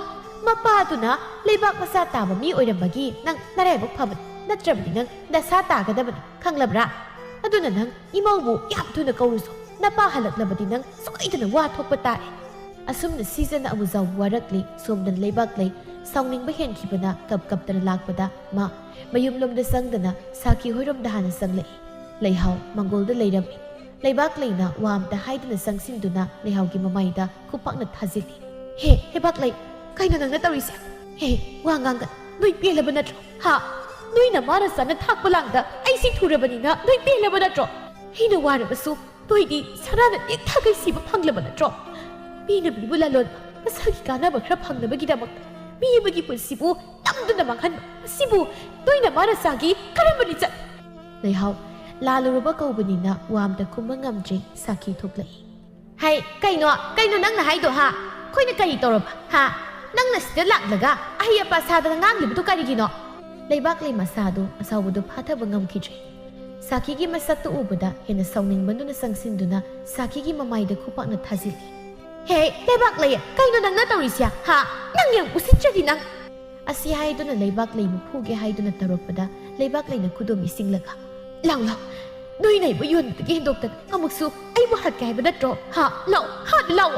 ꯃꯄꯥꯗꯨꯅ ꯂꯩꯕꯥꯛ ꯃꯆꯥ ꯇꯥꯕ ꯃꯤ ꯑꯣꯏꯔꯝꯕꯒꯤ ꯅꯪ ꯅꯔꯥꯏꯕꯛ ꯐꯕꯅꯤ, ꯅꯠꯇ꯭ꯔꯕꯗꯤ ꯅꯪ ꯗꯁꯥ ꯇꯥꯒꯗꯕꯅꯤ, ꯈꯪꯂꯕ꯭ꯔꯥ? ꯑꯗꯨꯅ ꯅꯪ ꯏꯃꯧꯕꯨ ꯌꯥꯝ ꯊꯨꯅ ꯀꯧꯔꯨꯁꯣ꯫ ꯅꯄꯥ ꯍꯜꯂꯛꯂꯕꯗꯤ ꯅꯪ ꯁꯣꯏꯗꯅ ꯋꯥ ꯊꯣꯛꯄ ꯇꯥꯔꯦ꯫ ꯑꯁꯨꯝꯅ ꯁꯤꯖꯅ ꯑꯃꯨꯖꯥꯎ ꯋꯥꯔꯛꯂꯤ꯫ ꯁꯣꯝꯗꯅ ꯂꯩꯕꯥꯛꯂꯩ ꯁꯥꯎꯅꯤꯡꯕ ꯍꯦꯟꯈꯤꯕꯅ ꯀꯞ ꯀꯞꯇꯅ ꯂꯥꯛꯄꯗ ꯃꯥ ꯃꯌꯨꯝꯂꯣꯝꯗ ꯆꯪꯗꯅ ꯁꯥꯈꯤ ꯍꯣꯏꯔꯣꯝꯗ ꯍꯥꯟꯅ ꯆꯪꯂꯛꯏ꯫ ꯂꯩꯍꯥꯎ ꯃꯪꯒꯣꯜꯗ ꯂꯩꯔꯝꯃꯤ꯫ ꯂꯩꯕꯥꯛꯂꯩꯅ ꯋꯥ ꯑꯝꯇ ꯍꯥꯏꯗꯅ ꯆꯪꯁꯤꯟꯗꯨꯅ ꯂꯩꯍꯥꯎꯒꯤ ꯃꯃꯥꯏꯗ ꯈꯨꯄꯥꯛꯅ ꯊꯥꯖꯤꯜꯂꯤ꯫ "ꯍꯦ, ꯂꯩꯕꯥꯛꯂꯩ, ꯀꯩꯅꯣ ꯅꯪꯅ ꯇꯧꯔꯤꯁꯦ? ꯍꯦ, ꯋꯥ ꯉꯥꯡꯒꯅꯨ꯫ ꯅꯣꯏ ꯄꯦꯜꯂꯕ ꯅꯠꯇ꯭ꯔꯣ? ꯍꯥ? ꯅꯣꯏꯅ ꯃꯥꯅ ꯆꯥꯅ ꯊꯥꯛꯄ ꯂꯥꯡꯗ ꯑꯩ ꯁꯤꯊꯨꯔꯕꯅꯤꯅ ꯅꯣꯏ ꯄꯦꯜꯂꯕ ꯅꯠꯇ꯭ꯔꯣ? ꯑꯩꯅ ꯋꯥꯔꯕꯁꯨ ꯅꯣꯏꯗꯤ ꯁꯅꯥꯅ ꯇꯦꯛꯊꯒꯩ ꯁꯤꯕ ꯐꯪꯂꯕ ꯅꯠꯇ꯭ꯔꯣ? ꯃꯤꯅ ꯃꯤꯕꯨ ꯂꯂꯣꯟꯕ, ꯃꯁꯥꯒꯤ ꯀꯥꯟꯅꯕ ꯈꯔ ꯐꯪꯅꯕꯒꯤꯗꯃꯛꯇ ꯃꯤ ꯑꯃꯒꯤ ꯄꯨꯟꯁꯤꯕꯨ ꯅꯝꯗꯨꯅ ꯃꯥꯡꯍꯟꯕ ꯑꯁꯤꯕꯨ ꯅꯣꯏꯅ ꯃꯥꯅ ꯆꯥꯒꯤ ꯀꯔꯝꯕ ꯂꯤꯆꯠ?" ꯂꯩꯍꯥꯎ, ꯂꯥꯜꯂꯨꯔꯕ ꯀꯧꯕꯅꯤꯅ ꯋꯥ ꯑꯝꯇ ꯈꯨꯝꯕ ꯉꯝꯗ꯭ꯔꯦ꯫ ꯁꯥꯈꯤ ꯊꯣꯛꯂꯛꯏ꯫ "ꯍꯥꯏ, ꯀꯩꯅꯣ, ꯀꯩꯅꯣ ꯅꯪꯅ ꯍꯥꯏꯗꯣ, ꯍꯥ? ꯑꯩꯈꯣꯏꯅ ꯀꯔꯤ ꯇꯧꯔꯕ, ꯍꯥ? ꯅꯪꯅ ꯁꯤꯗ ꯂꯥꯛꯂꯒ ꯑꯍꯩ ꯑꯄꯥ ꯁꯥꯗꯅ ꯉꯥꯡꯂꯤꯕꯗꯨ ꯀꯔꯤꯒꯤꯅꯣ?" ꯂꯩꯕꯥꯛꯂꯩ ꯃꯁꯥꯗꯨ ꯑꯁꯥꯎꯕꯗꯨ ꯐꯥꯊꯕ ꯉꯝꯈꯤꯗ꯭ꯔꯦ꯫ ꯁꯥꯈꯤꯒꯤ ꯃꯁꯛꯇꯨ ꯎꯕꯗ ꯍꯦꯟꯅ ꯁꯥꯎꯅꯤꯡꯃꯟꯗꯨꯅ ꯆꯪꯁꯤꯟꯗꯨꯅ ꯁꯥꯈꯤꯒꯤ ꯃꯃꯥꯏꯗ ꯈꯨꯄꯥꯛꯅ ꯊꯥꯖꯤꯜꯂꯤ꯫ "ꯍꯦ, ꯂꯩꯕꯥꯛꯂꯩ, ꯀꯩꯅꯣ ꯅꯪꯅ ꯇꯧꯔꯤꯁꯦ, ꯍꯥ? ꯅꯪ ꯌꯥꯝ ꯎꯁꯤꯠꯇ꯭ꯔꯗꯤ ꯅꯪ!" ꯑꯁꯤ ꯍꯥꯏꯗꯨꯅ ꯂꯩꯕꯥꯛꯂꯩꯕꯨ ꯐꯨꯒꯦ ꯍꯥꯏꯗꯨꯅ ꯇꯧꯔꯛꯄꯗ ꯂꯩꯕꯥꯛꯂꯩꯅ ꯈꯨꯗꯣꯝ ꯏꯁꯤꯡꯂꯒ, "ꯂꯥꯎ, ꯂꯥꯎ, ꯅꯣꯏꯅ ꯑꯩꯕꯨ ꯌꯣꯟꯕꯗꯒꯤ ꯍꯦꯟꯗꯣꯛꯇꯅ ꯑꯃꯨꯛꯁꯨ ꯑꯩꯕꯨ ꯍꯥꯠꯀꯦ ꯍꯥꯏꯕ ꯅꯠꯇ꯭ꯔꯣ? ꯍꯥ? ꯂꯥꯎ, ꯍꯥꯠꯂꯨ ꯂꯥꯎ!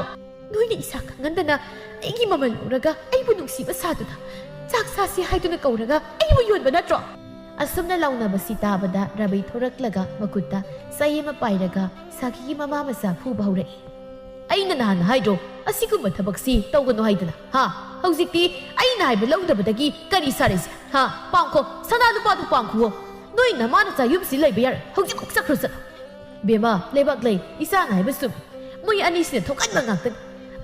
ꯅꯣꯏꯅ ꯏꯁꯥ ꯈꯪꯍꯟꯗꯅ ꯑꯩꯒꯤ ꯃꯃꯜ ꯂꯧꯔꯒ ꯑꯩꯕꯨ ꯅꯨꯡꯁꯤꯕ ꯁꯥꯗꯨꯅ ꯆꯥꯛ ꯆꯥꯁꯤ ꯍꯥꯏꯗꯨꯅ ꯀꯧꯔꯒ ꯑꯩꯕꯨ ꯌꯣꯟꯕ ꯅꯠꯇ꯭ꯔꯣ?" ꯑꯁꯨꯝꯅ ꯂꯥꯎꯅꯕꯁꯤ ꯇꯥꯕꯗ ꯔꯥꯕꯩ ꯊꯣꯔꯛꯂꯒ ꯃꯈꯨꯠꯇ ꯆꯩ ꯑꯃ ꯄꯥꯏꯔꯒ ꯁꯥꯈꯤꯒꯤ ꯃꯃꯥ ꯃꯆꯥ ꯐꯨꯕ ꯍꯧꯔꯛꯏ꯫ "ꯑꯩꯅ ꯅꯍꯥꯟ ꯍꯥꯏꯗ꯭ꯔꯣ, ꯑꯁꯤꯒꯨꯝꯕ ꯊꯕꯛꯁꯤ ꯇꯧꯒꯅꯨ ꯍꯥꯏꯗꯅ? ꯍꯥ? ꯍꯧꯖꯤꯛꯇꯤ ꯑꯩꯅ ꯍꯥꯏꯕ ꯂꯧꯗꯕꯗꯒꯤ ꯀꯔꯤ ꯁꯥꯔꯤꯁꯦ? ꯍꯥ? ꯄꯥꯡꯈꯣ, ꯁꯅꯥ ꯂꯨꯄꯥꯗꯨ ꯄꯥꯡꯈꯨꯋꯣ꯫ ꯅꯣꯏ ꯅꯃꯥ ꯅꯆꯥ ꯌꯨꯝꯁꯤ ꯂꯩꯕ ꯌꯥꯔꯣꯏ꯫ ꯍꯧꯖꯤꯛꯃꯛ ꯆꯠꯈ꯭ꯔꯣ ꯆꯠꯂꯣ꯫" "ꯕꯦꯝꯃ, ꯂꯩꯕꯥꯛꯂꯩ, ꯏꯆꯥꯅ ꯍꯥꯏꯕ ꯆꯨꯝꯃꯤ꯫ ꯃꯣꯏ ꯑꯅꯤꯁꯤꯅ ꯊꯣꯛꯍꯟꯕ ꯉꯥꯛꯇꯅꯤ꯫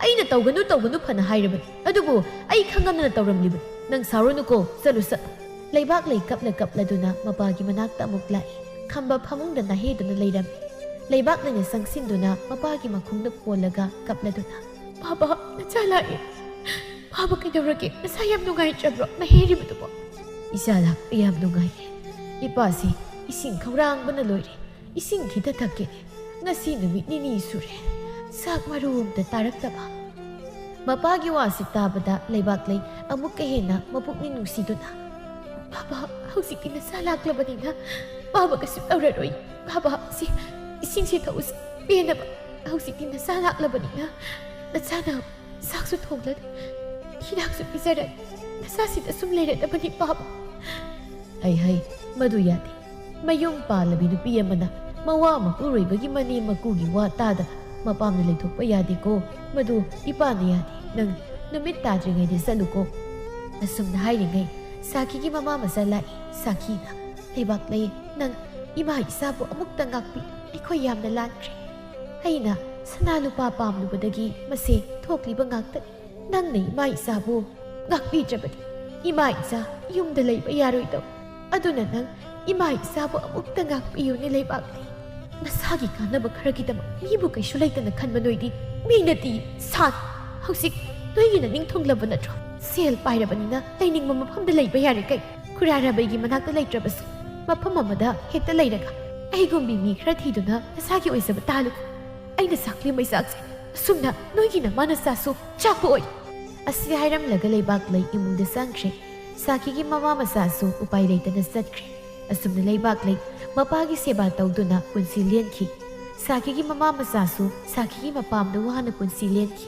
ꯑꯩꯅ ꯇꯧꯒꯅꯨ ꯇꯧꯒꯅꯨ ꯐꯅ ꯍꯥꯏꯔꯕꯅꯤ, ꯑꯗꯨꯕꯨ ꯑꯩ ꯈꯪꯍꯟꯗꯅ ꯇꯧꯔꯝꯂꯤꯕꯅꯤ꯫ ꯅꯪ ꯁꯥꯎꯔꯅꯨꯀꯣ, ꯆꯠꯂꯨ ꯆꯠꯂꯨ꯫" ꯂꯩꯕꯥꯛꯂꯩ ꯀꯞꯂ ꯀꯞꯂꯗꯨꯅ ꯃꯄꯥꯒꯤ ꯃꯅꯥꯛꯇ ꯑꯃꯨꯛ ꯂꯥꯛꯏ꯫ ꯈꯝꯕ ꯐꯃꯨꯡꯗ ꯅꯥꯍꯦꯗꯨꯅ ꯂꯩꯔꯝꯃꯤ꯫ ꯂꯩꯕꯥꯛꯂꯩꯅ ꯆꯪꯁꯤꯟꯗꯨꯅ ꯃꯄꯥꯒꯤ ꯃꯈꯣꯡꯗ ꯀꯣꯜꯂꯒ ꯀꯞꯂꯗꯨꯅ, ꯕꯥꯕꯥ, ꯅꯆꯥ ꯂꯥꯛꯑꯦ꯫ ꯕꯥꯕꯥ, ꯀꯩꯗꯧꯔꯒꯦ? ꯅꯁꯥ ꯌꯥꯝ ꯅꯨꯡꯉꯥꯏꯇ꯭ꯔꯕ꯭ꯔꯣ, ꯅꯍꯦꯔꯤꯕꯗꯨꯕꯣ? ꯏꯆꯥ ꯂꯥꯛꯄ ꯌꯥꯝ ꯅꯨꯡꯉꯥꯏꯔꯦ꯫ ꯏꯄꯥꯁꯤ ꯏꯁꯤꯡ ꯈꯧꯔꯥꯡꯕꯅ ꯂꯣꯏꯔꯦ꯫ ꯏꯁꯤꯡ ꯈꯤꯇ ꯊꯛꯀꯦ꯫ ꯉꯁꯤ ꯅꯨꯃꯤꯠ ꯅꯤꯅꯤ ꯁꯨꯔꯦ, ꯆꯥꯛ ꯃꯔꯨ ꯑꯝꯇ ꯇꯥꯔꯛꯇꯕ꯫ ꯃꯄꯥꯒꯤ ꯋꯥꯁꯤ ꯇꯥꯕꯗ ꯂꯩꯕꯥꯛꯂꯩ ꯑꯃꯨꯛꯀ ꯍꯦꯟꯅ ꯃꯄꯨꯛꯅꯤꯡ ꯅꯨꯡꯁꯤꯗꯨꯅ, "ꯕꯥꯕꯥ, ꯍꯧꯖꯤꯛꯇꯤ ꯅꯆꯥ ꯂꯥꯛꯂꯕꯅꯤꯅ ꯕꯥꯕꯥ ꯀꯩꯁꯨ ꯇꯧꯔꯔꯣꯏ꯫ ꯕꯥꯕꯥ, ꯁꯤ ꯏꯁꯤꯡꯁꯦ ꯊꯛꯎꯁꯤ, ꯄꯦꯟꯅꯕ꯫ ꯍꯧꯖꯤꯛꯇꯤ ꯅꯆꯥ ꯂꯥꯛꯂꯕꯅꯤꯅ ꯅꯆꯥꯅ ꯆꯥꯛꯁꯨ ꯊꯣꯡꯂꯅꯤ, ꯍꯤꯗꯥꯛꯁꯨ ꯄꯤꯖꯔꯅꯤ꯫ ꯅꯆꯥꯁꯤꯗ ꯁꯨꯝ ꯂꯩꯔꯗꯕꯅꯤ, ꯕꯥꯕꯥ꯫" "ꯍꯩ ꯍꯩ, ꯃꯗꯨ ꯌꯥꯗꯦ꯫ ꯃꯌꯨꯝ ꯄꯥꯜꯂꯕꯤ ꯅꯨꯄꯤ ꯑꯃꯅ ꯃꯋꯥ ꯃꯄꯨꯔꯣꯏꯕꯒꯤ ꯃꯅꯦꯝ ꯃꯀꯨꯒꯤ ꯋꯥ ꯇꯥꯗ ꯃꯄꯥꯝꯗ ꯂꯩꯊꯣꯛꯄ ꯌꯥꯗꯦꯀꯣ꯫ ꯃꯗꯨ ꯏꯄꯥꯅ ꯌꯥꯗꯦ꯫ ꯅꯪ ꯅꯨꯃꯤꯠ ꯇꯥꯗ꯭ꯔꯤꯉꯩꯗ ꯆꯠꯂꯨꯀꯣ꯫" ꯑꯁꯨꯝꯅ ꯍꯥꯏꯔꯤꯉꯩ ꯁꯥꯈꯤꯒꯤ ꯃꯃꯥ ꯃꯆꯥ ꯂꯥꯛꯏ꯫ ꯁꯥꯈꯤꯅ, "ꯂꯩꯕꯥꯛꯂꯩ, ꯅꯪ ꯏꯃꯥ ꯏꯆꯥꯕꯨ ꯑꯃꯨꯛꯇ ꯉꯥꯛꯄꯤ꯫ ꯑꯩꯈꯣꯏ ꯌꯥꯝꯅ ꯂꯥꯟꯈ꯭ꯔꯦ꯫ ꯑꯩꯅ ꯁꯅꯥ ꯂꯨꯄꯥ ꯄꯥꯝꯂꯨꯕꯗꯒꯤ ꯃꯁꯦ ꯊꯣꯛꯂꯤꯕ ꯉꯥꯛꯇꯅꯤ꯫ ꯅꯪꯅ ꯏꯃꯥ ꯏꯆꯥꯕꯨ ꯉꯥꯛꯄꯤꯗ꯭ꯔꯕꯗꯤ ꯏꯃꯥ ꯏꯆꯥ ꯌꯨꯝꯗ ꯂꯩꯕ ꯌꯥꯔꯣꯏꯗꯧ꯫ ꯑꯗꯨꯅ ꯅꯪ ꯏꯃꯥ ꯏꯆꯥꯕꯨ ꯑꯃꯨꯛꯇ ꯉꯥꯛꯄꯤꯌꯨꯅꯦ, ꯂꯩꯕꯥꯛꯂꯩ꯫ ꯅꯁꯥꯒꯤ ꯀꯥꯟꯅꯕ ꯈꯔꯒꯤꯗꯃꯛ ꯃꯤꯕꯨ ꯀꯩꯁꯨ ꯂꯩꯇꯅ ꯈꯟꯕ ꯅꯣꯏꯗꯤ ꯃꯤꯅꯗꯤ ꯁꯥꯟ꯫ ꯍꯧꯖꯤꯛ ꯅꯣꯏꯒꯤ ꯅꯅꯤꯡ ꯊꯨꯡꯂꯕ ꯅꯠꯇ꯭ꯔꯣ? ꯁꯦꯜ ꯄꯥꯏꯔꯕꯅꯤꯅ ꯂꯩꯅꯤꯡꯕ ꯃꯐꯝꯗ ꯂꯩꯕ ꯌꯥꯔꯦ ꯀꯩ? ꯈꯨꯔꯥ ꯔꯥꯕꯩꯒꯤ ꯃꯅꯥꯛꯇ ꯂꯩꯇ꯭ꯔꯕꯁꯨ ꯃꯐꯝ ꯑꯃꯗ ꯍꯦꯛꯇ ꯂꯩꯔꯒ ꯑꯩꯒꯨꯝꯕꯤ ꯃꯤ ꯈꯔ ꯊꯤꯗꯨꯅ ꯅꯁꯥꯒꯤ ꯑꯣꯏꯖꯕ ꯇꯥꯜꯂꯨ꯫ ꯑꯩꯅ ꯆꯥꯛꯂꯤ ꯃꯩꯆꯥꯛꯁꯦ ꯑꯁꯨꯝꯅ ꯅꯣꯏꯒꯤ ꯅꯃꯥ ꯅꯆꯥꯁꯨ ꯆꯥꯛꯄ ꯑꯣꯏ꯫" ꯑꯁꯤ ꯍꯥꯏꯔꯝꯂꯒ ꯂꯩꯕꯥꯛꯂꯩ ꯏꯃꯨꯡꯗ ꯆꯪꯈ꯭ꯔꯦ꯫ ꯁꯥꯈꯤꯒꯤ ꯃꯃꯥ ꯃꯆꯥꯁꯨ ꯎꯄꯥꯏ ꯂꯩꯇꯅ ꯆꯠꯈ꯭ꯔꯦ꯫ ꯑꯁꯨꯝꯅ ꯂꯩꯕꯥꯛꯂꯩ ꯃꯄꯥꯒꯤ ꯁꯦꯕꯥ ꯇꯧꯗꯨꯅ ꯄꯨꯟꯁꯤ ꯂꯦꯟꯈꯤ꯫ ꯁꯥꯈꯤꯒꯤ ꯃꯃꯥ ꯃꯆꯥꯁꯨ ꯁꯥꯈꯤꯒꯤ ꯃꯄꯥꯝꯗ ꯋꯥꯅ ꯄꯨꯟꯁꯤ ꯂꯦꯟꯈꯤ꯫